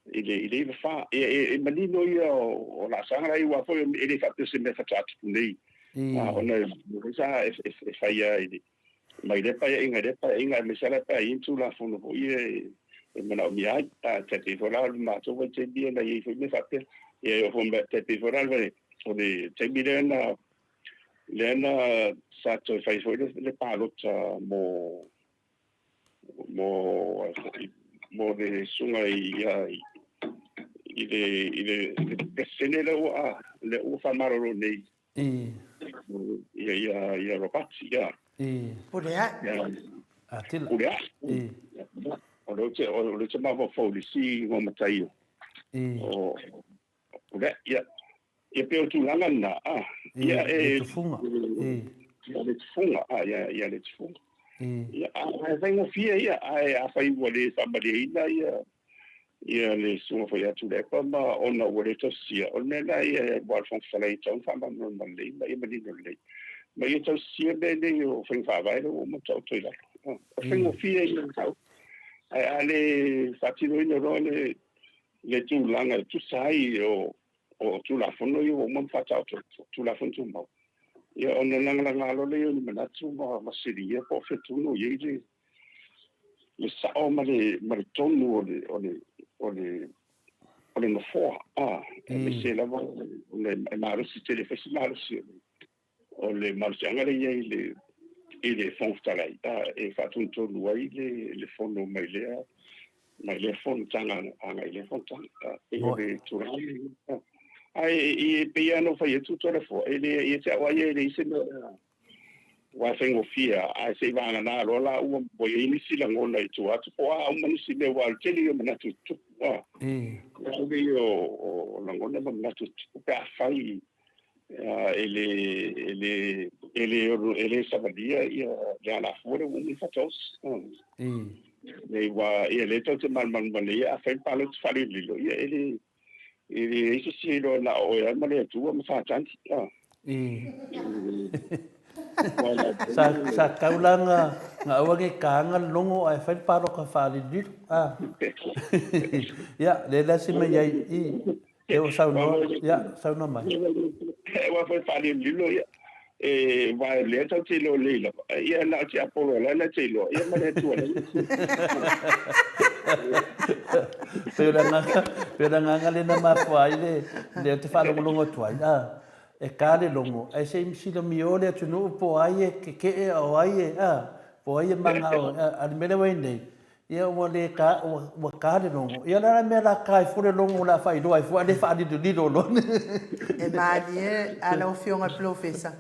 i le 94. Ia, e manino ia o laasaga la i aua foi e le faapea o se mea faatoa tupu nei, ona sa e faia i le mai lea paeaiga i lea paeaiga, aemaise lava pe a i ai ni Tulafono foi ia e manaomia ai. E tai pei foi la o le matou vaitaimi ia na i ai foi mea faapea. Ia e oo foi ma tai pei foi la o le taimi lea na lea na sa toe fai foi le palota mo mo mo le susuga i i le i le Peresetene lea ua lea ua faamalolo nei. Ia ia ia Ropati ia. Pulea'i. Atila. Pulea'i. O lea ou te o lea ou te mafaufau i le isi igoa matai o Pulea'i ia. Ia pei o tulaga lena a. Ia e Tufuga. Ia le Tufuga a ia ia le Tufuga. Ia, ae faigofie ia, ae afai ua le faamalieina ia ia le susuga foi ia Tuilaepa ma ona ua le tausisia, o le mea lena ia aua o le Fofoga Fetalai e tatau ona faamalamalama lelei ma ia manino lelei, ma ia tausisia mea nei o faiga faavae lea ua uma ona taoto i lalo. O le faigofie ia o le mataupu, ae a le faatinoina loa le le tulaga e tusa ai o o Tulafono ia ua uma ona faataoto, Tulafono Tumau, ia ona lagalaga loa lea o ni manatu ma fesiligia po o fea tonu o i ai le le sao ma le ma le tonu o le o le o le o le nofoa, a, aemaise lava o le e malosi tele, e fai si malosi o le o le malosiaga lea e i ai i le i le Fofoga Fetalai, a, e faatonutonu ai le le fono mai lea mai lea fonotaga agai i lea fonotaga. A, pei o le tulaga lea. Ae e pei lava ona ou fai atu Toleafoa, e le, ia te au lava ia e leai se mea aua e faigofie lava, ae se i vagana loa la ua i ai nisi lagona i tua atu, po o a uma nisi mea, aua o le tele ia o manatu e tutupu, a. O le tele ia o lagona ma manatu e tutupu pe afai e le, e le, e le, e le savalia ia le alafua lea ua uma ona faataosi. Nei, aua ia lea tatou te malamalama lelei, a fai le palota faalilolilo, ia e le, E leai se isi e iloa na o oe lava ma le Atua ma Satani. Sa, sa tau la nga, nga aua nei taga le logo ae fai le paloka faalililo. Ah. Ia, le la si mai ai i, e o saunoa, ia, saunoa mai. Aua foi faalililo, ia. E aua o lea tatou te iloa lelei lava, ia na o tiapolo o la e te iloa, ia ma le Atua lava. Pei o le agaga, pei o le agaga lea na mafua ai le, lea ou te faalogologo atu ai, a, e ta le logo, ae se i silamio le atunuu po o ai e keke'e a o ai e, a, po o ai e manao, a, a o le mea lea ua i ai nei, Ia ua le ta, ua, ua ta le logo. Ia o le a le mea o le a ta ai fua le logo o le a faailoa ai fua ae le faalilolilo loa. E malie a lau Afioga i le Polofesa,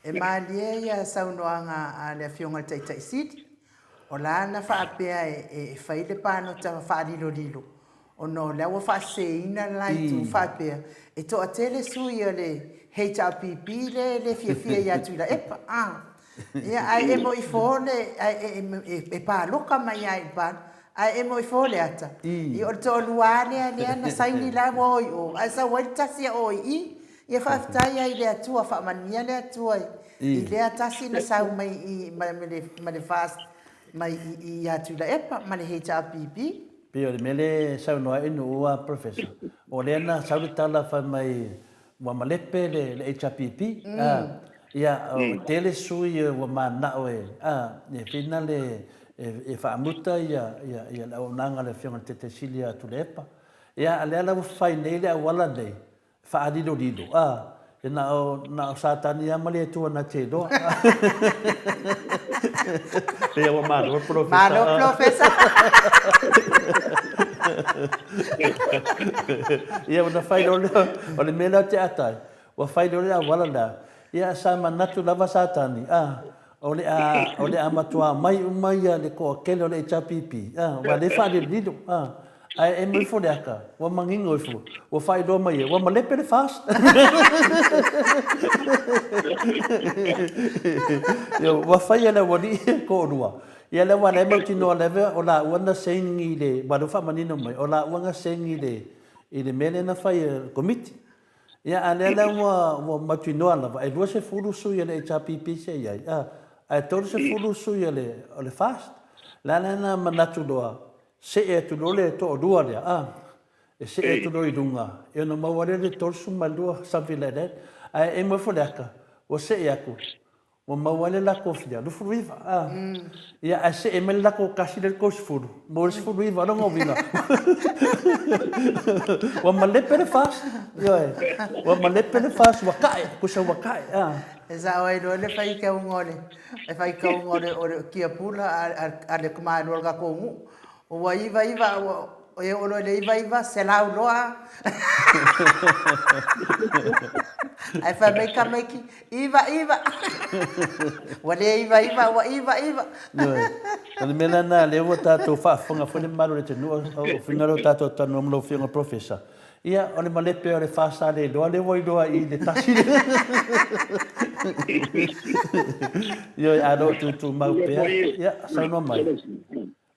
e malie ia saunoaga a le Afioga i le Taitai Sili. O la na faapea e fai le palota faalilolilo ona o lea ua faaseseina le la itu faapea e toatele sui o le HRPP lea e le fiafia ia Tuilaepa. Ia, ae emo ifo le, ae e paloka mai lava i le palota, ae emo ifo le ata, ia o le toalua lava lea lea na saini la ua o i o, ae sau ai le tasi a o i i. Ia faafetai lava i le Atua, faamanuia le Atua i lea tasi na sau mai i ma le ma le FAST mai i i ia Tuilaepa ma le HRPP. Pei o le mea lea e saunoa ai Nuu a Professor, o lea na sau le tala fai mai Ua malepe le HRPP, a, ia, ua tele sui ua mananao e, a, e whina le, e faamuta ia, ia, ia le auaunaga a le Afioga i le Taitai Sili ia Tuilaepa. Ia, a lea la ua fai nei le auala nei, faalilolilo, a, e na o, na o Satani lava ma le Atua na te iloa. Pei ua malo le polofesa. Malo polofesa. Ia, ona fai loa lea, o le mea lea ou te ata ai, ua fai loa le auala lea, ia sa manatu lava Satani, a, o le a, o le a matua aumai uma ia le toatele o le HRPP, a, ua le faalilolilo, a, ae emo ifo le ata, ua manino ifo, ua faailoa mai e, ua malepe le FAST. Ia, ua fai e le aualii e toalua, Ia lea ua lea mautinoa leve o laua na saini i le, ua lea ua faamanino mai, o laua na saini i le, i le mea lea na fai e le Komiti. Ia a lea la ua, ua mautinoa lava, e 20 sui a le HRPP sa i ai, a, ae 30 sui a le, o le FAST. O le a la na manatu loa, see atu loa le toalua lea, a, e see atu loa i luga, ia ona maua lea le 32, something like that. Ae emo ifo le ata, ua see atu, Ua maua ai le latou fia, 29, a. Ia, ae see mai le latou tasi lea i le 30, maua le 19, o lona uiga, ua malepe le FAST, ioe, ua malepe le FAST, ua tae, tusa ua tae, a. E sao ai loa le faitauga o le, le faitauga o le, o le tiapula a le tamālua o le tatou nuu, Ua 99, ua, e oo loa i le 99, selau loa. Ae fai mai tamaiti, iva, iva. Ua le iva, iva, ua iva, iva. Ioe. O le mea lena, lea ua tatou faafofoga foi le mamalu o le atunuu, o finagalo o tatou talanoa ma lau Afioga Professor. Ia, o le malepe o le fā-sa-le-iloa lea ua iloa i le tasi. Ioe, a lo o tutumau pea, ia, saunoa mai.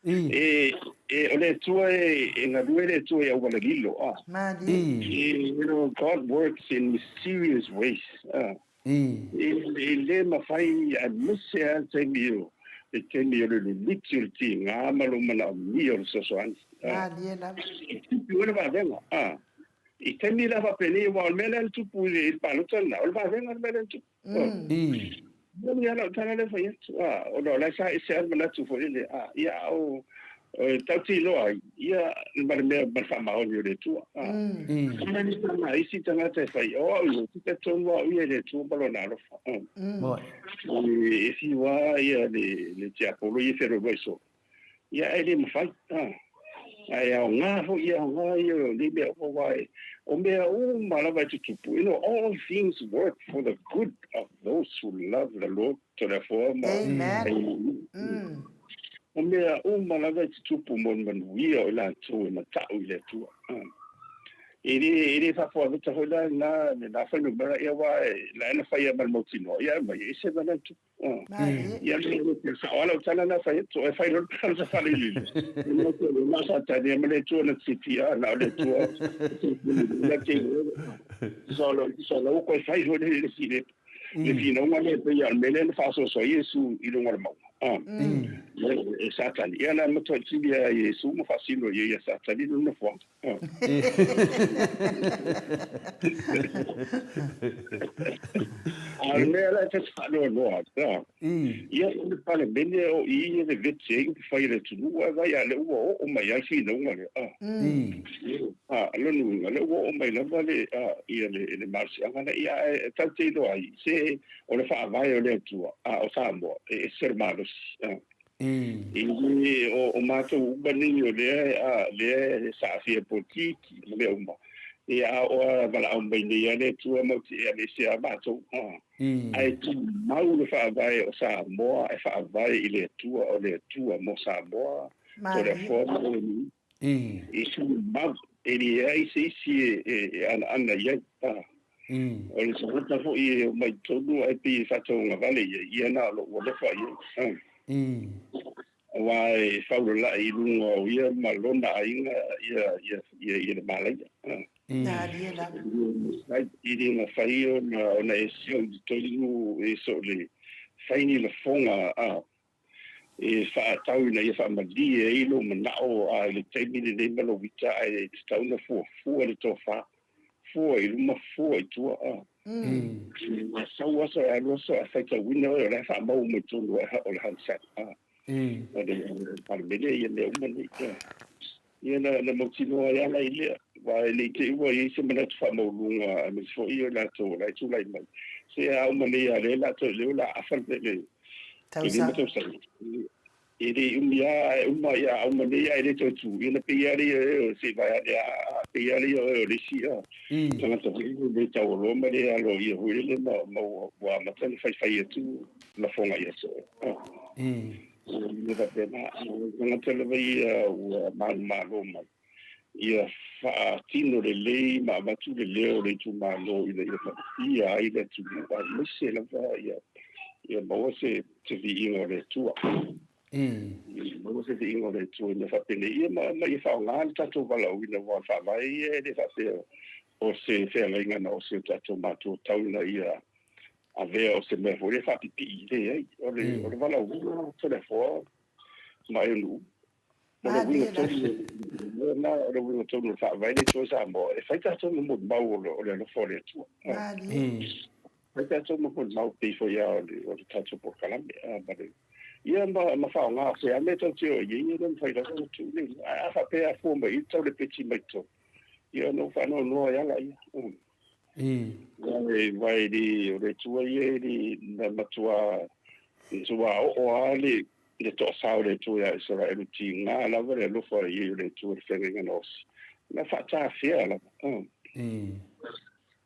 I. E, e, o le Atua e, e galue le Atua i auala lilo, a. Malie. I. You know, God works in mysterious ways, a. I. E, e le mafai aemaise lava le taimi o, le taimi o le luluti o le tiga ma lou manaomia o le fesoasoani, a. Malie lava. E tupu ai le vavega, a. I taimi la faapenei, aua o le mea lea na tupu i le, i le palota lena, o le vavega le mea lea na tupu. I. Moni lava lau tala lea e fai atu, a, ona o la e sa ese lava le manatu foi lele, a, ia, a o, e tatou te iloa ai, ia, ma le mea, ma le faamaoni o le Atua, a. I. Ma ni tama a isi tagata e fai, o au ia, ou te talitonu lava au ia i le Atua ma Lona alofa, a. Moi. E fiu lava ia le, le tiapolo ia e feloaloai solo, Ia e le mafai, a. Ae aoga foi, e aoga ia o nei mea uma, aua e, o mea uma lava e tutupu, you know, all things work for the good of those who love the Lord, Toleafoa ma Amen. Mm. O mea uma lava e tutupu mo le manuia o i latou e mata'u i le Atua. A. E le, e le faafoaveta foi la lena, lena fuainumera, ia aua e, la e na faia ma le mautinoa, ia aumai, e ese ma le tupu. Ia le sao lau tala na fai atu e fai loa le sa fale lilo. Ma te ma sa tani ma le tua na tipi a na le tua. Na te so lo so lo ko fai ho le le si le. Le finauga le pe ia mele na faasoasoa Iesu i luga o le mauga. E Satani. Ia na matua tili a Iesu ma faasino ia ia Satani le nofoaga. A o le mea la e ta te faanoanoa atu, a, ia o le Palemene o i e veveti ai upufai a le atunuu, ae vaai a lea ua oo mai lava le finauga lea, a. A, lona uiga, lea ua oo mai lava le, a, ia le, le malosiaga lea, ia ae tatou te iloa ai, se o le Faavae o le Atua, a, o Samoa, e ese le malosi, a. I le o matou uma nei o lea a lea e saafia polokiki ma mea uma, ia a oo a valaau mai nei a le Atua matou te aveese a matou, a ae tumau le faavae o Samoa e faavae i le Atua, o le Atua mo Samoa, Toleafoa ma le I tumau, e leai se isi e anaana i ai. O le tagata foi e omai i totonu ae pei e faatauagavale i ai, ia na o lou alofa i ai. Aua e faulalai i luga o ia ma lona aiga ia le malaia. E le mafai ona e sio i totonu e so o le fai ni lafoga e faatatau ina ia faamalie ai lou manao a i le taimi lenei ma lou ita ae tatau ona fuafua le tofa, fua i luma fua i tua a. A sau aso e alu aso ae faitauina oe o la e faamau mai totonu o le Hansard a o le Palemene ia mea uma nei. Ia na, na mautinoa ai ala i lea, aua e le i te i ua i ai se manatu faamaualuga aemaise foi o latou o la e tulai mai. Se a uma nei a lea latou lea o le a afa le le Tausaga. 5 tausaga. E le i umi a ae uma ia a uma nei ae le toe tu, ia na pei lava lea e o se i vaeane a a pei lava lea o le isi a tagata foi lele le taualoa ma le aloaia foi lele ma ma ua ua amata ona faifai atu lafoga ia soo. E faapena, o le tagata lava ia ua manumalo mai, ia faatino lelei ma avatu le leo o le itumalo ina ia faapia ai le atunuu, aemaise lava ia, ia maua se, se viiga o le Atua. Ia maua se viiga o le Atua ina faapenei ia ma, ma ia faaaoga le tatou valaauina, aua o le Faavae ia e le faapea o se feagaiga na o si o tatou matua tau ina ia avea o se mea foi lea faapipii, leai, o le, o le valaauina Toleafoa ma Eunu'u. O le uiga tonu, lena, o le uiga tonu o le Faavae le Atua Samoa, e fai tatou ma molimau o le, o le alofa o le Atua. Fai tatou ma molimau pei foi lava o le, o le tatou polokalame, a, ma le, ia ma, ma faaaoga se a mea tatou te o i ai, e le mafai lava ona tuu le iloa. Ae a faapea a fua mai i i le taulepeti mai totonu, ia ona ou faanoanoa ai lava laia. Aua e le, o le Atua ia e le, na matua, matua oo lava le, le toasā o le Atua ia Isaraelu, tiga lava le alofa i ai o le Atua i le feagaiga na osi. Na faatafea lava.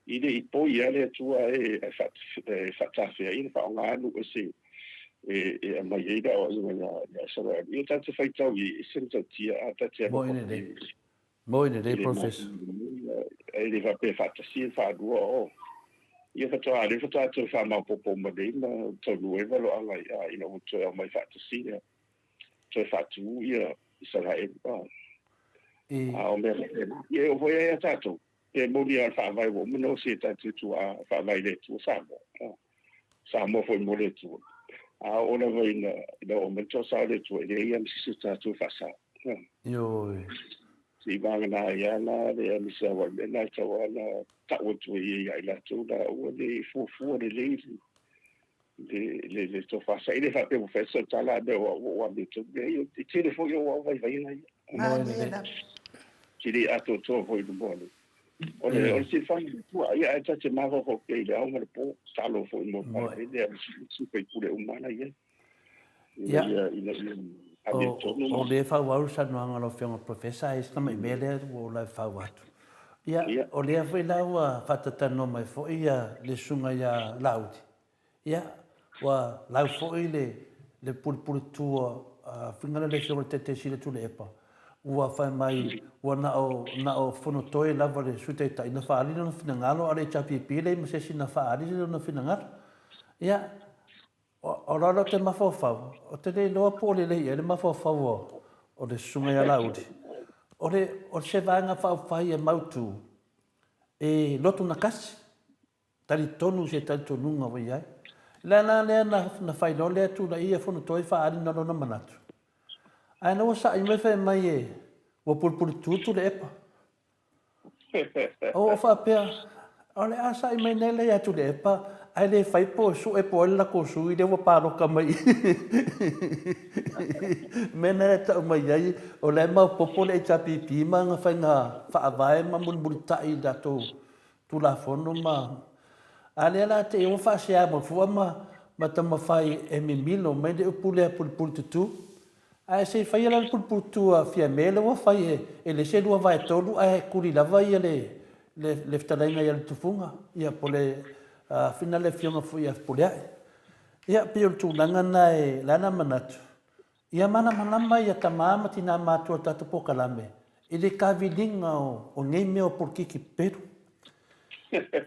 I le i poi lava le Atua e, e faatafea ai, na faaaoga nuu ese e, e aumai ai le aoaiga ia, ia Isaraelu. Ia tatou te faitau i ai, e ese matautia, a tatou te alofa Moi lelei. Moi lelei, Professor. E le faapea faatasi faalua o ia faatoa lea faatoa toe faamaopoopo uma nei ma taunuu ai valoaga ina ua toe aumai faatasi ia toe faatu ia Isaraelu. A o mea faapena. Ia e oo foi ia tatou, pe moni lava o le faavae ua uma ona osi e tatou tuaa faavae i le Atua Samoa. Samoa foi mo le Atua. A oo lava ina oo mai le toasā o le Atua, e leai lava ma se isi o tatou e faasao. Ioe. Seiavagana ai lava la le aemaise lava o le mea lena e tatau lava ona tau atu ai ia i latou la, aua ne i fuafua lelei le tofa saili. E le faapea ua fai atu sau tala a mea o au ua ou amiotonu. Leai, e tele foi ou au vaivaiga ia. Malie lava. Te le atoatoa foi i luma o le O le o le silafaga i le Atua, ia ae ta te mafaufau pea i le ao ma le po, tatalo foi mo le Palemene aemaise foi sui usufono uma la e i ai, ina ia ina ia amiotonu ma. O lea e faaauau le saunoaga a lau Afioga i le Professor, ae isi tamai mea lea ua ou laufau atu. Ia, o lea foi la ua faatatalanoa mai foi le Susuga ia Laauli, Ia, ua lau foi le le pulepuletu a Finagalo le Afioga i le Taitaisili a Tuilaepa, ua fai mai ua na o na o Fonotoe lava le Sui Taitai na faaali lona finagalo a o le HRPP e leai ma se isi na faaali lona finagalo. Ia, o la ou te mafaufau, ou te le iloa po o lelei i ai le mafaufau o le Susuga ia Laauli, o le o se Vaega Faaupufai e mautu e lotu na tasi. Talitonu i se talitonuga ua i ai. O le ala lea na fai loa lea tulai ia Fonotoe faaali na lona manatu. Ae na ua sa'i mai fai mai e ua pulepuletu Tuilaepa. Ua ou faapea, o le a sa'i mai nei la ia Tuilaepa ae le fai po o sue po o ai le latou sui lea ua palota mai i mea na e tau mai ai, o la e maopoopo le HRPP ma ana faiga faavae ma mulimulitai i latou Tulafono ma a lea la te i ua faasea mai fua ma ma taumafai e mimilo mai le upu lea pulepuletutu. Ae se i faia la le pulepuletutu a Fiame lea ua fai e e le se 2/3 ae tuli lava ia le le le fetalaiga ia le Tufuga ia po le fina le afioga foi ia Fepuleai. Ia pei o le tulaga na e la na manatu Ia malamalama ia tama ma tina matua o le tatou polokalame i le kaviliga o nei mea o polokiki pepelu.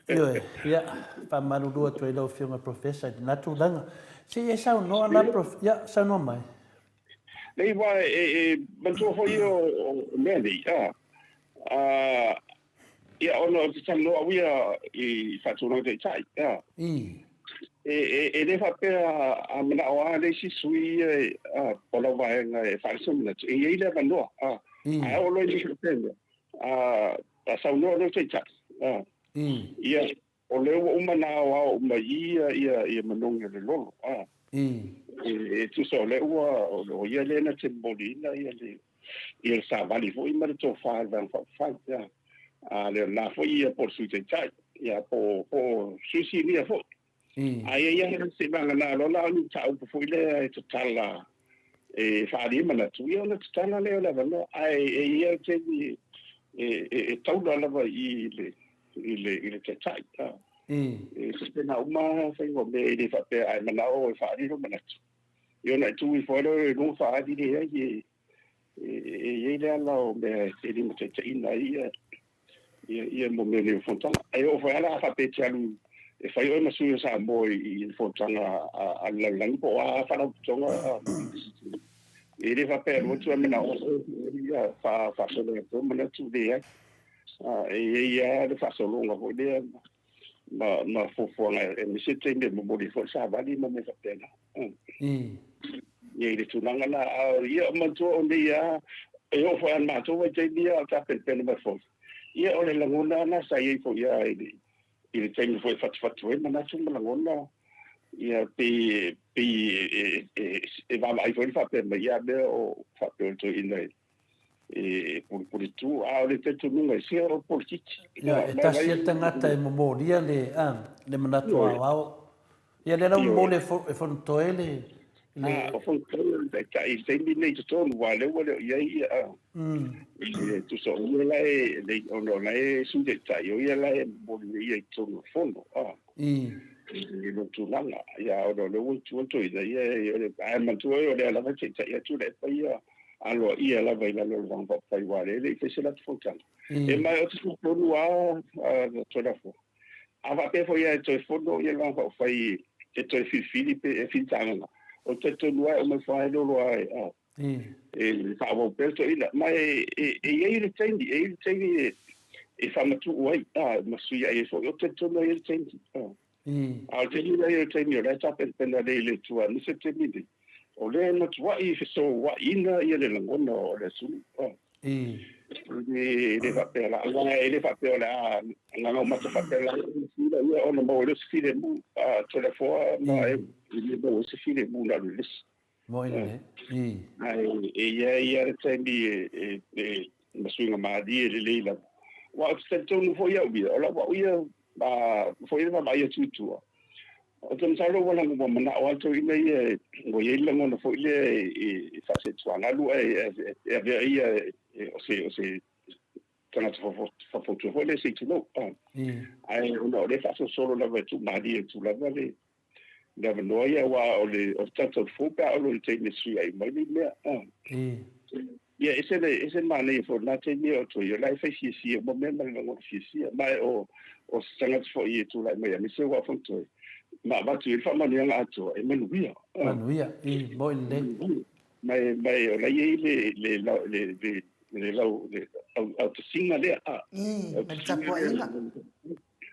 Ioe, ia, faamalulu atu ai lau Afioga i le Professor i lena tulaga. Se i e saunoa la, Prof, ia, saunoa mai. Nei, aua e manatua foi ia o mea nei, a, Ia, ona ou te talanoa au ia i faatulaga taitai, a. E le faapea a manao lava le isi sui ia o lau vaega e faaali sona manatu, e i ai le avanoa, a. Ae oo loa i nisi faapea, a saunoa loa le taitai, a, ia, O lea ua uma ona aoao uma i i ia manogi o le lolo, a. E tusa o lea ua, o ia lea na te momoliina ia le, ia le savali foi ma le tofa a le Vaega Faaupufai, a. A o lena foi ia po o le Sui Taitai, ia po o Sui Sinia foi. Ae i ai lava seivagana loa la o ni mataupu foi lea e tatala e faaali ai manatu, ia ona tatala lea o le avanoa. Ae e i ai lava le taimi e taula lava i i i le taitai. E faapena uma lava faiga o mea, e le faapea a e manao e faaali lou manatu, ia ona e tu ifo ai lea i luga faaali, leai, e i ai le ala o mea e limataitaiina ai ia mo mea nei o fonotaga. E oo foi lava la a faapea e te alu e fai oe ma sui o Samoa i le fonotaga a le lalolagi po o a faalapotopotoga, e le faapea e alu atu ae manao oe e faasolo atu manatu, leai. E i ai lava le faasologa foi lea ma fuafuaga aemaise le taimi e momoli ai foi le savali ma mea faapena. Ia i le tulaga la, a ia manatua o nei lava, e oo foi lava i le matou vaitaimi ia a o tapenapena mai foi, ia o le lagona lava lena sa i ai foi lava i le taimi foi e fatufatu ai manatu ma lagona, ia pei e vaavaai foi le faapea mai, ia mea o faapea o le toeaina e pulepuletu, a o le talitonuga e sea o polokiki. Ia, e tasi le tagata e momolia le, a, le manatu aoao. Ia, lea la ua momoli e Fonotoe le... le... O Fonotoe o le taitai i le taimi lenei i totonu, aua o lea ua le o i ai ia, e tusa o ia la e, ona o la e Sui Taitai, o ia la e momoli nei ia i totonu o le Fono, a, i lona tulaga. Ia, ona o lea ua i tua le toeaina, ia, ae manatua o lea lava e taitai atu Tuilaepa ia. aloaia lava i lalo o le Vaega Faaupufai aua o lea e le i fai se latou fonotaga. E ma ou te talitonu lava Toleafoa, a faapea foi lava e toe fono le Vaega Faaupufai e toe filifili pe e filitagaga, ou te talitonu lava e uma ifo lava e lolo lava e faaauau pea le toeaina. Ma e i ai le taimi, e i ai le taimi e faamatuu ai ma fesuiai ai foi. Ou te talitonu e i ai le taimi. A o le taimi lea, o le taimi o la e tapenapena lelei e le Atua, aemaise le taimi lenei, o lea e matuai fesouaina le lagona o le atunuu. E le faapea la, aua e le faapea o le a gagaumata faapea la ia ona maua ai lea o se filemu. Toleafoa ma e le maua ai se filemu na o le lesi. Moi lelei. Ae e i ai lava le taimi e ma suiga malie lelei lava. Aua ou te talitonu foi au ia, o lau au ia foi le vaavaai atu i tua, ou te masalo ua manao lava le toeaina ia ua i ai le lagona foi lea e faasetuagalu ae e avea ia o se tagata faufautua foi lea se i tulou. Ae ona o lea e faasolosolo lava e tuumalie atu lava le le avanoa ia, aua o le tatou fou pe a oo loa i le taimi e fesuiai mai nei mea. Ia, ese le ese le manaia foi o lena taimi e oo atu ai, o la e fai fiafia uma mea ma le lagona fiafia. Ma o se tagata foi e tulai mai aemaise ua Fonotoe, ma avatu i ai le faamanuiaga atoa e manuia. Manuia, moi lelei. Ma o la e i ai le le le lau le autasiga lea. Ma le tapuaiga.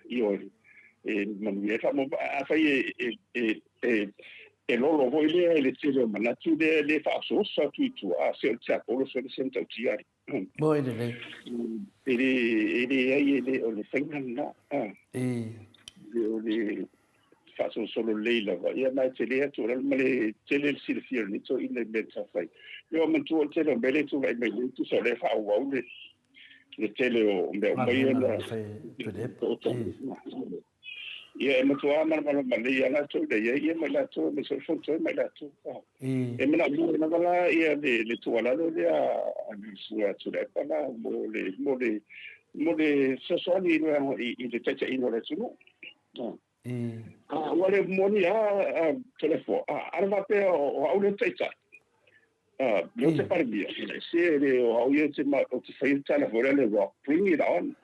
Ioe, e manuia ai faamoemoe. Afai e lolo foi lea i le tele o manatu lea e le faaosooso atu i tua, a se o le tiapolo sole se matautia ai. Moi lelei. E leai, e le o le faiga lena. O le faasolosolo lelei lava, ia ma e tele atu o lalo ma le tele le silafia o lenei toeaina i mea sa fai. Ia manatua o le tele o mea lea e tulai mai nei, tusa o lea e faaauau le tele o mea uma ia na ia e matua malamalama lelei lava latou ina ia ia ma i latou aemaise o le Fonotoe ma i latou. E manaomia lava la ia le tuualalo lea a le Susuga ia Tuilaepa la mo le fesoasoani i le taitaiga o le atunuu. Ua le moni lava Toleafoa, ana faapea o au le taitai, lea ou te Palemia, se le o au ia ou te faia le tala foi lea le Rock, bring it on.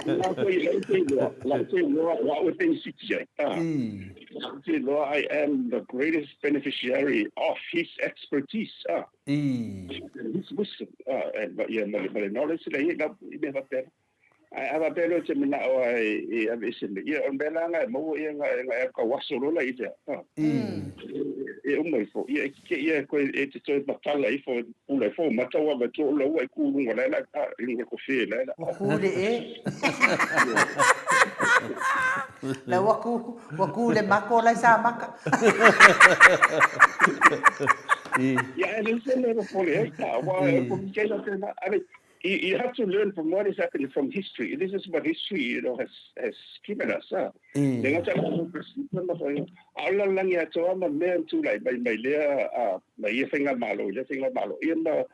La te iloa, o au e penisiti ai. La te iloa, I am the greatest beneficiary of his expertise. His wisdom. Ia ma le knowledge la ia i mea faapena. Ae a faapea loa e te manao lava e aveese mai, ia o le mea la lena e maua ia na e alu tauaso loa la i lea. E uma ifo, ia e kike ia e te toe matala ifo, e pula ifo ou mata ua avatu o laua e ku i luga la i luga o le kofe la la. Ua ku le e. La ua ku, ua ku le mako la sa maka. Ia e le se le popole ai, aua e ko kike la tena. I mean, you have to learn from what has happened from history. This is what history has given us. Le gata la a o le lalolagi atoa ma mea na tulai mai mai lea mai ia faigamalo i lea faigamalo ia ma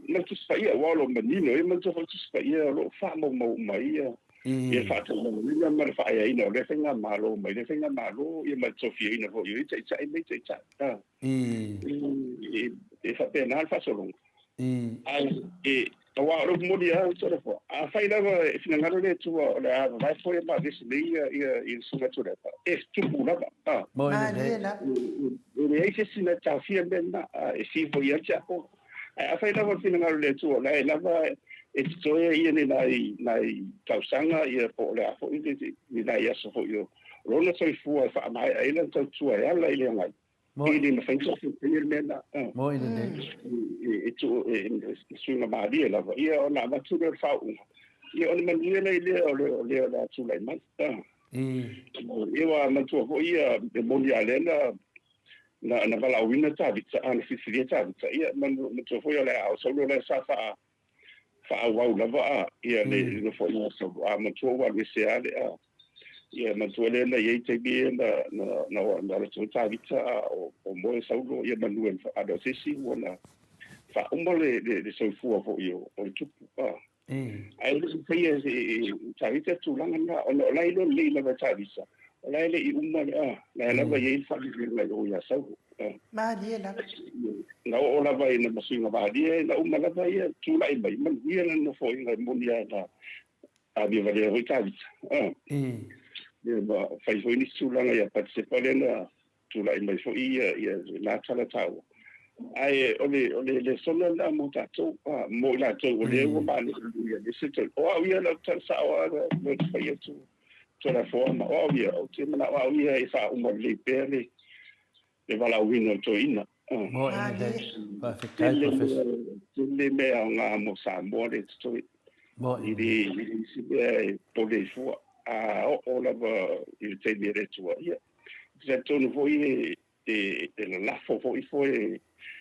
le Tusi Paia aua o lo o manino ia manatua foi le Tusi Paia o lo o faamaumau uma ai ia le faataumanuina ma le faaeaina o lea faigamalo mai lea faigamalo ia ma le tofiaina foi o ia taitai ma ia taitai. E faapena le faasologa. Ae e aua o le upu moni lava Toleafoa, afai lava e finagalo le Atua o le a vavae foe ma aveese nei ia le Susuga Tuilaepa, e tupu lava. Malie lava. E leai se isi mea e taofia le mea lena, e siva i ai le tiapolo. Ae afai lava o le finagalo o le Atua o la e lava e totoe ia ni nai tausaga ia po o le a foi ni nai aso foi o lona soifua e faamaea ai lana tautua e ala i le agai, e le mafai ona taofiofiina le mea lena. Moi lelei. E e suiga malie lava ia ona avatu lea o le faauuga ia ona manuia lea i lea o le o lea o le a tulai mai. Ia ua manatua foi ia e moni a lea na valaauina Tavita, a na filifilia Tavita, ia manatua foi o le a o Saulo lea sa faaauau lava a ia le nofoaiga o Saulo, a manatua ua alu ese lava le a ia manatua lea na i ai taimi ia na alu atu ai Tavita a o moe Saulo ia manu e a le o se isi ua na faauma le soifua foi o le tupu a. Ae le i faia e Tavita tulaga na ona o la e iloa lelei lava e Tavita. O la e le i uma le, a, la e lava e i ai le faaliliga i o ia Saulo. A. Malie lava. Na oo lava ina masuiga malie, na uma lava ia tulai mai, manuia lana nofoaiga e moni lava na amia valea foi Tavita. A. Ia ma fai foi nisi tulaga ia Patisepa lea na tulai mai foi ia ia lena tala taua. Ae o le o le lesona lena mo tatou, a, mo i latou o lea ua maluelue ia le se O au ia lau tala sao lava le fai atu Tulafono ma o au ia, ou te manao au ia e faauma lelei pea le le valaauina o toeaiina. Mo e lelei. Faafetai, Professor. Tele mea aoga mo Samoa le totoe. Mo e le isi mea e pole ai fua. A oo lava i le taimi e le Atua, ia, talitonu foi e e lalafo foi foe e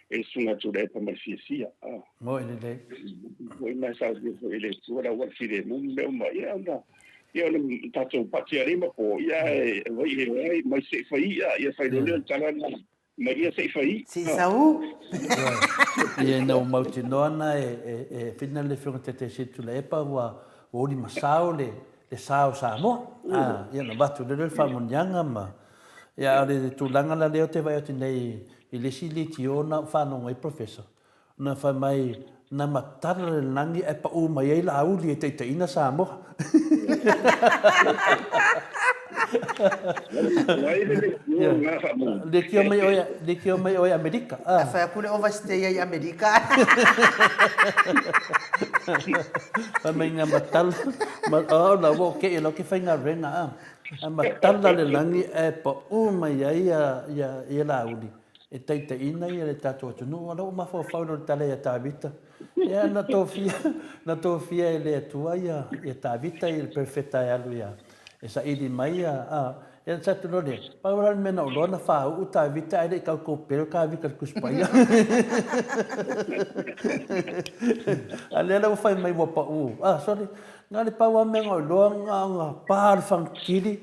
le Susuga Tuilaepa ma le fiafia. Moe lelei. Foi ma saunoa foi i le Atua le auala filemu ma mea uma. Ia ona ia o le tatou pati alii ma po, ia e vai e ai mai se i fai i'a, ia fai loa lea o le tala lena, mai ia se i fai i'a. Se i sau. Ia ina ua mautinoa na e whina le Afioga Taitaisili Tuilaepa ua uli ma sao le sa o Samoa. Ia na avatu lea le faamanuiaga ma Ia, a o le tulaga la lea ou te vaai atu nei i le isi leitio na ou faalogo ai Professor, na fai mai, na matala le lagi ae pau mai ai Laauli e taitaiina Samoa. Leitio mai oe, leitio mai oe Amerika. A fai atu le overstay ai Amerika. Fai mai na matala, oh, la ua o ke, la ke faigaluega a. Ae matala le lagi ae pau mai ai ia Laauli e taitaiina le tatou atunuu. O lea ua mafaufau i le tala ia Tavita, ia na tofia, na tofia e le Atua ia Tavita i le perofeta e alu ia, e saili mai ia, a, ia na atu loa lea, pau la le mea na ou iloa na faauu Tavita ae le i tautopea le Tavita i le Tusi Paia. A lea la ua fai mai ua pau, a, sorry, Na o le pau lava mea na ou iloa na ona pa le fagakili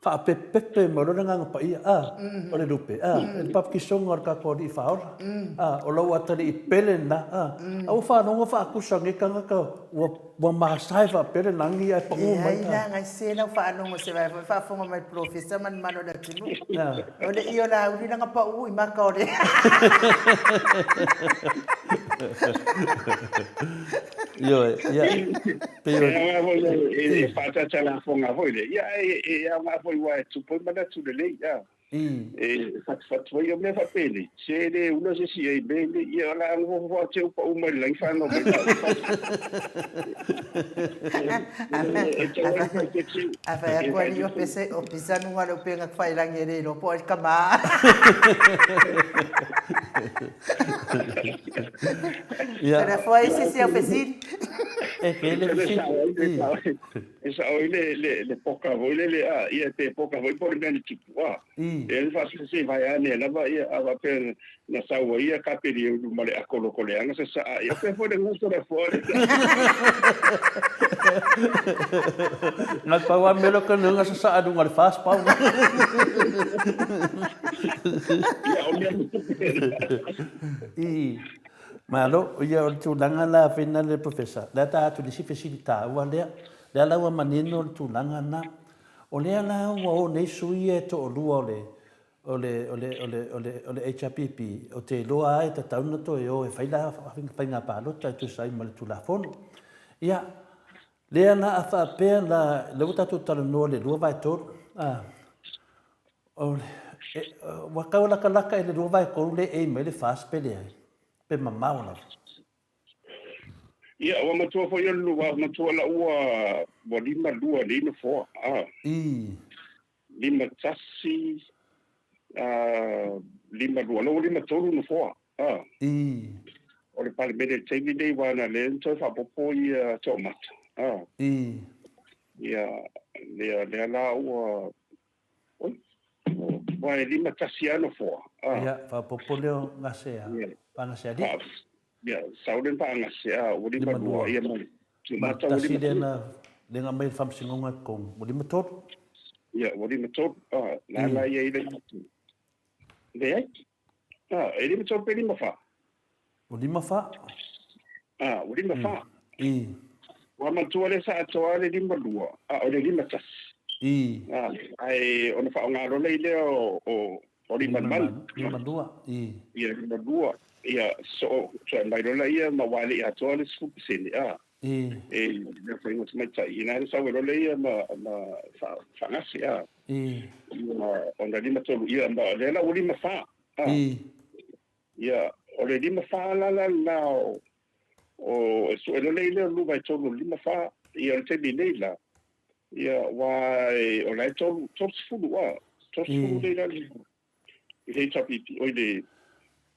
faapepepe mai loa le Agaga Paia, a, o le lupe, a, le papatisoga o le tatou Alii Faaola, a, o lou atalii pele lena, a, a ua faalogo faatusa nei tagata ua, ua masae faapea le lagi ae pau mai. Leai la, nai se lau faalogo se vae foi faafofoga mai le polofesa ma le mamalu o le atunuu. O le i o Laauli lana pau i maka o le. Ioe, ia, pei o... E aoga foi e, e faatata lafoga foi le. Ia, e, e aoga foi ua e tupu ai manatu lelei. A. E fatufatu ai o mea faapenei. Se le ula se si ai me nei. Ia, o la nofo fo te upa uma i le lagi whanau mai. E tau ai fai te tiu. A fai atu alii o pese, o pisa nuga le upega failangi e le iloa po o ai le tama. Ia. Tala fua ai se isi au fesili. E tele fesili. E sao ai le, le, le poka foi lele, a, ia pe poka foi po o le mea na tupu, a. E le faasilasila vai ane lava, ia, a faapea na sau ai ia kapeliulu ma le akoloko leaga sasaa, ia pea foi le guto le afoa le. Na pau lava mea lea o ka sasaa i luga o le fast pau. Ia, o mea I, malo, ia o le tulaga la fena le Professor, lea ta atu i le isi fesili taua lea, lea la ua manino le tulaga lena. O lea la ua o nei sui ia e toalua o le, o le, o le, o le, o le, o le HRPP, ou te iloa lava e tatau ona toe o e fai la faiga palota e tusa ai ma le Tulafono. Ia, lea la a faapea la, lea ua tatou talanoa i le 2/3, a, o le, e, ua tau latalata i le 2/3 le ei mai le FAST pe leai, pe mamao lava. Ia, ua matua foi o le ua matua la ua ua 52 nei nofoa. A. 51, 52, la ua 53 nofoa. A. O le Palemene i le taimi nei, aua na lea na toe faaopoopo ia toamata. A. Ia, lea, lea la ua, oi, aua e 51 lava nofoa. A. Ia, faaopoopo lea o Gasea, Pagasea alii. Ia, sau lea na faagasea, ua 52, ia ma le Ma le tasi lea na lea na aumai e le Faamasinoga i totonu, ua 53. Ia, ua 53, a, la la i ai le Leai. A, e 53 pe 54? Ua 54. A, ua 54. Ua manatua lea sa atoa le 52, a o le 51. Ae ona faaaoga loa lea o 52. 52, i. Ia, 52. Ia, soo, soo mai loa ia ma ua le i atoa le 10%, a. E le faiga tamaitai, ina le sau ai loa ia ma faagase, a. Ia, ona 53, ia, ma o lea la ua 54, a. Ia, o le 54 la la lena o e sue loa lea o le 2/3 o le 54, ia o le taimi nei la, ia, aua o la e 30, a, 30 lea i lalo i le HRPP, oi le,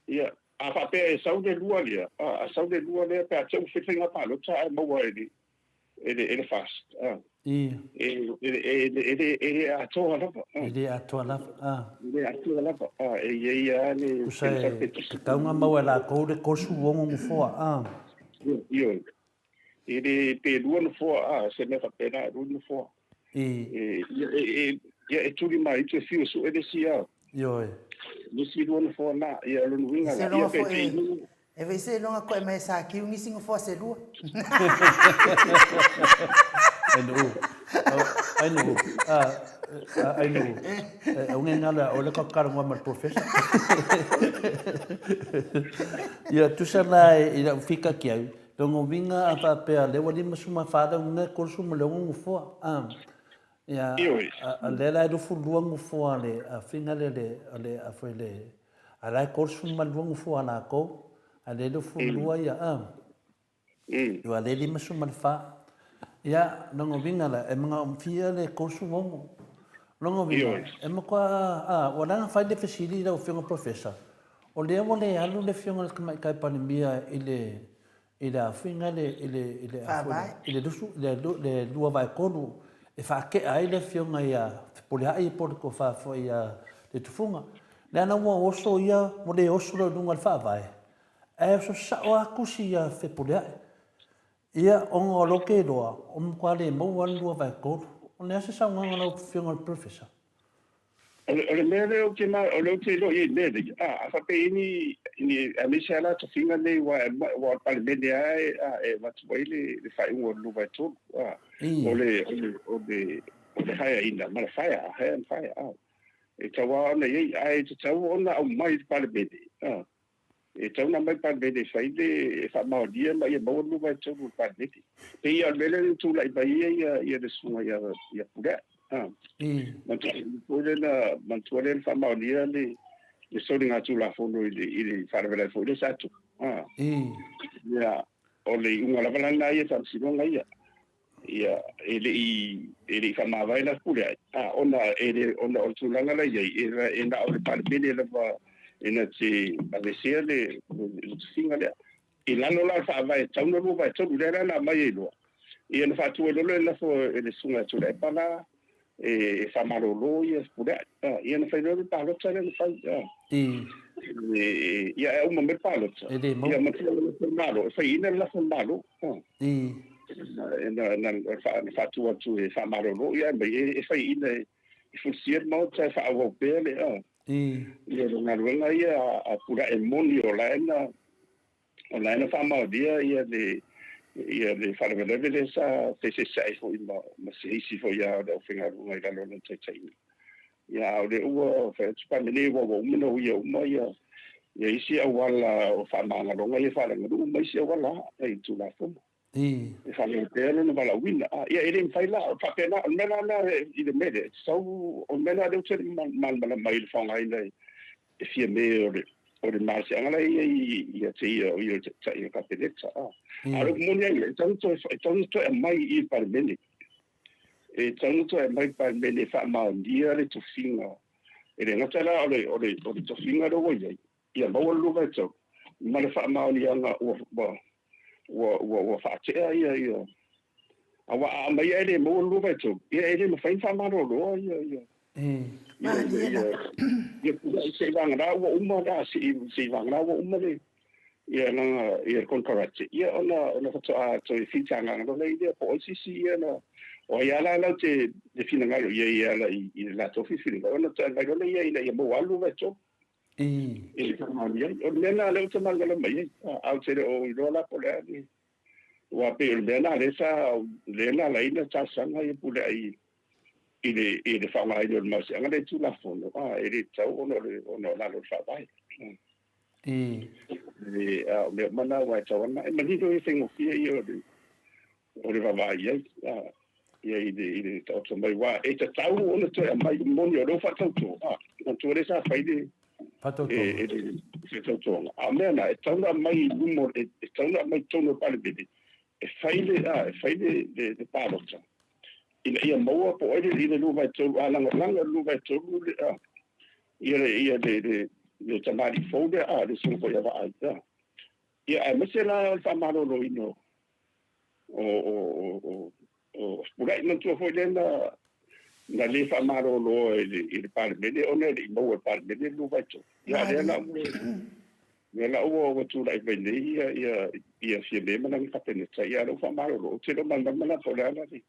ia, a faapea e sau le lua lea, a, a sau le lua lea pe a te i ua fai faiga palota ae maua e le, e le, e le FAST, a. E, e, e, e, e le atoa lava. E le atoa lava, a. E le atoa lava, a, e i ai lava le... Tusa e tatau ona maua e latou le 36 nofoa, a. Ioe. E le pe lua nofoa, a, se mea faapena, e lua nofoa. E, e, ia, e tuli mai e fiu e sue le isi, a. Ioe. Le isi lua nofoa na, ia, o lona uiga la, ia, pe te E vei se iloga koe mai sa kiu ngisi ngofoa se lua. Ai nuu. Ai nuu. Ai nuu. Au nge ngala o le ka karangoa ma le professor. Ia tusa la i lau fika ki au, longa uiga a faapea lea ua 54 le uiga e 36 nofoa. Ia, a lea la e 22 nofoa a le finga lea le a foi le A la e 32 nofoa a lakou, a lea e 22 ia, a. Ua lea e 54. Ia, lona uiga la, e manaomia le 36. Lona uiga, e matua, a, ua ala ona fai le fesili i lau Afioga Professor, o lea ua le alu le Afioga i le Tamaitai Palemia i le, i le afiga le, i le, i le, Faavae. i le lusu, le, le 2/3 e faatea ai le afioga ia Fepuleai po o le tofa foi ia Letufuga. Leaga ua oso ia, ua le oso loa i luga o le Faavae, ae oso sao lava tusi ia Fepuleai. Ia, ona o lea ou te iloa, ua matua le maua lava le 2/3. O le a se saunoaga a lau Afioga i le Professor? O le mea lea ou te o lea ou te iloa i ai i mea nei, a, a faapea i ai ni, ni aemaise lava la tofiga nei aua e aua o le Palemene lava e, a, e avatu ai le, le faaiuga o le 2/3, a, o le, o le, o le, o le hire-ina ma le fire, hire and fire, a. E tatau lava ona i ai, ae tatau ona aumai i le Palemene, a. E tatau ona aumai le Palemene e fai le, e faamaonia ma ia maua le 2/3 o le Palemene. Pei lava o le mea lea na tulai mai ai ia, ia le susuga ia, ia Puleae. Ha. Manatua foi lea na, manatua lea na faamaonia le, le soligatulafono i le, i le faalavelave foi lea sa tupu. Ha. Ia, o le iuga lava la lena ia i faamasinoga ia. Ia, e le i, e le i faamavae la Puleae, a, ona e le, ona o le tulaga la i ai, e, e na o le Palemene lava e na te aveesea le, le, le tofiga lea. I lalo la o le Faavae e tatau ona 2/3, lea la na aumai ai loa, ia na faatu ai loa le lafo e le Susuga ia Tuilaepa la, e, e faamalolo ia Puleae. A, ia na fai loa le palota lea na fai, a. E, ia, e uma mai le palota, E le maua. ia, ma le lafo a le Malo, e faiina le lafo a le Malo. A. Na, na, na faatu atu e faamalolo, ia mai e, e faiina e, e fulisia le Maota e faaauau pea le, a, ia le galuega ia a Puleae. E moni o la e na, o la e na faamaonia ia le, ia le faalavelave lea sa feeseeseai foi ma, ma se isi foi lava o le aufaigaluega i lalo o lona taitaiga. Ia, a o lea ua fai atu Palemene ua uma ona uia uma ia, ia isi auala o faamagaloga ia faaleaganuu ma isi auala i Tulafono. E faaleo pea lona valaauina. Ia, e le mafai la, faapena, o le mea la lea i le mea lea, e tatau, o le mea la lea ou te malamalama ai i le faaaogaina e Fiame o le, o le malosiaga la e i ai ia te ia o ia o le Taitai o le Kapeneta. A o le upu moni lava ia, e tatau ona toe aumai i le Palemene. E tatau ona toe aumai i le Palemene e faamaonia le tofiga. E le gata la o le, o le, o le tofiga lea ua i ai, ia maua le 2/3 ma le faamaoniaga ua, ua, ua, ua, ua faatea ia, ia, aua a aumai ae le maua le 2/3, ia e le mafai ona faamaloloa ia, ia, ia, ia, ia, ia, seiavagana ua uma la, seiavagana ua uma le, ia lana, ia le konekarate, ia ona, ona faatoa toe fitaga loa lea po o ai se isi ia na, o ai lava la latou te finagalo i ai e ala i le latou filifiliga, ona toe aumai loa lea ina ia maua lava le 2/3. I le faamaoni ai. O le mea lena lea ou te malamalama i ai, ae ou te le o iloa la po o le a le, aua pei o le mea lena lea sa, lea na ala ai ona talosaga ia Puleae i. i le i le faaaogaina o le malosiaga lea i Tulafono, a, e le tatau ona o le ona o lalo o le Faavae. I. E, a o mea uma na aua e tatau ona e manino ia faigofie ia o le o le vaavaai i ai, a, ia i le i le taoto mai aua e tatau ona toe aumai, moni o lea ua faatauto, a, manatua lea sa fai le Faatautoga. E, e le faatautoga. A o mea na, e tatau ona aumai i luma, e tatau ona aumai i totonu o le Palemene, e fai le, a, e fai le, le, le palota, ina ia maua po o ai le, i le 2/3, a lagolago i le 2/3 le, a, ia le, ia le, le, le tamalii fou lea, a, le susuga foi ia Vaai, a. Ia, aemaise la o le faamaloloina o, o, o, o, o Fepuleai. Manatua foi lea na, na le faamalolo i le, i le Palemene ona e le i maua e le Palemene le 2/3. Ia, a lea la ua, lea la ua, ua tulai mai nei ia, ia, ia Fiame ma lana Kapeneta, ia lea ua faamalolo. Ou te le o malamalama la po o le a la le,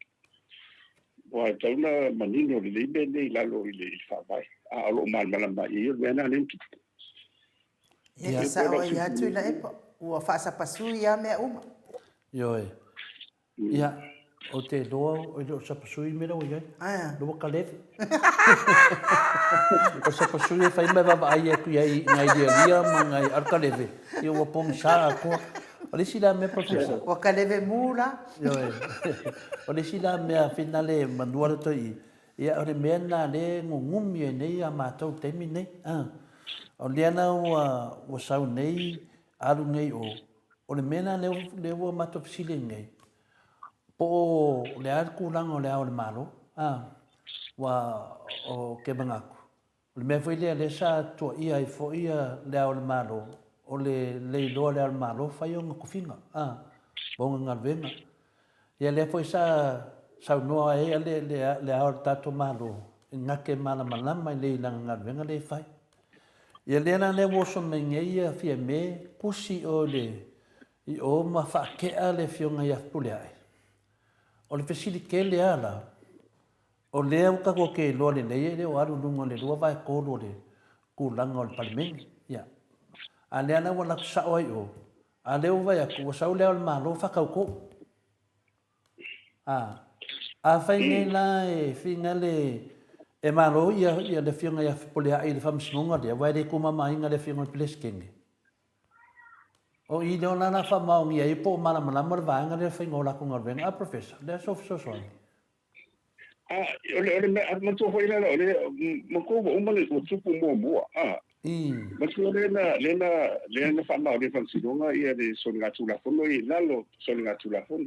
aua e tatau ona manino lelei mea nei i lalo i le, i le Faavae. A o lo o malamalama i ai o le mea lena lea na tupu. Ia, e sao ai lava Tuilaepa, ua faasapasui lava mea uma. Ioe. Ia, ou te iloa e le o sapasui le mea lea ua i ai. Aea. Lea ua kalewe. O sapasui e fai ma e vaavaai atu i ai i nai lialia ma nai alukalewe, ia ua pogisa atoa. O le isi la mea Professor. Ua kalewe mu la. Ioe. O le isi la mea finale manua le toe i, Ia, o le mea lena lea e gugumi ai nei a matou i le taimi lenei. A, o lea la ua, ua sau nei, alu nei o, o le mea lena lea, lea ua matou fesili ai nei, po o le a le tulaga o le Ao o le Malo, a, ua, o ke manatu, O le mea foi lea lea sa tuaia ai foi Le Ao o le Malo, o le leiloa o Le Ao o le Malo fai ona tofiga, a, ma ona galuega. Ia lea foi sa saunoa ai le, le, Le Ao o le tatou Malo, e na te malamalama lelei i lana galuega lea e fai. Ia lea la lea ua oso mai nei ia Fiame, tusi o le, i o ma faatea le Afioga ia Fepuleai. O le fesili tele lava la, O lea ua tatou te iloa lelei e le o alu i luga o le 2/3 o le tulaga o le Palemene. Ia. A lea la ua alu atu sao ai i o, a lea ua vaai atu ua sau le Ao o le Malo faatauto. A, afai nei la e finagale e malo ia, ia le Afioga ia Fepuleai i le Faamasinoga lea, aua e le tumamaina le Afioga i le Peresetene. O i lea o la la faamaonia ai po o malamalama le vaega lea i le faiga o latou galuega. A Professor, o le a sou fesoasoani? A, o le, o le mea, manatua foi lea, o le, manatua ua uma, ua tupu muamua, a. Manatua lea na, lea na, lea na faamaonia e le Faamasinoga ia le soligatulafono i lalo o soligatulafono.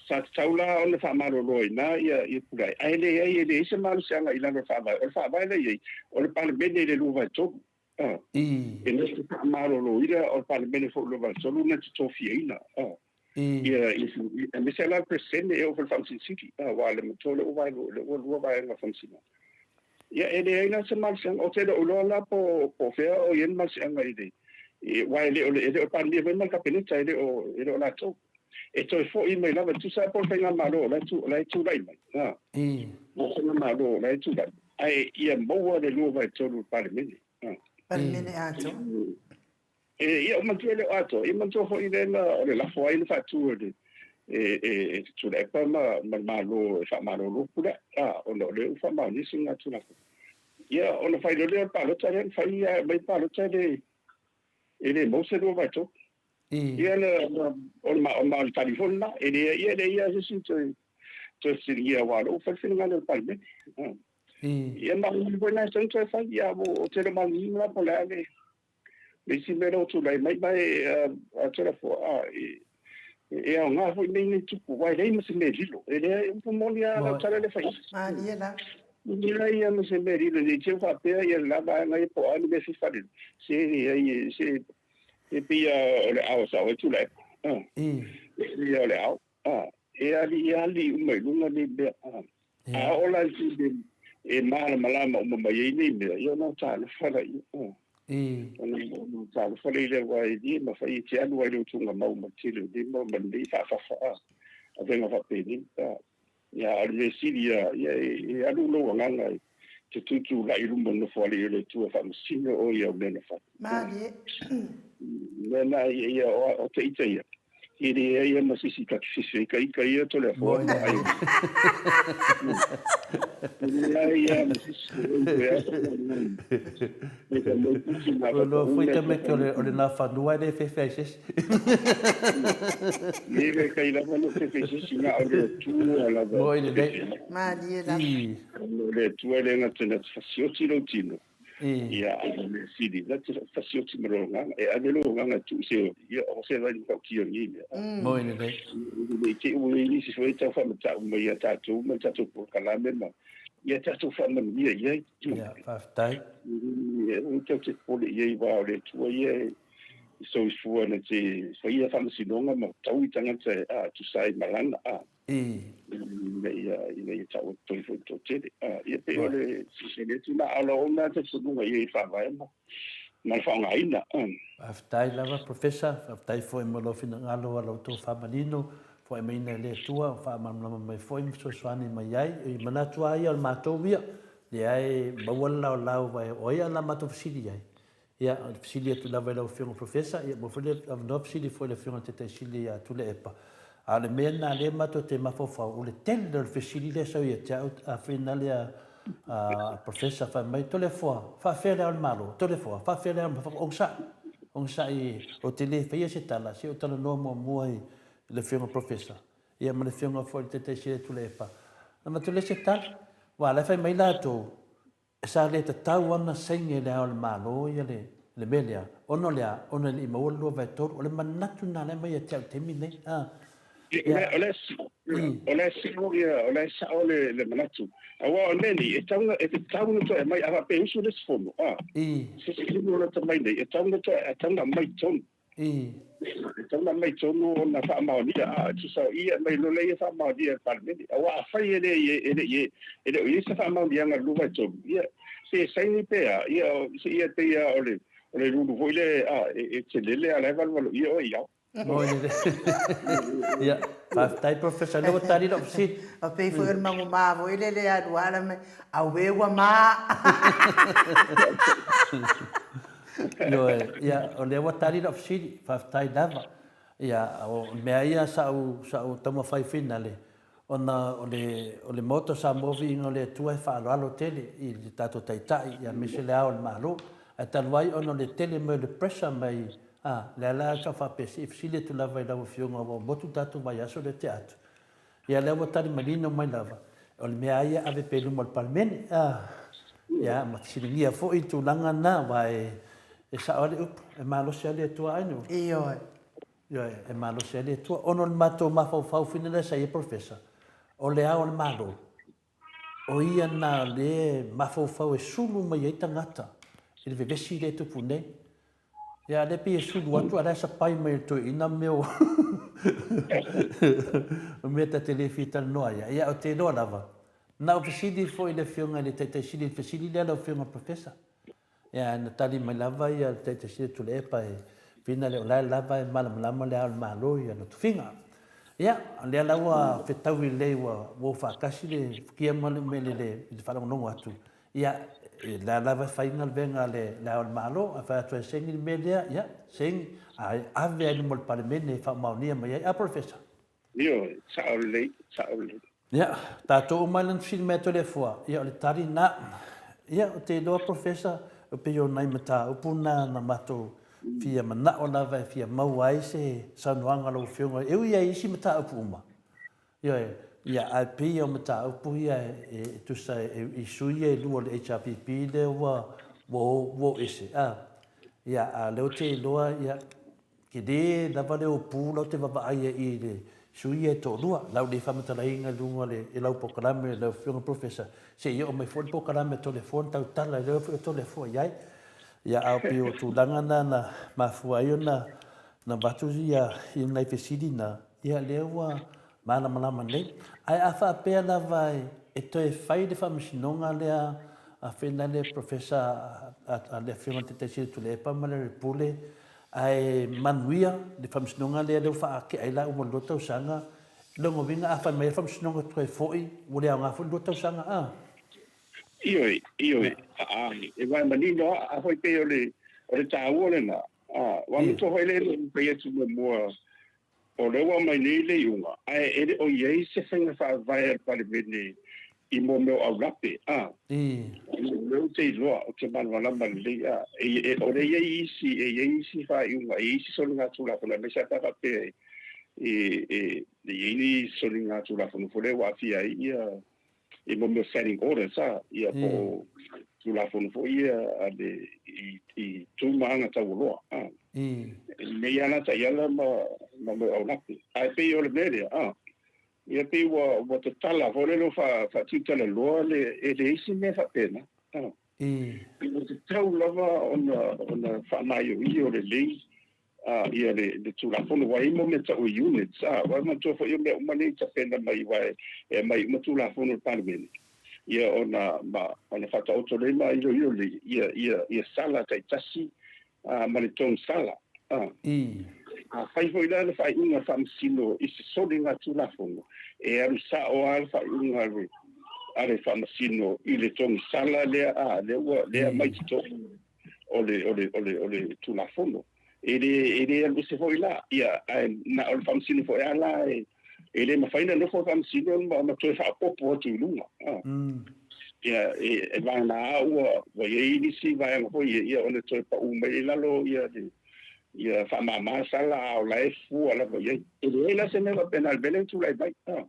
Sa tatau la ona faamalolo ai i ina ia, ia Pulai, ae leai, e leai se malosiaga i lalo o le Faavae. O le Faavae lea e i ai, o le Palemene i le 2/3. A. E na te faamaloloina o le Palemene foi i le 2/3 na te tofiaina. A. Ia, aemaise la le Peresetene e oo foi i le Faamasino Sili, aua o le matua lea ua vaelua, lea ua lua vaega o Faamasinoga. Ia, e leai la se malosiaga, ou te le o iloa la po o fea o i ai le malosiaga i le, aua e le o le, e le o le Palemia foi ma le Kapeneta, e le o, e le o latou. E toe foi mai lava, e tusa lava po o le faigamalo o la e, o la e tulai mai, a, o le faigamalo o la e tulai, ae ia maua le 2/3 o le Palemene. Palemene atoa. E, ia, manatua e le o atoa, ia manatua foi lea na, o le lafo ai na faatu e le, e, e, e Tuilaepa ma, ma le Malo e faamalolo Pulea, a, ona o lea ua faamaonia soligatulafono. Ia, ona fai loa lea o le palota lea na fai, a aumai le palota e le, e le maua se 2/3. Ia, na, na, o le, ma, ma o le tali foi lena, e le, ia, e leai lava se isi toe, toe fesiligia aua o lea ua fai le finagalo o le Palemene. Ia, ma o le mea foi lena e tatau ona toe fai, ia, ou te le o malamalama la po o le a le, Le isi mea lea ua tulai mai, ma e, a Toleafoa, a, e, e aoga foi mea nei tupu, aua e leai ma se mea lilo. E leai, upu moni lava lau tala lea e fai atu. Malie la. E leai lava ma se mea lilo, ne i te i ua faapea ia le la vaega ia po o a ni mea fia faalilo. Se leai, se, e pei lava o le ao e sao ai Tuilaepa. A, e pei lava o le ao. A, e aliali uma i luga nei mea. A, a oo la i se taimi e malamalama uma mai ai nei mea, ia ona o talofa laia. A, ona o talofa laia aua e le mafai e te alu ai i le utugamau ma le tele o nei mau ma lenei faafafa a avega faapenei. A, ia, a o le mea sili lava, ia e alu lou agaga e te tutulai i luma o le Nofoalii o le Atua e faamasino oe i au mea na fai. Malie. Mea na, ia, o te ita ia. E leai lava ma se isi ta te sese ai ka ita ia Toleafoa ma ai. Leai lava ma se isi e asa Ua iloa foi tamaiti o le Nafanua e le fefe ai se isi. Moi lelei. Malie lava. O le Atua e le gata na te fasioti lou tino, ia a o le mea sili, na te fasioti ma lou agaga. E ave lou agaga e tuu i se oli, ia o se vai matautia o lenei mea. Moi lelei. Ne i te i ua i ai nisi foi e tau faamatau mai ia tatou ma le tatou polokalame ma ia tatou faamanuia i ai. Ia, faafetai. Aua tatou te popole i ai aua o le Atua ia e soifua na te faia faamasinoga ma taui tagata e tusa ai ma lana ina ia ina ia tau atu foi le toatele. Ia pei o le fesili atu lena, a o lau lena talitonuga i ai i le faavae ma le faaaogaina. Faafetai lava Professor, faafetai foi mo lou finagalo a la outou faamanino, foai maiga e le Atua ua faamalamalama mai foi ma fesoasoani mai ai. I manatu lava ia o le matou ia, lea e maua le laolao aua o ai a na matou fesili i ai, ia o le fesili atu lava i lau Afioga Professor, ia maua foi le avanoa fesili foi i le Afioga i le Taitai Sili ia Tuilaepa. A o le mea lena lea matou te mafaufau, o le tele o le fesili lea e sau ia te au, afai lea a Professor fai mai, Toleafoa, faafefea le Ao o le Malo? Toleafoa, faafefea le Ao o le Malo? Onosai, onosai, ou te le faia se tala, se i ou talanoa muamua i le Afioga Professor, ia ma le Afioga foi i le Taitai Sili Tuilaepa. Ona avatu lea se tala, aua o la e fai mai latou, sa le tatau ona saini e le Ao o le Malo ia le le mea lea, ona o le a? Ona e le i maua le 2/3. O le manatu lena la e aumai ia te au i le taimi lenei. A. Ia. O la o la e sao ia, o la e sao le le manatu. Aua o le mea nei, e tatau ona e tatau ona toe aumai, a faapea e usu le isi fono, a. Se isi fono lata mai nei, e tatau ona toe, e tatau ona aumai i totonu. E tatau ona aumai i totonu ona faamaonia, a, e tusa o i e aumai loa lea faamaonia e le Palemene. Aua afai e le i e le i e le o i ai se faamaoniaga i le 2/3, ia, se saini pe a, ia, se ia pei lava o le o le lulu foi lea, a, e te lele a o la e valovaloia oe i ao. Moi lelei. Ia, faafetai Professor, lea ua tali lau fesili. E pei foi o le maguma foi lele e alu ala mai, auē ua ma! Ioe, ia, o lea ua tali lau fesili, faafetai lava. Ia, o le mea ia sa ou, sa ou taumafai finale, ona o le, o le Maota o Samoa Viiga o le Atua e faaaloalo tele i le tatou Taitai, ia aemaise le Ao o le Malo. Ae talu ai ona o le tele mai o le pressure mai, a, lea la sa ou faapea, se i fesili atu lava i lau Afioga ua motu le tatou vaiaso lea tea atu. Ia lea ua tali manino mai lava, o le mea lava ia ave pea i luma o le Palemene. A, ia, ma fesiligia foi le tulaga lena, aua e, e sao lava le upu, e malosi lava le Atua ai no. Ioe. Ioe, e malosi lava le Atua. Ona o le matou mafaufau foi lea sa i ai Professor, o le Ao o le Malo, o ia lena o lea e mafaufau e sulu mai ai tagata i le vevesi lea e tupu nei. Ia, a lea pei e sulu atu a o la e sapai mai e le toeaina mea o o mea ta te le fia talanoa ai. Ia, ou te iloa lava, na ou fesili foi i le Afioga i le Taitai Sili i le fesili lea lau Afioga Professor. Ia, na tali mai lava ia le Taitai Sili o Tuilaepa e fina le o la e lava e malamalama le Ao o le Malo i ana tofiga. Ia, o lea la ua fetaui lelei ua o faatasi le fukia ma le umele i le faalogologo atu. Ia, o lea lava e fai galuega a le Ao o le Malo, a fai atu e saini le mea lea, ia, saini, ae ave lava i luma o le Palemene e faamaonia mai ai. A Polofesa? Ioe, sao lelei, sao lelei. Ia, tatou uma lava na fesili mai a Toleafoa, ia o le tali lena. Ia, ou te iloa Polofesa, e pei o nai mataupu na na matou fia manao lava e fia maua ai se saunoaga a lau Afioga, e ui lava i isi mataupu uma, Ioe, ia, ae pei o mataupu ia e tusa i sui ia e lua o le HRPP lea ua ua o ese, a. Ia, a o lea ou te iloa, ia, tele lava le opu la ou te vaavaai ai i le sui ia e toalua. La ou le faamatalaina i luga o le i lau polokalame lau Afioga Professor, se i oo mai foi le polokalame a Toleafoa ona tautala lea foi o Toleafoa i ai. Ia, a pei o tulaga na na mafua ai ona avatu ia nai fesili na, Ia, lea ua malamalama nei. Ae a faapea lava e toe fai le faamasinoga lea a Fenale Professor a le Afioga i le Taitai Sili o Tuilaepa ma Larry Pule, ae manuia le faamasinoga lea lea ua faatea ai la uma le lua tausaga, lona uiga a fai mai le faamasinoga toe foi, ua le aoga foi le lua tausaga, a? Ioe, ioe, e vae manino lava, a foi pei o le, o le taua lena, a, ua matua foi lea e fai atu muamua O lea ua aumai nei le iuga, ae e le o i ai se faiga faavae a le Palemene i mō mea o aulape, a. I le mea ou te iloa, ou te malamalama lelei, a. E, e, o lea e i ai isi, e i ai isi faaiuga, e i ai isi soligatulafono, aemaise lava pe a faapea e, e, e, e i ai ni soligatulafono foi lea ua aafia ai ia, i mō mea o standing orders, a, ia po o Tulafono foi ia a le, i, i tu ma aga taualoa, a. Nei lava la taiala ma, ma mea o aulape. Ae pei o le mea lea, a. Ia pei ua, ua tatala foi lele ua faa, faatiutalaloa le, e leai se mea faapena. A. Ua tatau lava ona, ona faamaioio lelei a, ia le, le Tulafono. Ua i ai mo mea tau o units, a, ua manatua foi o mea uma nei e tapena mai, aua e, e aumai uma Tulafono i le Palemene, ia ona, ma, ona faataoto lea ma iloilo lelei ia, ia, ia sala taitasi a, ma le togisala. A. Afai foi la le faaiuga a le Faamasino i se soligatulafono, e alu sao lava le faaiuga a le, a le Faamasino i le togisala lea, a, lea ua, lea e aumai i totonu o le, o le, o le, o le Tulafono. E le, e le alu ese foi la, ia, ae na o le Faamasino foi lava la e, e le mafai ona nofo le Faamasino ma, ma toe faaopoopo atu i luga. A. Ia, e, e vagana ua, ua i ai nisi vaega foi ia, ia ona toe pau mai i lalo ia le, ia faamama sala a o la e fua lava i ai. E leai la se mea faapena i le mea lea ua tulai mai. A.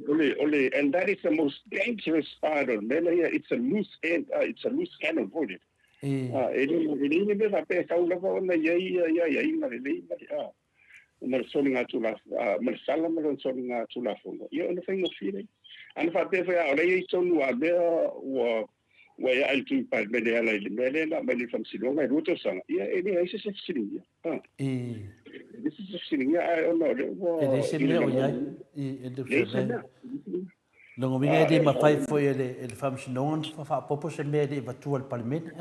O le, o le, and that is the most dangerous part o le mea lea, it's a loose end, it's a loose cannon foi lele. E le, e leai ni mea faapea e tau lava ona i ai ia aiaiga lelei ma le, ma le soligatulafono, ma le sala ma lona soligatulafono, ia ona faigofie lea. Ana faapea foi a o la e i ai tonu a mea ua ua e ae i le tui Palemene e ala i le mea lea na aumai nei i le Faamasinoga e 2 tausaga, ia e leai se isi e fesiligia. E leai se isi e fesiligia, ae ona o lea ua E leai se mea o i ai. E leai se mea. Lona uiga e le mafai foi e le Faamasinoga ona faaopoopo se mea e le i avatua i le Palemene.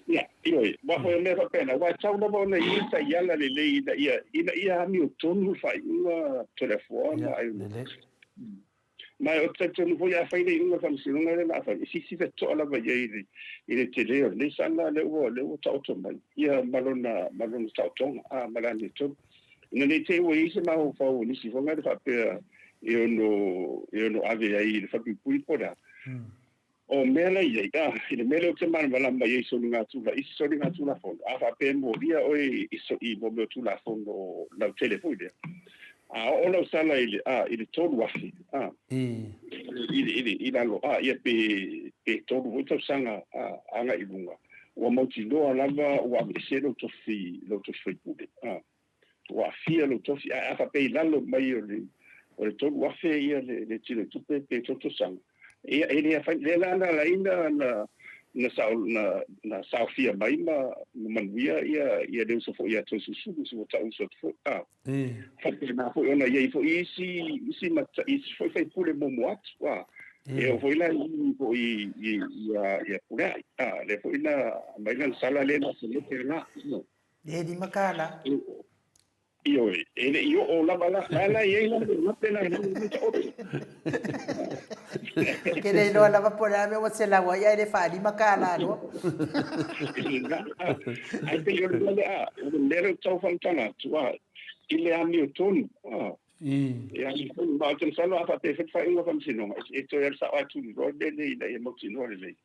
Ia, ioe, aua foi o mea faapena, aua e tatau lava ona i ai taiala lelei ina ia, ina ia amiotonu le faaiuga Toleafoa ma Aiono. Ma ou te talitonu foi afai le iuga o le Faamasinoga lea o le a fai, e silasila totoa lava i ai i le, i le tele o lenei sala lea ua, lea ua taoto mai, ia ma lona, ma lona taotoga, a, ma le amiotonu. Ina ne i te i ua i ai se mafaufau o nisi foi ngale faapea e ono, e ono ave ai i le falepuipui po o le a. O mea la i ai, a, i le mea lea ou te malamalama i ai i soligatula, i soligatulafono, a faapea e molia oe i, i mo mea o Tulafono lautele foi lea, a oo lau sala i le, a, i le 3,000, a, i, i, i, i lalo, a, ia pe, pe tolu foi tausaga, a, agai i luga, ua mautinoa lava ua aveese lou tofi, lou tofi faipule, a. Ua aafia lou tofi, ae a faapea i lalo mai o le o le 3,000 ia le le tino tupe pe tolu tausaga, ia e le afaina. Lea la na ala ai na na na sao na na saofia mai ma ma manuia ia ia le uso foi ia Toesulusulu si ua tau uso atu foi a. Faapena foi ona i ai foi isi isi mata isi foi faipule muamua atu a. E oo foi la i foi i ia ia Pulea'i a, lea foi na aumai lana sala lea na selete la. Le $5. Ioe, e le i oo lava la, la la i ai la le lape la le taoto. Ou te le iloa lava po o le a mea ua selau ai ae le faa-5 tala loa. Ae pei o le mea lea, o le mea lea ou te tau faamatala atu, a, i le amiotonu, a, e amiotonu. Ma ou te masalo a faapea e fai le faaiuga faamasinoga, e toe alu sao atu i loa le mea lenei ina ia mautinoa lelei.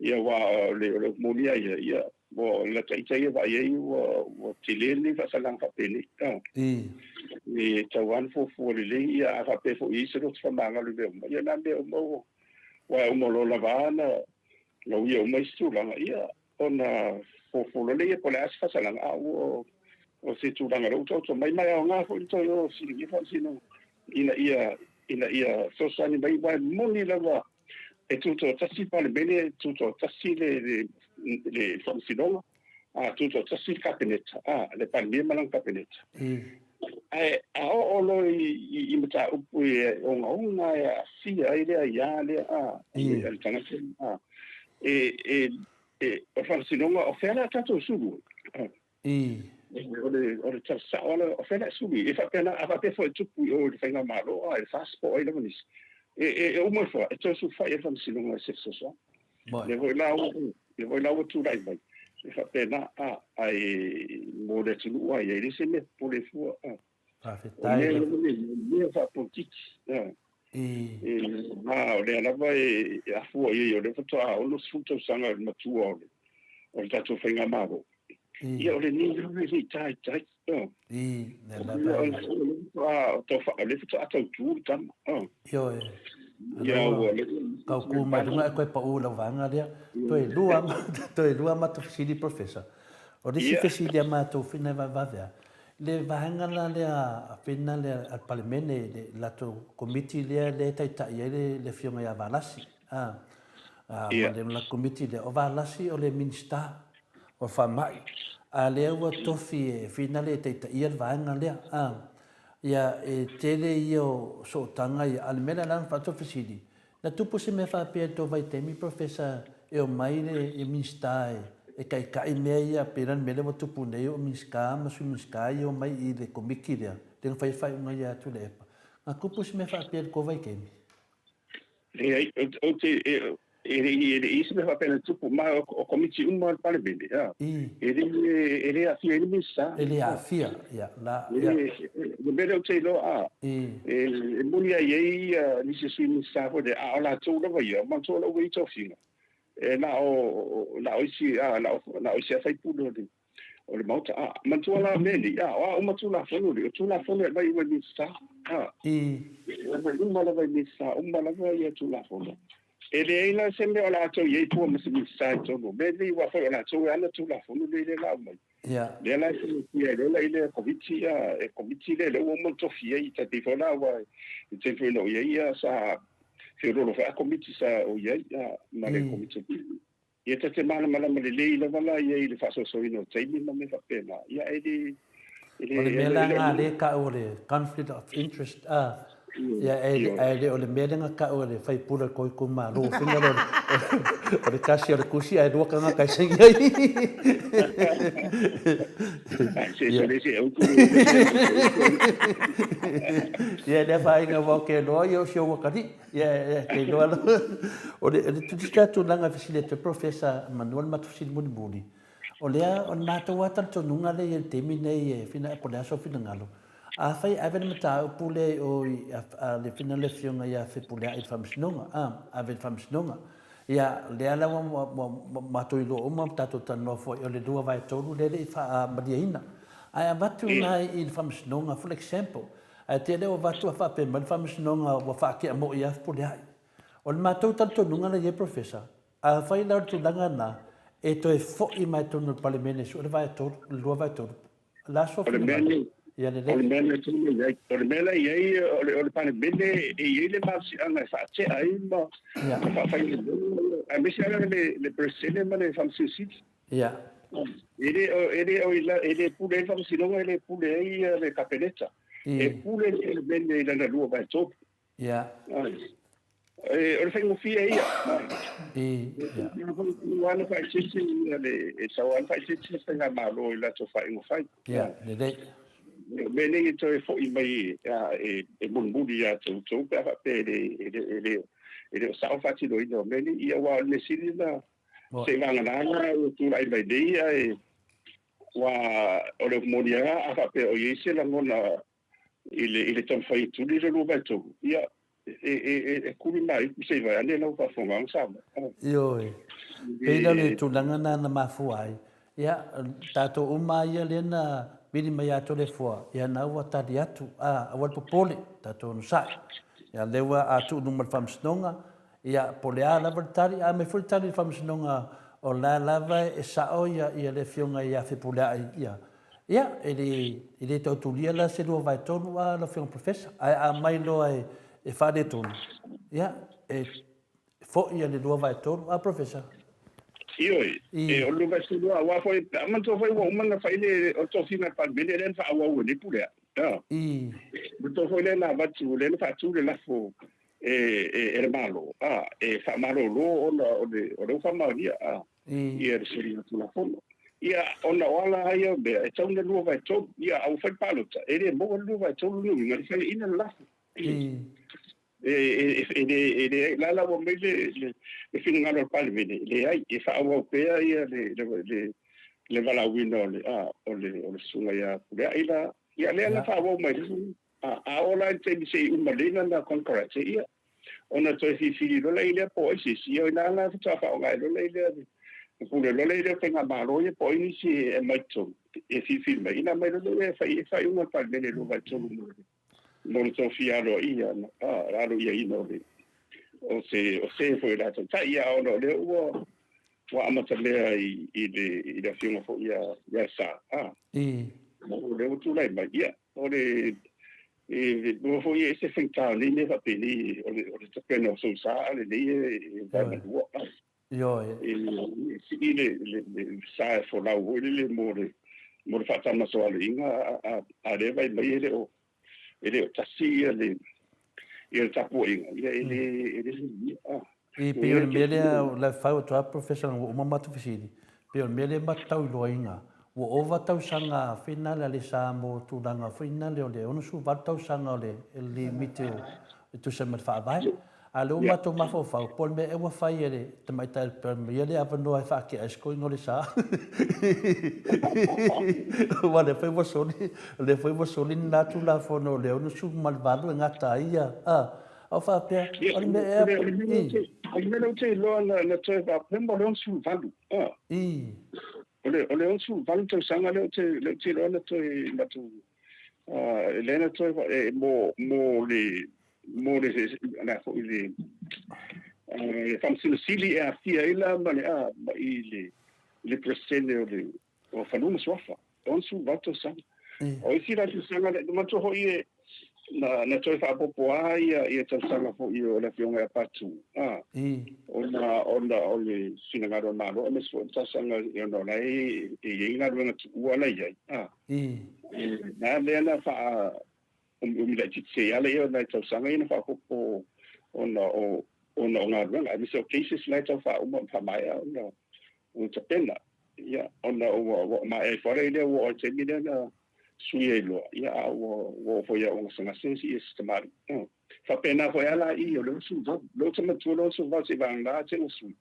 Ia aua o le, o le upu moni lava ia, ia, Ua lata ita ia vaai ai ua ua tele lenei faasalaga faapenei. A. E tatau lava ona fuafua lelei ia a faapea foi e i ai se loto faamagalo i mea uma, ia na mea uma ua aua e uma loa lava a na lauia uma isi tulaga, ia ona fuafua loa lea po o le a se faasalaga, a ua o se tulaga lea ua taoto mai ma e aoga foi le toe o fesiligia faamasinoga ina ia ina ia fesoasoani mai aua e moni lava e tutoatasi le Palemene, tutoatasi le, le, le Faamasinoga, a tutoatasi le Kapeneta, a le Palemia ma lana Kapeneta. Ae a oo loa i, i, i mataupu e ogaoga e aafia ai le aia lea a, a le tagata, a, e, e, e, o le Faamasinoga, o fea la tatou sulu ai? O le, o le tala sao lava, o fea le a sulu? E faapena, a faapea foi e tupu i o i le Faigamalo, a e FAST po o ai lava nisi, e, e, e uma ifo lava, e toe sulufai i ai le Faamasinoga e se fesoasoani. Lea foi la ua, lea foi la ua tulai mai, e faapena, a, ae mo le atunuu lava ia, e le se mea popole fua, a. Faafetai. O mea lava nei, o mea faapolokiki, a. Ma o lea lava e afua i ai, o lea faatoa 60 tausaga o le matua o le tatou faigamalo. Ia o lenei lava e le i taitai. Lea lava o lea faatoa tautu le tama. Ioe. Ia ua tau mai luga e toe pau lau vaega lea. Toe lua matou fesili, Professor. O le isi fesili a matou fina e vavave le vaega la lea fina lea a le Palemene, le latou komiti lea lea e taitai ai le afioga ia Valasi. Ma le la komiti lea, o Valasi o le Minisita o Faamai, a lea ua tofi e fina le taitaia le vaega lea. Ia e tele ia o sootaga ia, a le mea lea la na faatu fesili, na tupu se mea faapea i le tou vaitaimi, Professor, e o mai le Minisita e taitai mea ia, pei la le mea lea ua tupu nei o Minisita ma Sui Minisita ia o mai i le komiti lea, lea na fai faaiuga ia Tuilaepa. Na tupu se mea faapea i le tou vaitaimi? Leai, ou te e le i se mea faapea na tupu, ma o komiti uma o le Palemene, e le aafia ai le Minisita. E le aafia, ia, la, ia. Le mea lea ou te iloa, e moni ai ai nisi Sui Minisita foi lea, a o latou lava ia, manatua lau i tofiga, e na o isi, na o isi a faipule o le Maota. Manatua la mea nei, o a uma Tulafono nei, o Tulafono e aumai uma i Minisita. E aumai uma lava i Minisita uma lava ia Tulafono. E leai la se mea o latou i ai pua ma se Minisita i totonu o mea nei, aua foi o latou e ana Tulafono nei lea la aumai. Lea la e silafia ai loa i le komiti, e komiti lea lea ua uma ona tofi ai, tai pei foi la ua i taimi foi na ou i ai sa feoloolo foi a komiti sa ou i ai ma le komiti. Ia ta te malamalama lelei lava la ia i le faasoasoaina o taimi ma mea faapena. Ia e le O le mea la nga le tau o le conflict of interest ia e le o le mea lea na tau e le faipule o le tou itumalo fina le o le tasi o le tusi ae lua tagata e saini ai. Se se se au. Ia lea faaina ua ke loa ia o si ou atalii. Ia te iloa la. O le tusi tulaga fesili atu Professor manu le matou fesili mulimuli. O lea o le matou lava talitonuga lea i le taimi nei e fina po o le a sou finagalo. Afai e ave le mataupu lea i o i a le fina le afioga ia Fepuleai i le Faamasinoga, ave i le Faamasinoga. Ia, lea la ua matou iloa uma ma tatou talanoa foi o le 2/3 lea e le i faamalieina. Ae avatu la i le Faamasinoga, for example, ae te le ua avatu a faapea mai le Faamasinoga ua faatea moi ia Fepuleai. O le matou talitonuga la i ai, Professor, afai la o le tulaga lena, e toe foi mai totonu o le Palemene e sue le vae tolu, le 2/3, la so O le mea nei, ia lelei. O le mea lea tonu e i ai. O le mea la e i ai, o le Palemene e i ai le malosiaga e faatea ai ma faafailelega, aemaise lava le Peresetene ma le Faamasino Sili. E le pule ai le Faamasinoga, e le pule ai le Kapeneta. E pule le Palemene i lana 2/3. O le faigofie ia. Ua ana faaeteete le e sau ana faaeteete le faigamalo i latou faaiuga fai. Ia, lelei. O mea nei e toe foi mai e mulimuli ia te outou pe a faapea e le o sao faatinoina o mea nei. Ia, aua o le mea sili na se i vagana la ua tulai mai nei, ae ua o le moni lava a faapea o i ai se lagona i le taumafai e tuli le 2/3, ia e kuli mai se i vae ane lau faafofoga Samoa. Ioe. Pei la le tulaga na na mafua ai. Ia, tatou uma ia lea na vili mai ia Toleafoa, ia na ua tali atu, aua le popole, tatou onosai. Ia lea ua a tuu luma i le Faamasinoga, ia po o le a lava le tali, a aumai foi le tali i le Faamasinoga o la lava e sao ia le afioga ia Fepuleai, ia Ia, e le tau tulia la se 2/3 a lau Afioga Professor, ae a aumai loa e faaletonu, ia, e foi le 2/3 a Professor. Ioe, o le 2/3, aua foi, a manatua foi ua uma ona fai le o tofiga a le Palemene lea na faaauau e lenei pule a. Manatua foi lea na avatu, lea na faatu le lafo e le Malo, e faamalolo ona o le ua faamaonia ia le soliga Tulafono. Ia, ona o ala ia o mea, e tau na 2/3, ia, a ua fai le palota, e le maua le 2/3 le uiga, le faiaina le lafo. E le la la ua mai le finagalo o le Palemene, leai, e faaauau pea ia le valaauina o le susuga ia Fepuleai la, ia lea na faaauau mai. A oo la i le taimi se i uma lelei lana konekarate, ia, ona toe filifili loa lea po o ai se isi. Ia o i ina la faatoa faaaoga ai loa lea le pule loa lea o faigamalo ia po o ai nisi e aumai i totonu e filifili mai, ona aumai loa lea e fai ai faaiuga a le Palemene 2/3 mo le tofia aloaia, aloaiaina o le o se o se foi o le a taitai. Ia, ona o lea ua amatamea i le afioga foi ia Sa, o lea ua tulai mai. Ia, o le ua foi e ese faigata o nei mea faapenei, o le tapena o sou sa, a lenei e vaemalua. Ioe. E sii le sa e folau foi lele mo le faatamasoaliiga, a lea vaai mai e le o tasi ia le tapuaiga, ia e le manuia. E pei o le mea lea o la e fau atu lava Professor ua uma matou fesili, pei o le mea lea matou tau iloaina, ua ova tausaga foi nale a le sa mo tulaga foi nale o le 68 tausaga o le limiti e tusa ma le faavae. A o lea ua matou mafaufau, po o le mea ea ua fai e le tamaitai o le Premier le avanoa e faatea ai se toeaina o le sa. Aua o lea foi ua soli, o lea foi ua soli lena Tulafono o le 68 e gata ai ia, a, a o faapea, o le mea ea... O le mea lea ou te iloa na toe faapea, o le 68, a. O le 68 tausaga lea ou te iloa na toe, matou, lea na toe, mo le, mo le, le a foi le, le Faamasino Sili e aafia ai la ma le, a, ma i le Peresetene o le, o Fanua ma Suafa, 68 tausaga. O isi la tausaga, e manatua foi e, na toe faaopoopo lava ia tausaga foi o le Afioga ia Patu, ona o le finagalo o le Malo, aemaise foi o le talosaga ona o la e i ai galuega tuua la e i ai. Na lea na faaumiumi laitiiti ai lava ia nai tausaga ia na faaopoopo ona o galuega, aemaise o cases la e tau faauma ma faamaea ona tapena. Ia, ona ua maea ifo lava lea ua oo i le taimi lea na sui ai loa, ia, a ua oo foi ia ua gasegase si tamalii. Faapena foi lava la i o le 68. O lea ou te manatua le 68 seivagana te ua sui.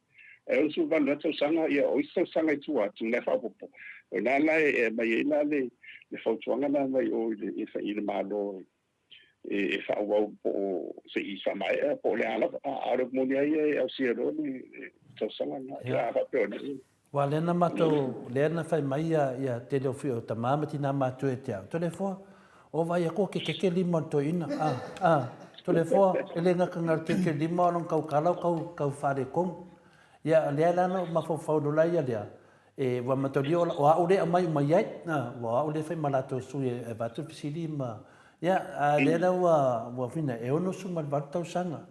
Ae 68 la tausaga, ia o isi tausaga i tua atu na e faaopoopo. O i ina la e aumai ai la le fautuaga lena mai o i le Malo e faaauau po o se i faamaea po o le a lava. A o le moni lava ia e ausia loa le tausaga lena. A faapea o le Aua lea na matou, lea na fai mai ia, ia tele o, o tama ma tina matua ia te au, Toleafoa, o vaai atu o ke keke lima o le toeaina, a, a, Toleafoa, e le gata na o le keke lima o lona tautala o tau, tau faaletonu. Ia, lea la na ou mafaufau loa la ia lea, e, ua mataulia o, o au lea e aumai uma i ai, a, ua o au lea e fai ma latou sui e avatu le fesili ma, ia, a lea la ua, ua fina, e 68 tausaga.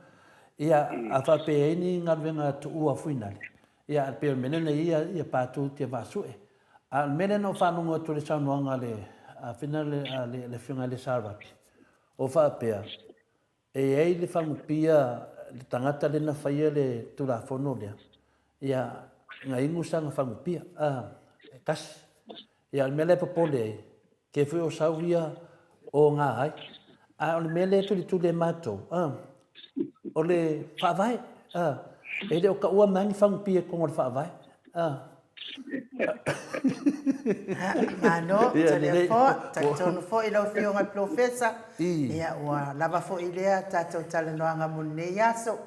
Ia, a faapea e i ai ni galuega tuua fuinale, Ia, e pei o le mea lea na i ai ia Patu te Vaasue. A o le mea lea na ou faalogo atu i le saunoaga a le, a fina le, a le, le Afioga ia Lesarati, o faapea, e i ai le fagupia le tagata lea na faia le Tulafono lea, ia, na inu sana fagupia, a, e tasi. Ia, o le mea lea e popole ai, Ke foi o sau ia o nga ai. A o le mea lea e tulituli e matou, a, o le faavae, a, e le o taua mai ni fagupia i totonu o le faavae, a. Malo, Toleafoa, talitonu foi lau Afioga i le Polofesa, ia ua lava foi lea tatou talanoaga mo lenei aso.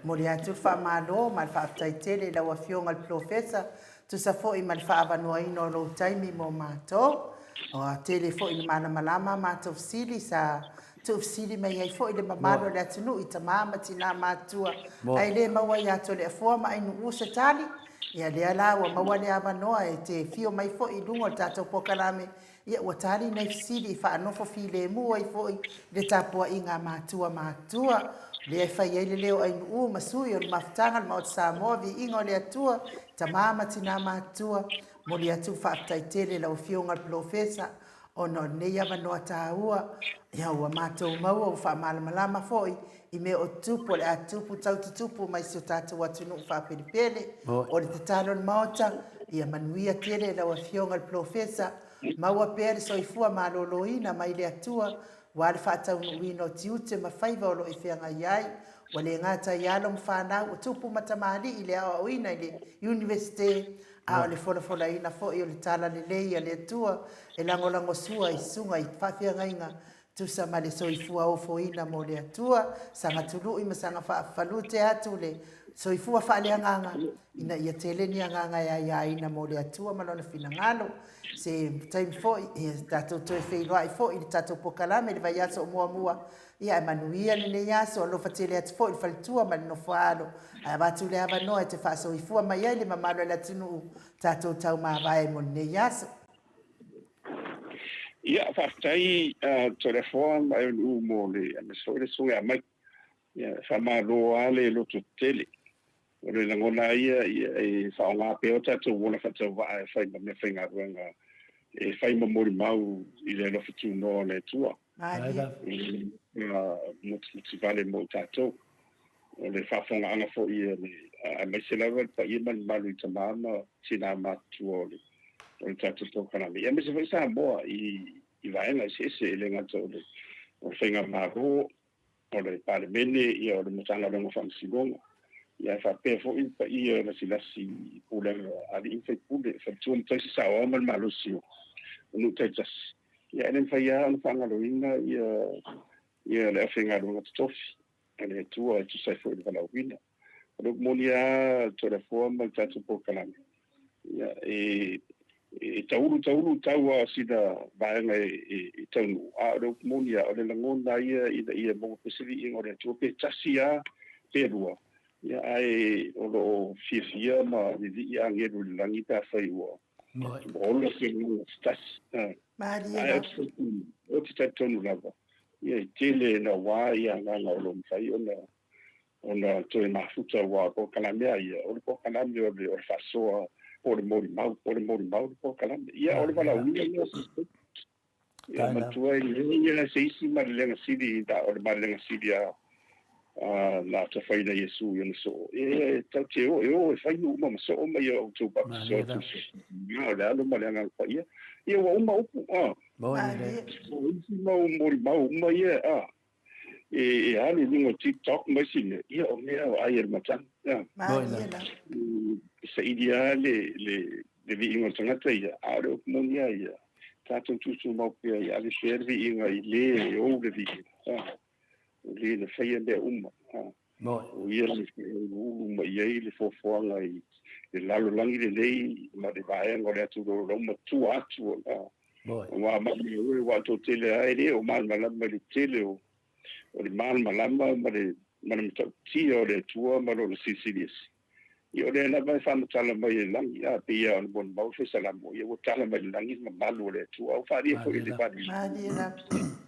Momoli atu le faamalo ma le faafetai tele i lau Afioga i le Polofesa Tusa foi ma le faaavanoaina o lou taimi mo matou. Ua tele foi ina malamalama a matou fesili sa tuufesili mai ai foi le mamalu o le atunuu i tama ma tina matutua ae le maua ia Toleafoa ma Ainu'u se tali. Ia lea la ua maua le avanoa e te afio mai foi i luga o le tatou polokalame, ia ua tali nai fesili e faanofo filemu ai foi le tapuaiga a matua matutua. Lea e fai ai le leo Ainu'u ma sui o le Mafutaga o le Maota Samoa, Viiga o le Atua, tama ma tina matutua, momoli atu le faafetai tele i lau Afioga i le Polofesa ona o lenei avanoa taua, ia ua matou maua ua faamalamalama foi i mea o tutupu o le a tutupu tau tutupu mai si o tatou atunuu faapelepele. O le tatalo a le Maota, ia manuia tele lau Afioga i le Polofesa, maua pea le soifua maloloina mai le Atua aua le faataunuuina o tiute ma faiva o lo o e feagai ai. Ua le gata i alo ma fanau o tupu ma tamalii i le aoaoina i le Iunivesite, a o le folafolaina foi o le talalelei a le Atua e lagolagosua i susuga i faafeagaiga. Tusa ma le soifua ofoina mo le Atua, saga tului ma saga faafalute atu le soifua faaleagaga, ina ia tele ni agaga e aiaina mo le Atua ma Lona finagalo. Se taimi foi, ia tatou toe feiloai foi i le tatou pokalame i le vaiaso o muamua, ia ae manuia lenei aso, alofa tele atu foi i le faletua ma le nofoaalo, ae avatu le avanoa e te faasoifua mai ai le mamalu o le atunuu tatou taumavae mo lenei aso. Ia, faafetai Toleafoa ma Aeoluu mo le, aemaise foi le susuga ia Mike. Ia, faamalo lava le loto tetele. O le lagona lava ia, ia e faaaoga pea o tatou ola faatauvaa e fai ma meafaigaluega e fai ma molimau i le alofa tunoa o le Atua. Malie. Mutimuti vale mo i tatou. O le faafofogaaga foi a le, aemaise lava le paia ma le mamalu i tama ma tinā matutua o le o le tatou polokalame, aemaise foi Samoa i i vaega eseese, e le gata o le o le faigamalo, o le Palemene, ia o le Matagaluega o Faamasinoga, ia ae faapea foi le paia lasilasi i pulega a alii ma faipule, faletua ma taisi saoao ma le malosi o nuu taitasi. Ia e le mafai lava ona faagaloina ia ia le aufaigaluega totofi a le Atua e tusa ai foi o le valaauina. O le upu moni lava Toleafoa ma le tatou polokalame, ia, e, e taulu taulu tau lava o sina vaega e, e taunuu, a o le upu moni lava, o le lagona ia ina ia maua pea se viiga o le Atua, pe tasi lava pe lua, ia, ae o lo o fiafia ma vivii agelu i le lagi pe afai ua ola se lagona se tasi. Malie Ae ou te talitonu lava, ia e tele naua ia agaga o lo o mafai ona ona toe mafuta aua o polokalame a ia, o le polokalame o le o le faasoa po o le molimau, po o le molimau le polokalame. Ia o le valaauina lea o Ia manatua e leai ia se isi malelega sili na o le malelega sili a na tafaina Iesu i ona soo. E tatou te o e o e fai nuu uma ma soo ma ia outou baptisoa atu i o le Alo ma le Agaga Paia. Ia ua uma upu. O isi mau molimau uma ia a e alu i luga o TikTok ma isi mea, ia o mea o ai e le matagi. E saili lava le, le, le viiga o le tagata ia, a o le upu moni lava ia, tatou tutumau pea ia ave pea le viiga i le e ou le viiga. O le na faia mea uma. O ia le uluulu mai i ai le foafoaga i le lalolagi lenei ma le vaega o le atu lololau ma tua atu o Aua maumau e, aua tou tele lava e le o malamalama i le tele o le malamalama ma le matautia o le Atua ma Lona Silisili Ese. Ia o lea lava e faamatala mai e le lagi, a pei lava o le molimau le Salamo, ia ua tala mai le lagi le mamalu o le Atua, a ua faaalia foi e le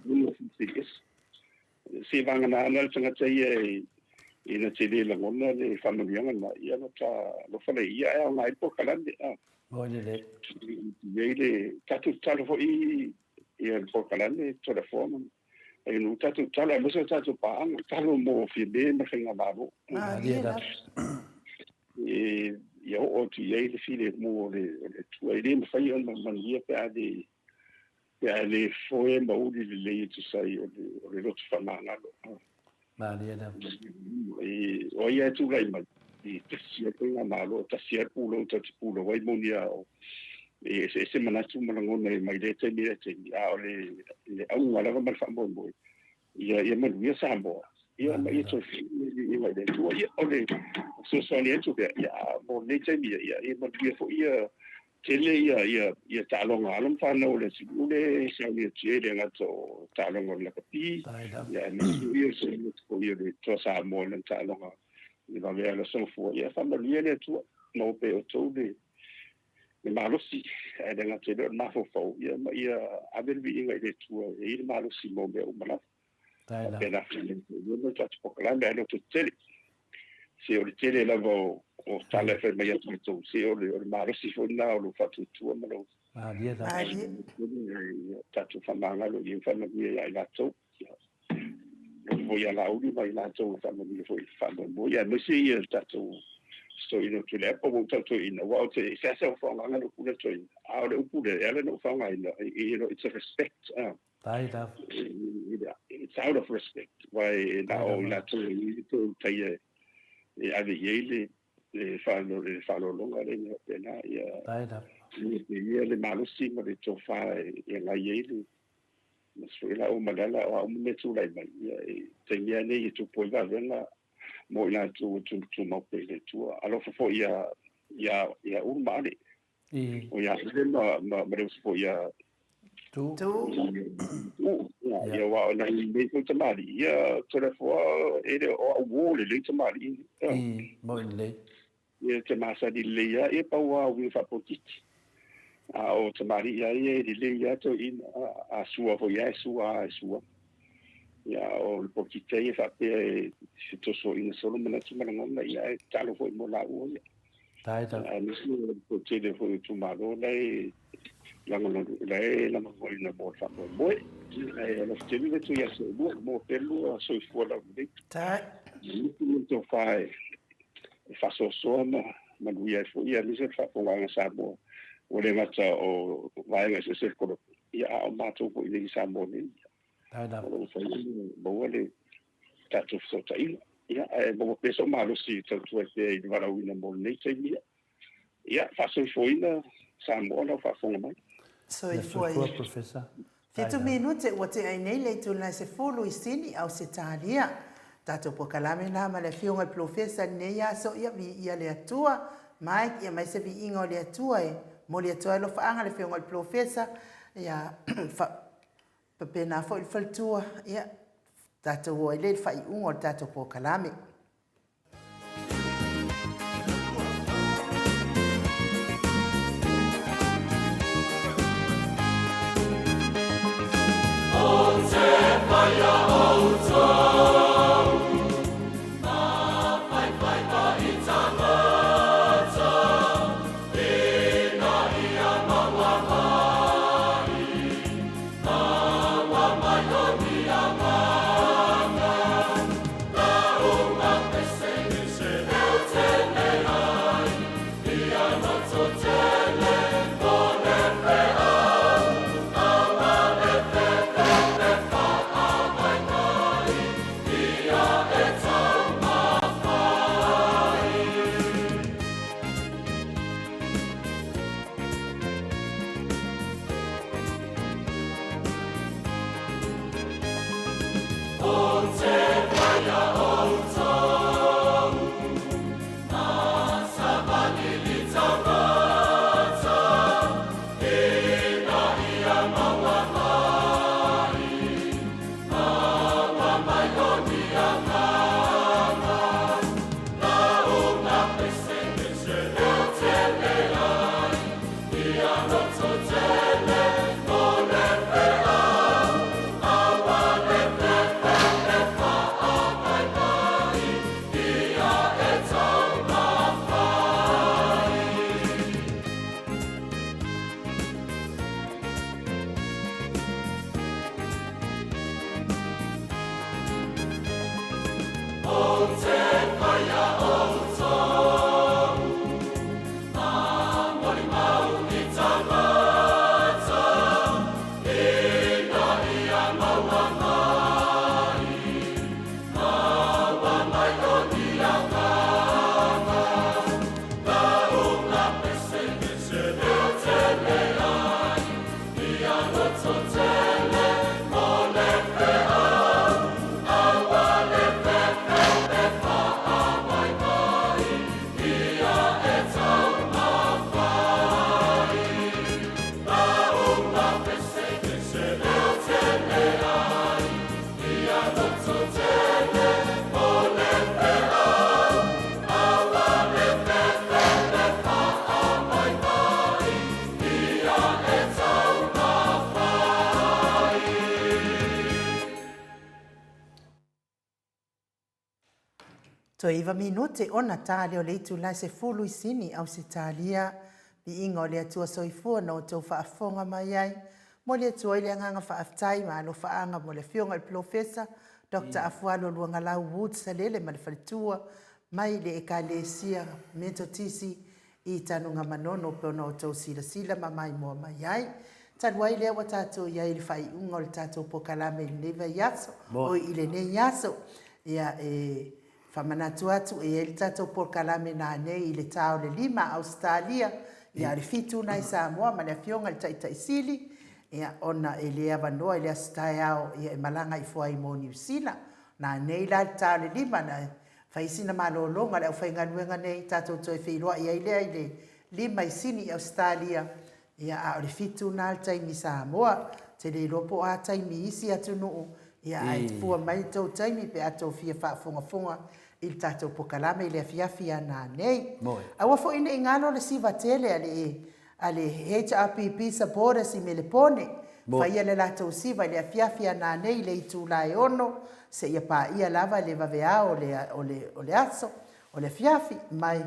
Lona Silisili Ese. Se vagana ana le tagata ia e na te le lagona le faamanuiaga lena, ia na ta alofa lea i ia, ae aoga ai le polokalame. Moi lelei. I ai le tatou tatalo foi ia le polokalame Toleafoa ma ai no tatou tatalo aemaise o tatou paaga, tatalo mo Fiame ma le faigamalo. Malie lava. E ia oo atu i ai le filemu o le Atua. E le mafai ona manuia pe a le pe a le foe ma uli lelei e tusa ai o le loto faamagalo. Malie lava. E, o ai e tulai mai, e tasi ai faigamalo, e tasi ai le pulou tatou te pulou ai moni a o e eseese manatu ma lagona e mai lea taimi i lea taimi, a o le, le auga lava ma le faamoemoe, ia, ia manuia Samoa, ia ma ia toe i mai le Atua. Ia, o le fesoasoani atu lea, ia, mo lenei taimi, ia, ia manuia foi ia tele ia, ia, ia taaloga a alo ma fanau o le atunuu lea e sauni atu ai, e le gata o taaloga o le lakapi, ia, aemaise foi o se foi o le Toa Samoa i lana taaloga i le vave ala soifua. Ia, faamanuia le Atua, maua pea e outou le le malosi, ae le gata i lea o le mafaufau, ia ma ia ave le viiga i le Atua e i ai le malosi mo mea uma lava. Faapena foi le tatou polokalame, ae loto tetele. Se o le tele lava o tala e fai mai ia tatou, se o le malosi foi lena o lou faatuatua ma lou tatou faamagalo i ai ma faamanuia ia i latou. Ia foi ia Laauli ma i latou e faamanuia foi i le faamoemoe, ia aemaise ia le tatou Toeaina o Tuilaepa, ua ou tau toeaina, aua ou te, seasea ou faaaogaina le upu lea toeaina, a o le upu lea, e ala ona ou faaaogaina, you know, it's a respect, Fair enough. It's out of respect, aua e na o i latou e i ai le toeutaia e ave i ai le faaaloaloga lea ina faapena, ia, Fair enough. ia le malosi ma le tofa e agai ai le. Aemaise foi laua ma Leala o a uma mea e tulai mai, ia i taimi lava nei e tupu ai vavega mo i latou e tumau pea i le Atua. Alofa foi ia ia ia Ulu ma Ale. O ia Ale ma ma ma le uso foi ia Tu. Tu. Tu. Ia aua o nai nei foi tamalii, ia Toleafoa e le o au uo lelei tamalii. I, moni lelei. Ia te masani lelei lava, ia pau lava o uiga faapolokiki. A o tamalii lava ia e lelei lava toeaiina, a sua foi lava e sua lava e sua. Ia a o le polokiki lava ia faapea e se tosoina solo manatu ma lagona, ia ae tatalo foi mo laua ia. Aemaise o le tele foi o itumalo la e lagolagoina mo le faamoemoe. Ae alofa tele le Atua ia te oulua, maua pea le lua soifua laulelei. Mutu ma le tofa e faasoasoa ma manuia ai foi, aemaise le faafofogaaga a Samoa. Ua le gata o vaega eseese o le kolopu, ia a o matou foi i Samoa nei. O lo o mafai ona maua le tatou fesootaiga. Ia, ae maua pea sou malosi e tautua ai pea i le valaauina mo lenei taimi. Ia, faasoifuaina Samoa lau faafofoga mai. Soifua ia. Professor. Fitu minute ua tea ai nei le itula e 10 i Sini, Ausetalia. Tatou polokalame na ma le Afioga i le Polofesa i lenei aso, ia viia le Atua. Mike, ia mai se viiga o le Atua e momoli atu ai alofaaga i le Afioga i le Polofesa, ia faapena foi le faletua, ia tatou o ai lea i le faaiuga o le tatou polokalame. Toe iva minute ona ta lea o le itula e 10 i Sini, Ausetalia. Viiga o le Atua Soifua na outou faafofoga mai ai. Momoli atu ai le agaga faafetai ma alofaaga mo le Afioga i le Polofesa Doctor Afualo Luagalau Woods Salele ma le faletua mai le Ekalesia Metotisi i Tanugamanono pei ona outou silasila ma maimoa mai ai. Talu ai lea ua tatou i ai i le faaiuga o le tatou polokalame i lenei vaiaso, oi i lenei aso, ia e faamanatu atu e i ai le tatou polokalame nanei i le ta o le 5 a Ausetalia, ia a o le 7 na i Samoa ma le Afioga i le Taitai Sili. Ia, ona e le avanoa i le aso taeao ia e malaga ifo ai mo Niu Sila. Nanei la i le ta o le 5 na fai sina malologa a le aufaigaluega nei, tatou toe feiloai ai lea i le 5 i Sini i Ausetalia, ia a o le 7 na le taimi i Samoa. Ou te le iloa po o a taimi i isi atunuu, ia ae fua mai le tou taimi pe a tou fia faafogafoga i le tatou pokalame i le afiafi a nanei. Aua foi ne i galo le siva tele a le a le HRPP supporters i Melepone, faia le latou siva i le afiafi a nanei i le itula e 6 seia paia lava le vaveao o le, o le, o le aso, o le afiafi, mai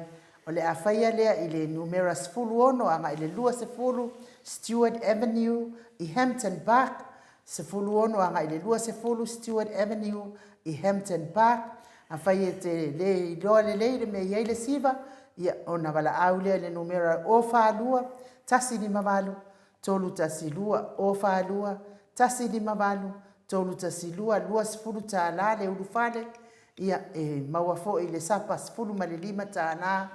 o le a faia lea i le numera 16 agai le 20 Stewart Avenue i Hampton Park, 16 agai le 20 Stewart Avenue i Hampton Park. Afai e te le iloa lelei le mea e i ai le siva, ia, ona valaau lea i le numera 042 158 312, 042 158 312, 20 tala le ulufale, ia, e maua foi le sapa 15 tala,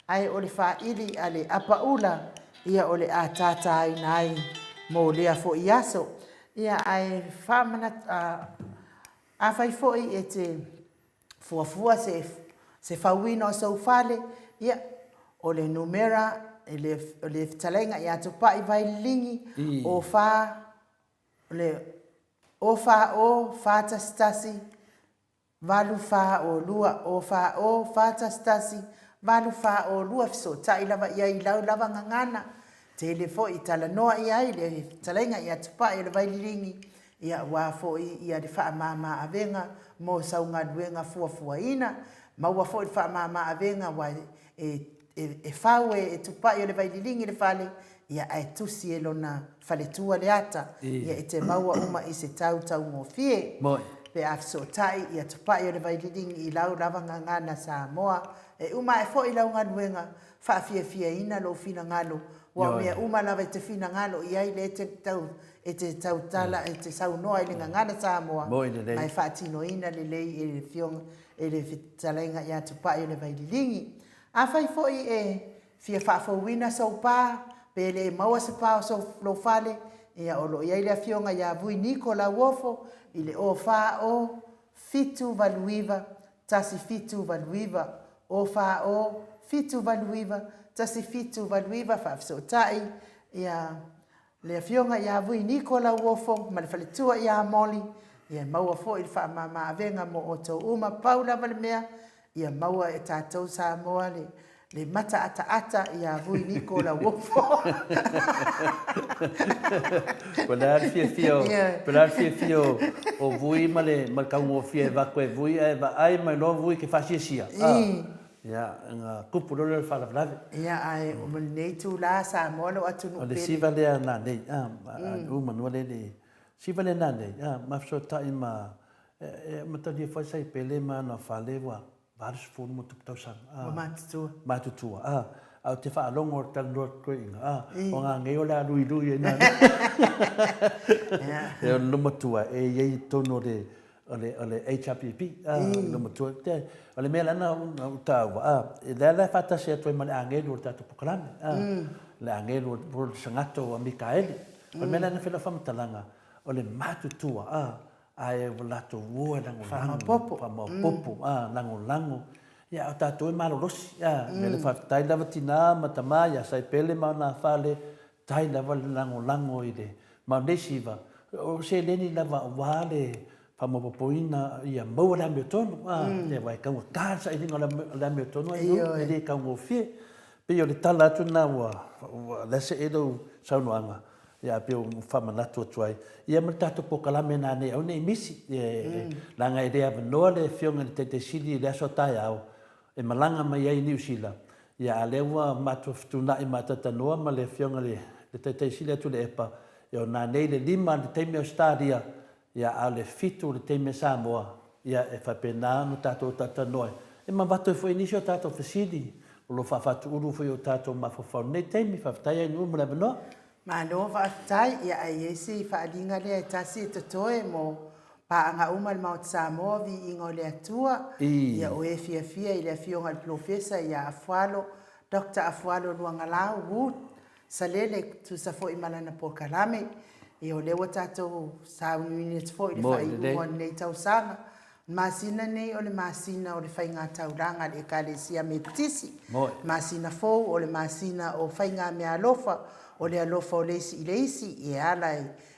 ae o le faili a le apaula, ia, o le a tātāina ai mo lea foi aso. Ia, ae faamanatu, a, afai foi e te fuafua se, se fauina o sou fale, ia, o le numera, le, le fetalaiga ia Tupai Vaililigi, o fa, o le o fa o, fa tasi tasi, 8 4 o 2 o 4 o 4 1 1 8 4 o 2 Fesootai lava i ai i lau lava gagana tele foi i talanoa i ai le fetalaiga ia Tupai o le Vaililigi ia aua foi ia le faamama avega mo sau galuega fuafuaina maua foi le faamama avega aua e e fau e Tupai o le Vaililigi le fale, ia ae tusi e lona faletua le ata, ia e te maua uma i se tau taugofie. Pe a fesootai ia Tupai o le Vaililigi i lau lava gagana Samoa, e uma ae foi lau galuega, faafiafiaina lou finagalo, ua o mea uma lava e te finagalo i ai lea e te tau e te tautala e te saunoa i le gagana Samoa, ma e faatinoina lelei e le Afioga e le Fetalaiga ia Tupai o le Vaililigi. Afai foi e fia faafouina sou pa, pe le maua se pa o sou lou fale, ia o lo o i ai le Afioga ia Vui Niko Lauofo i le 040 789 1789, 040 789 1789 faafesootai ia Le Afioga ia Vui Niko Lauofo ma le faletua ia Molly, ia maua foi le faamama avega mo outou uma. Pau lava le mea, ia maua e tatou Samoa le, le mataataata ia Vui Niko Lauofo. Po o le a le fiafia o, po o le a le fiafia o, o Vui ma le, ma le taugofie e avatu e Vui ae vaai mai loa Vui ke faasiasia. Ia, ina tupu loa lea o le faalavelave. Ia, ae o lenei itula Samoa lou atunuu pele. O le siva lea nanei, a, a, manua lea le siva lea nanei, a, ma fesootai ma, e, matalia foi sai pele ma ana fale ua 80 ma tupu tausaga. A, ua matutua. Matutua, a. A o te faalogo o le talanoa toeaiina, a, o ngā nei o le a luilui ai nanei. E o le matua e i ai i totonu o le, o le, o le HRPP, a, le matua, te, o le mea lana u tāua, a, e lea la e faatasi atu ai ma le agelu o le tatou pokalame, a, le agelu o le sagato a Mikaeli. O le mea lana whela whamatalaga, o le matutua, a, ae ua latou o e lagolago. Whamaopopo. Whamaopopo, a, lagolago. Ia, o tātou e malolosi, a, mea le whawhetai lava tinā ma tamā ia Saipele ma ona whale, Tai lava le lagolago i le Maunesiva, o seleni lava aua le faamaopoopoina ia maua le amiotonu, a, te aua e taugata le sailiga o le amiotonu ai nuu, e le taugofie. Pei o le tala atu lena ua, ua lea see lou saunoaga, ia pei ua faamanatu atu ai, ia ma le tatou polokalame nanei aua ne i misi, leaga e le avanoa le Afioga i le Taitai Sili i le aso a taeao, e malaga mai ai i Niu Sila, ia a lea ua matou fetuunai ma talatalanoa ma le Afioga i le Taitai Sili a Tuilaepa, ia o nanei le 5 i le taimi a Ausetalia, ia a o le 7 i le taimi a Samoa, ia e faapena ona tatou talatalanoa ai. E mavato ai foi nisi o tatou fesili o lo o faafaatuulu foi i o tatou mafaufau i lenei taimi. Faafetai Ainuu mo le avanoa. Malo faafetai, ia ae i ai si faaaliga lea e tasi e totoe mo paaga uma a le Maota Samoa, viiga o le Atua, ia o e fiafia i le Afioga i le Polofesa ia Afualo, Doctor Afualo Luagalau, Wood, Salele, tusa foi ma lana polokalame. Ia o lea ua tatou sauniuni atu foi i le faaiuga o lenei tausaga. O le masina lenei o le masina o le faigataulaga a le Ekalesia Metotisi. Masina fou o le masina o faigameaalofa, o le alofa o le isi i le isi e ala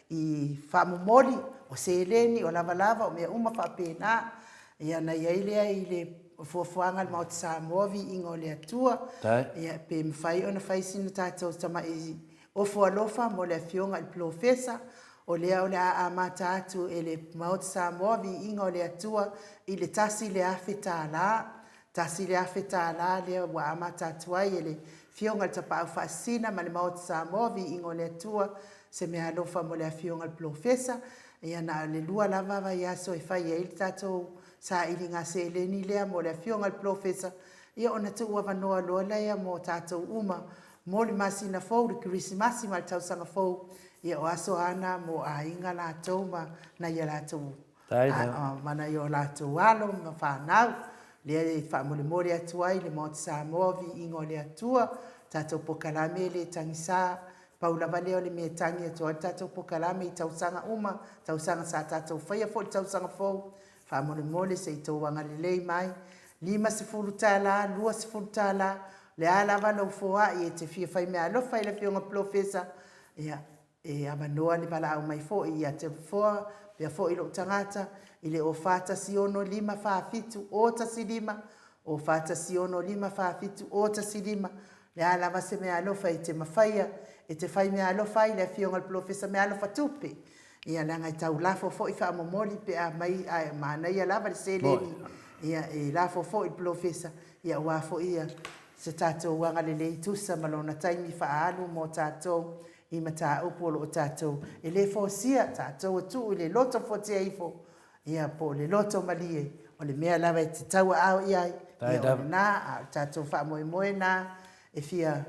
i faamomoli, o seleni, o lavalava, o mea uma faapena. Ia ona i ai lea i le fuafuaga a le Maota Samoa, Viiga o le Atua, ia pe mafai ona fai sina tatou tamai ofo alofa mo le Afioga i le Polofesa, o lea o le a amata atu e le Maota Samoa, Viiga o le Atua i le $1,000. $1,000 lea ua amata atu ai e le Afioga i le Tapaau Faasisina ma le Maota Samoa, Viiga o le Atua, se meaalofa mo le Afioga i le Polofesa. Ia na o le 2 lava vaiaso e fai ai le tatou sailiga seleni lea mo le Afioga i le Polofesa, ia ona tuuavanoa loa lea mo tatou uma mo le masina fou, le Kerisimasi ma le tausaga fou, ia o aso lava na mo aiga latou ma nai a latou ma nai o latou alo ma fanau. Lea e faamolemole atu ai le Maota Samoa, Viiga o le Atua, tatou polokalame e le tagisa, pau lava lea o le mea e tagi atu ai le tatou polokalame i tausaga uma, tausaga sa tatou faia foi le tausaga fou, Faamolemole se i tou agalelei mai. $50, $20, le a lava lou foai e te fia fai meaalofa i le Afioga Polofesa, ia, e avanoa le valaau mai foi ia te Foa, faapea foi lou tagata, i le 0 4 1 6 5 4 7 0 1 5, 0 4 1 6 5 4 7 0 1 5, le a lava se meaalofa e te mafaia, e te fai meaalofa ai i le Afioga i le Polofesa Meaalofa Tupe. Ia leaga e tau lafo foi faamomoli pe a aumai ae manaia lava le seleni ia e lafo foi le polofesa ia aua foi ia se tatou agalelei tusa ma lona taimi faaalu mo tatou i mataupu o lo o tatou e le folasia tatou e tuu i le loto fuatia ifo ia po o le loto malie o le mea lava e te tauaao i ai ia o lena a o le tatou faamoemoe lena e fia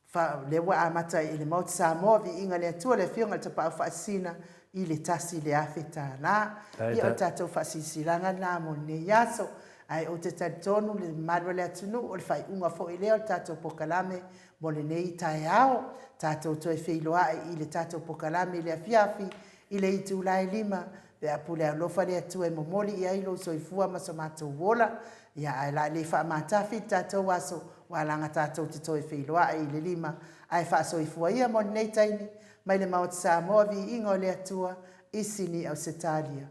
Fa, lea ua amata i le Maota Samoa, Viiga le Atua, le Afioga i le Tapaau Faasisina i le $1,000. Ia o le tatou faasilasilaga lena mo lenei aso. Ae ou te talitonu le mamalu o le atunuu, o le faaiuga foi lea o le tatou polokalame mo lenei taeao. Tatou toe feiloai i le tatou polokalame i le afiafi i le itula e 5, pe a pule alofa le Atua e momoli i ai lou soifua ma so matou ola. Ia, ae la le faamatafi le tatou aso, ua alaga tatou te toe feiloai i le 5, ae faasoifua ia mo lenei taimi, mai le Maota Samoa, Viiga o le Atua, i Sini Ausetalia.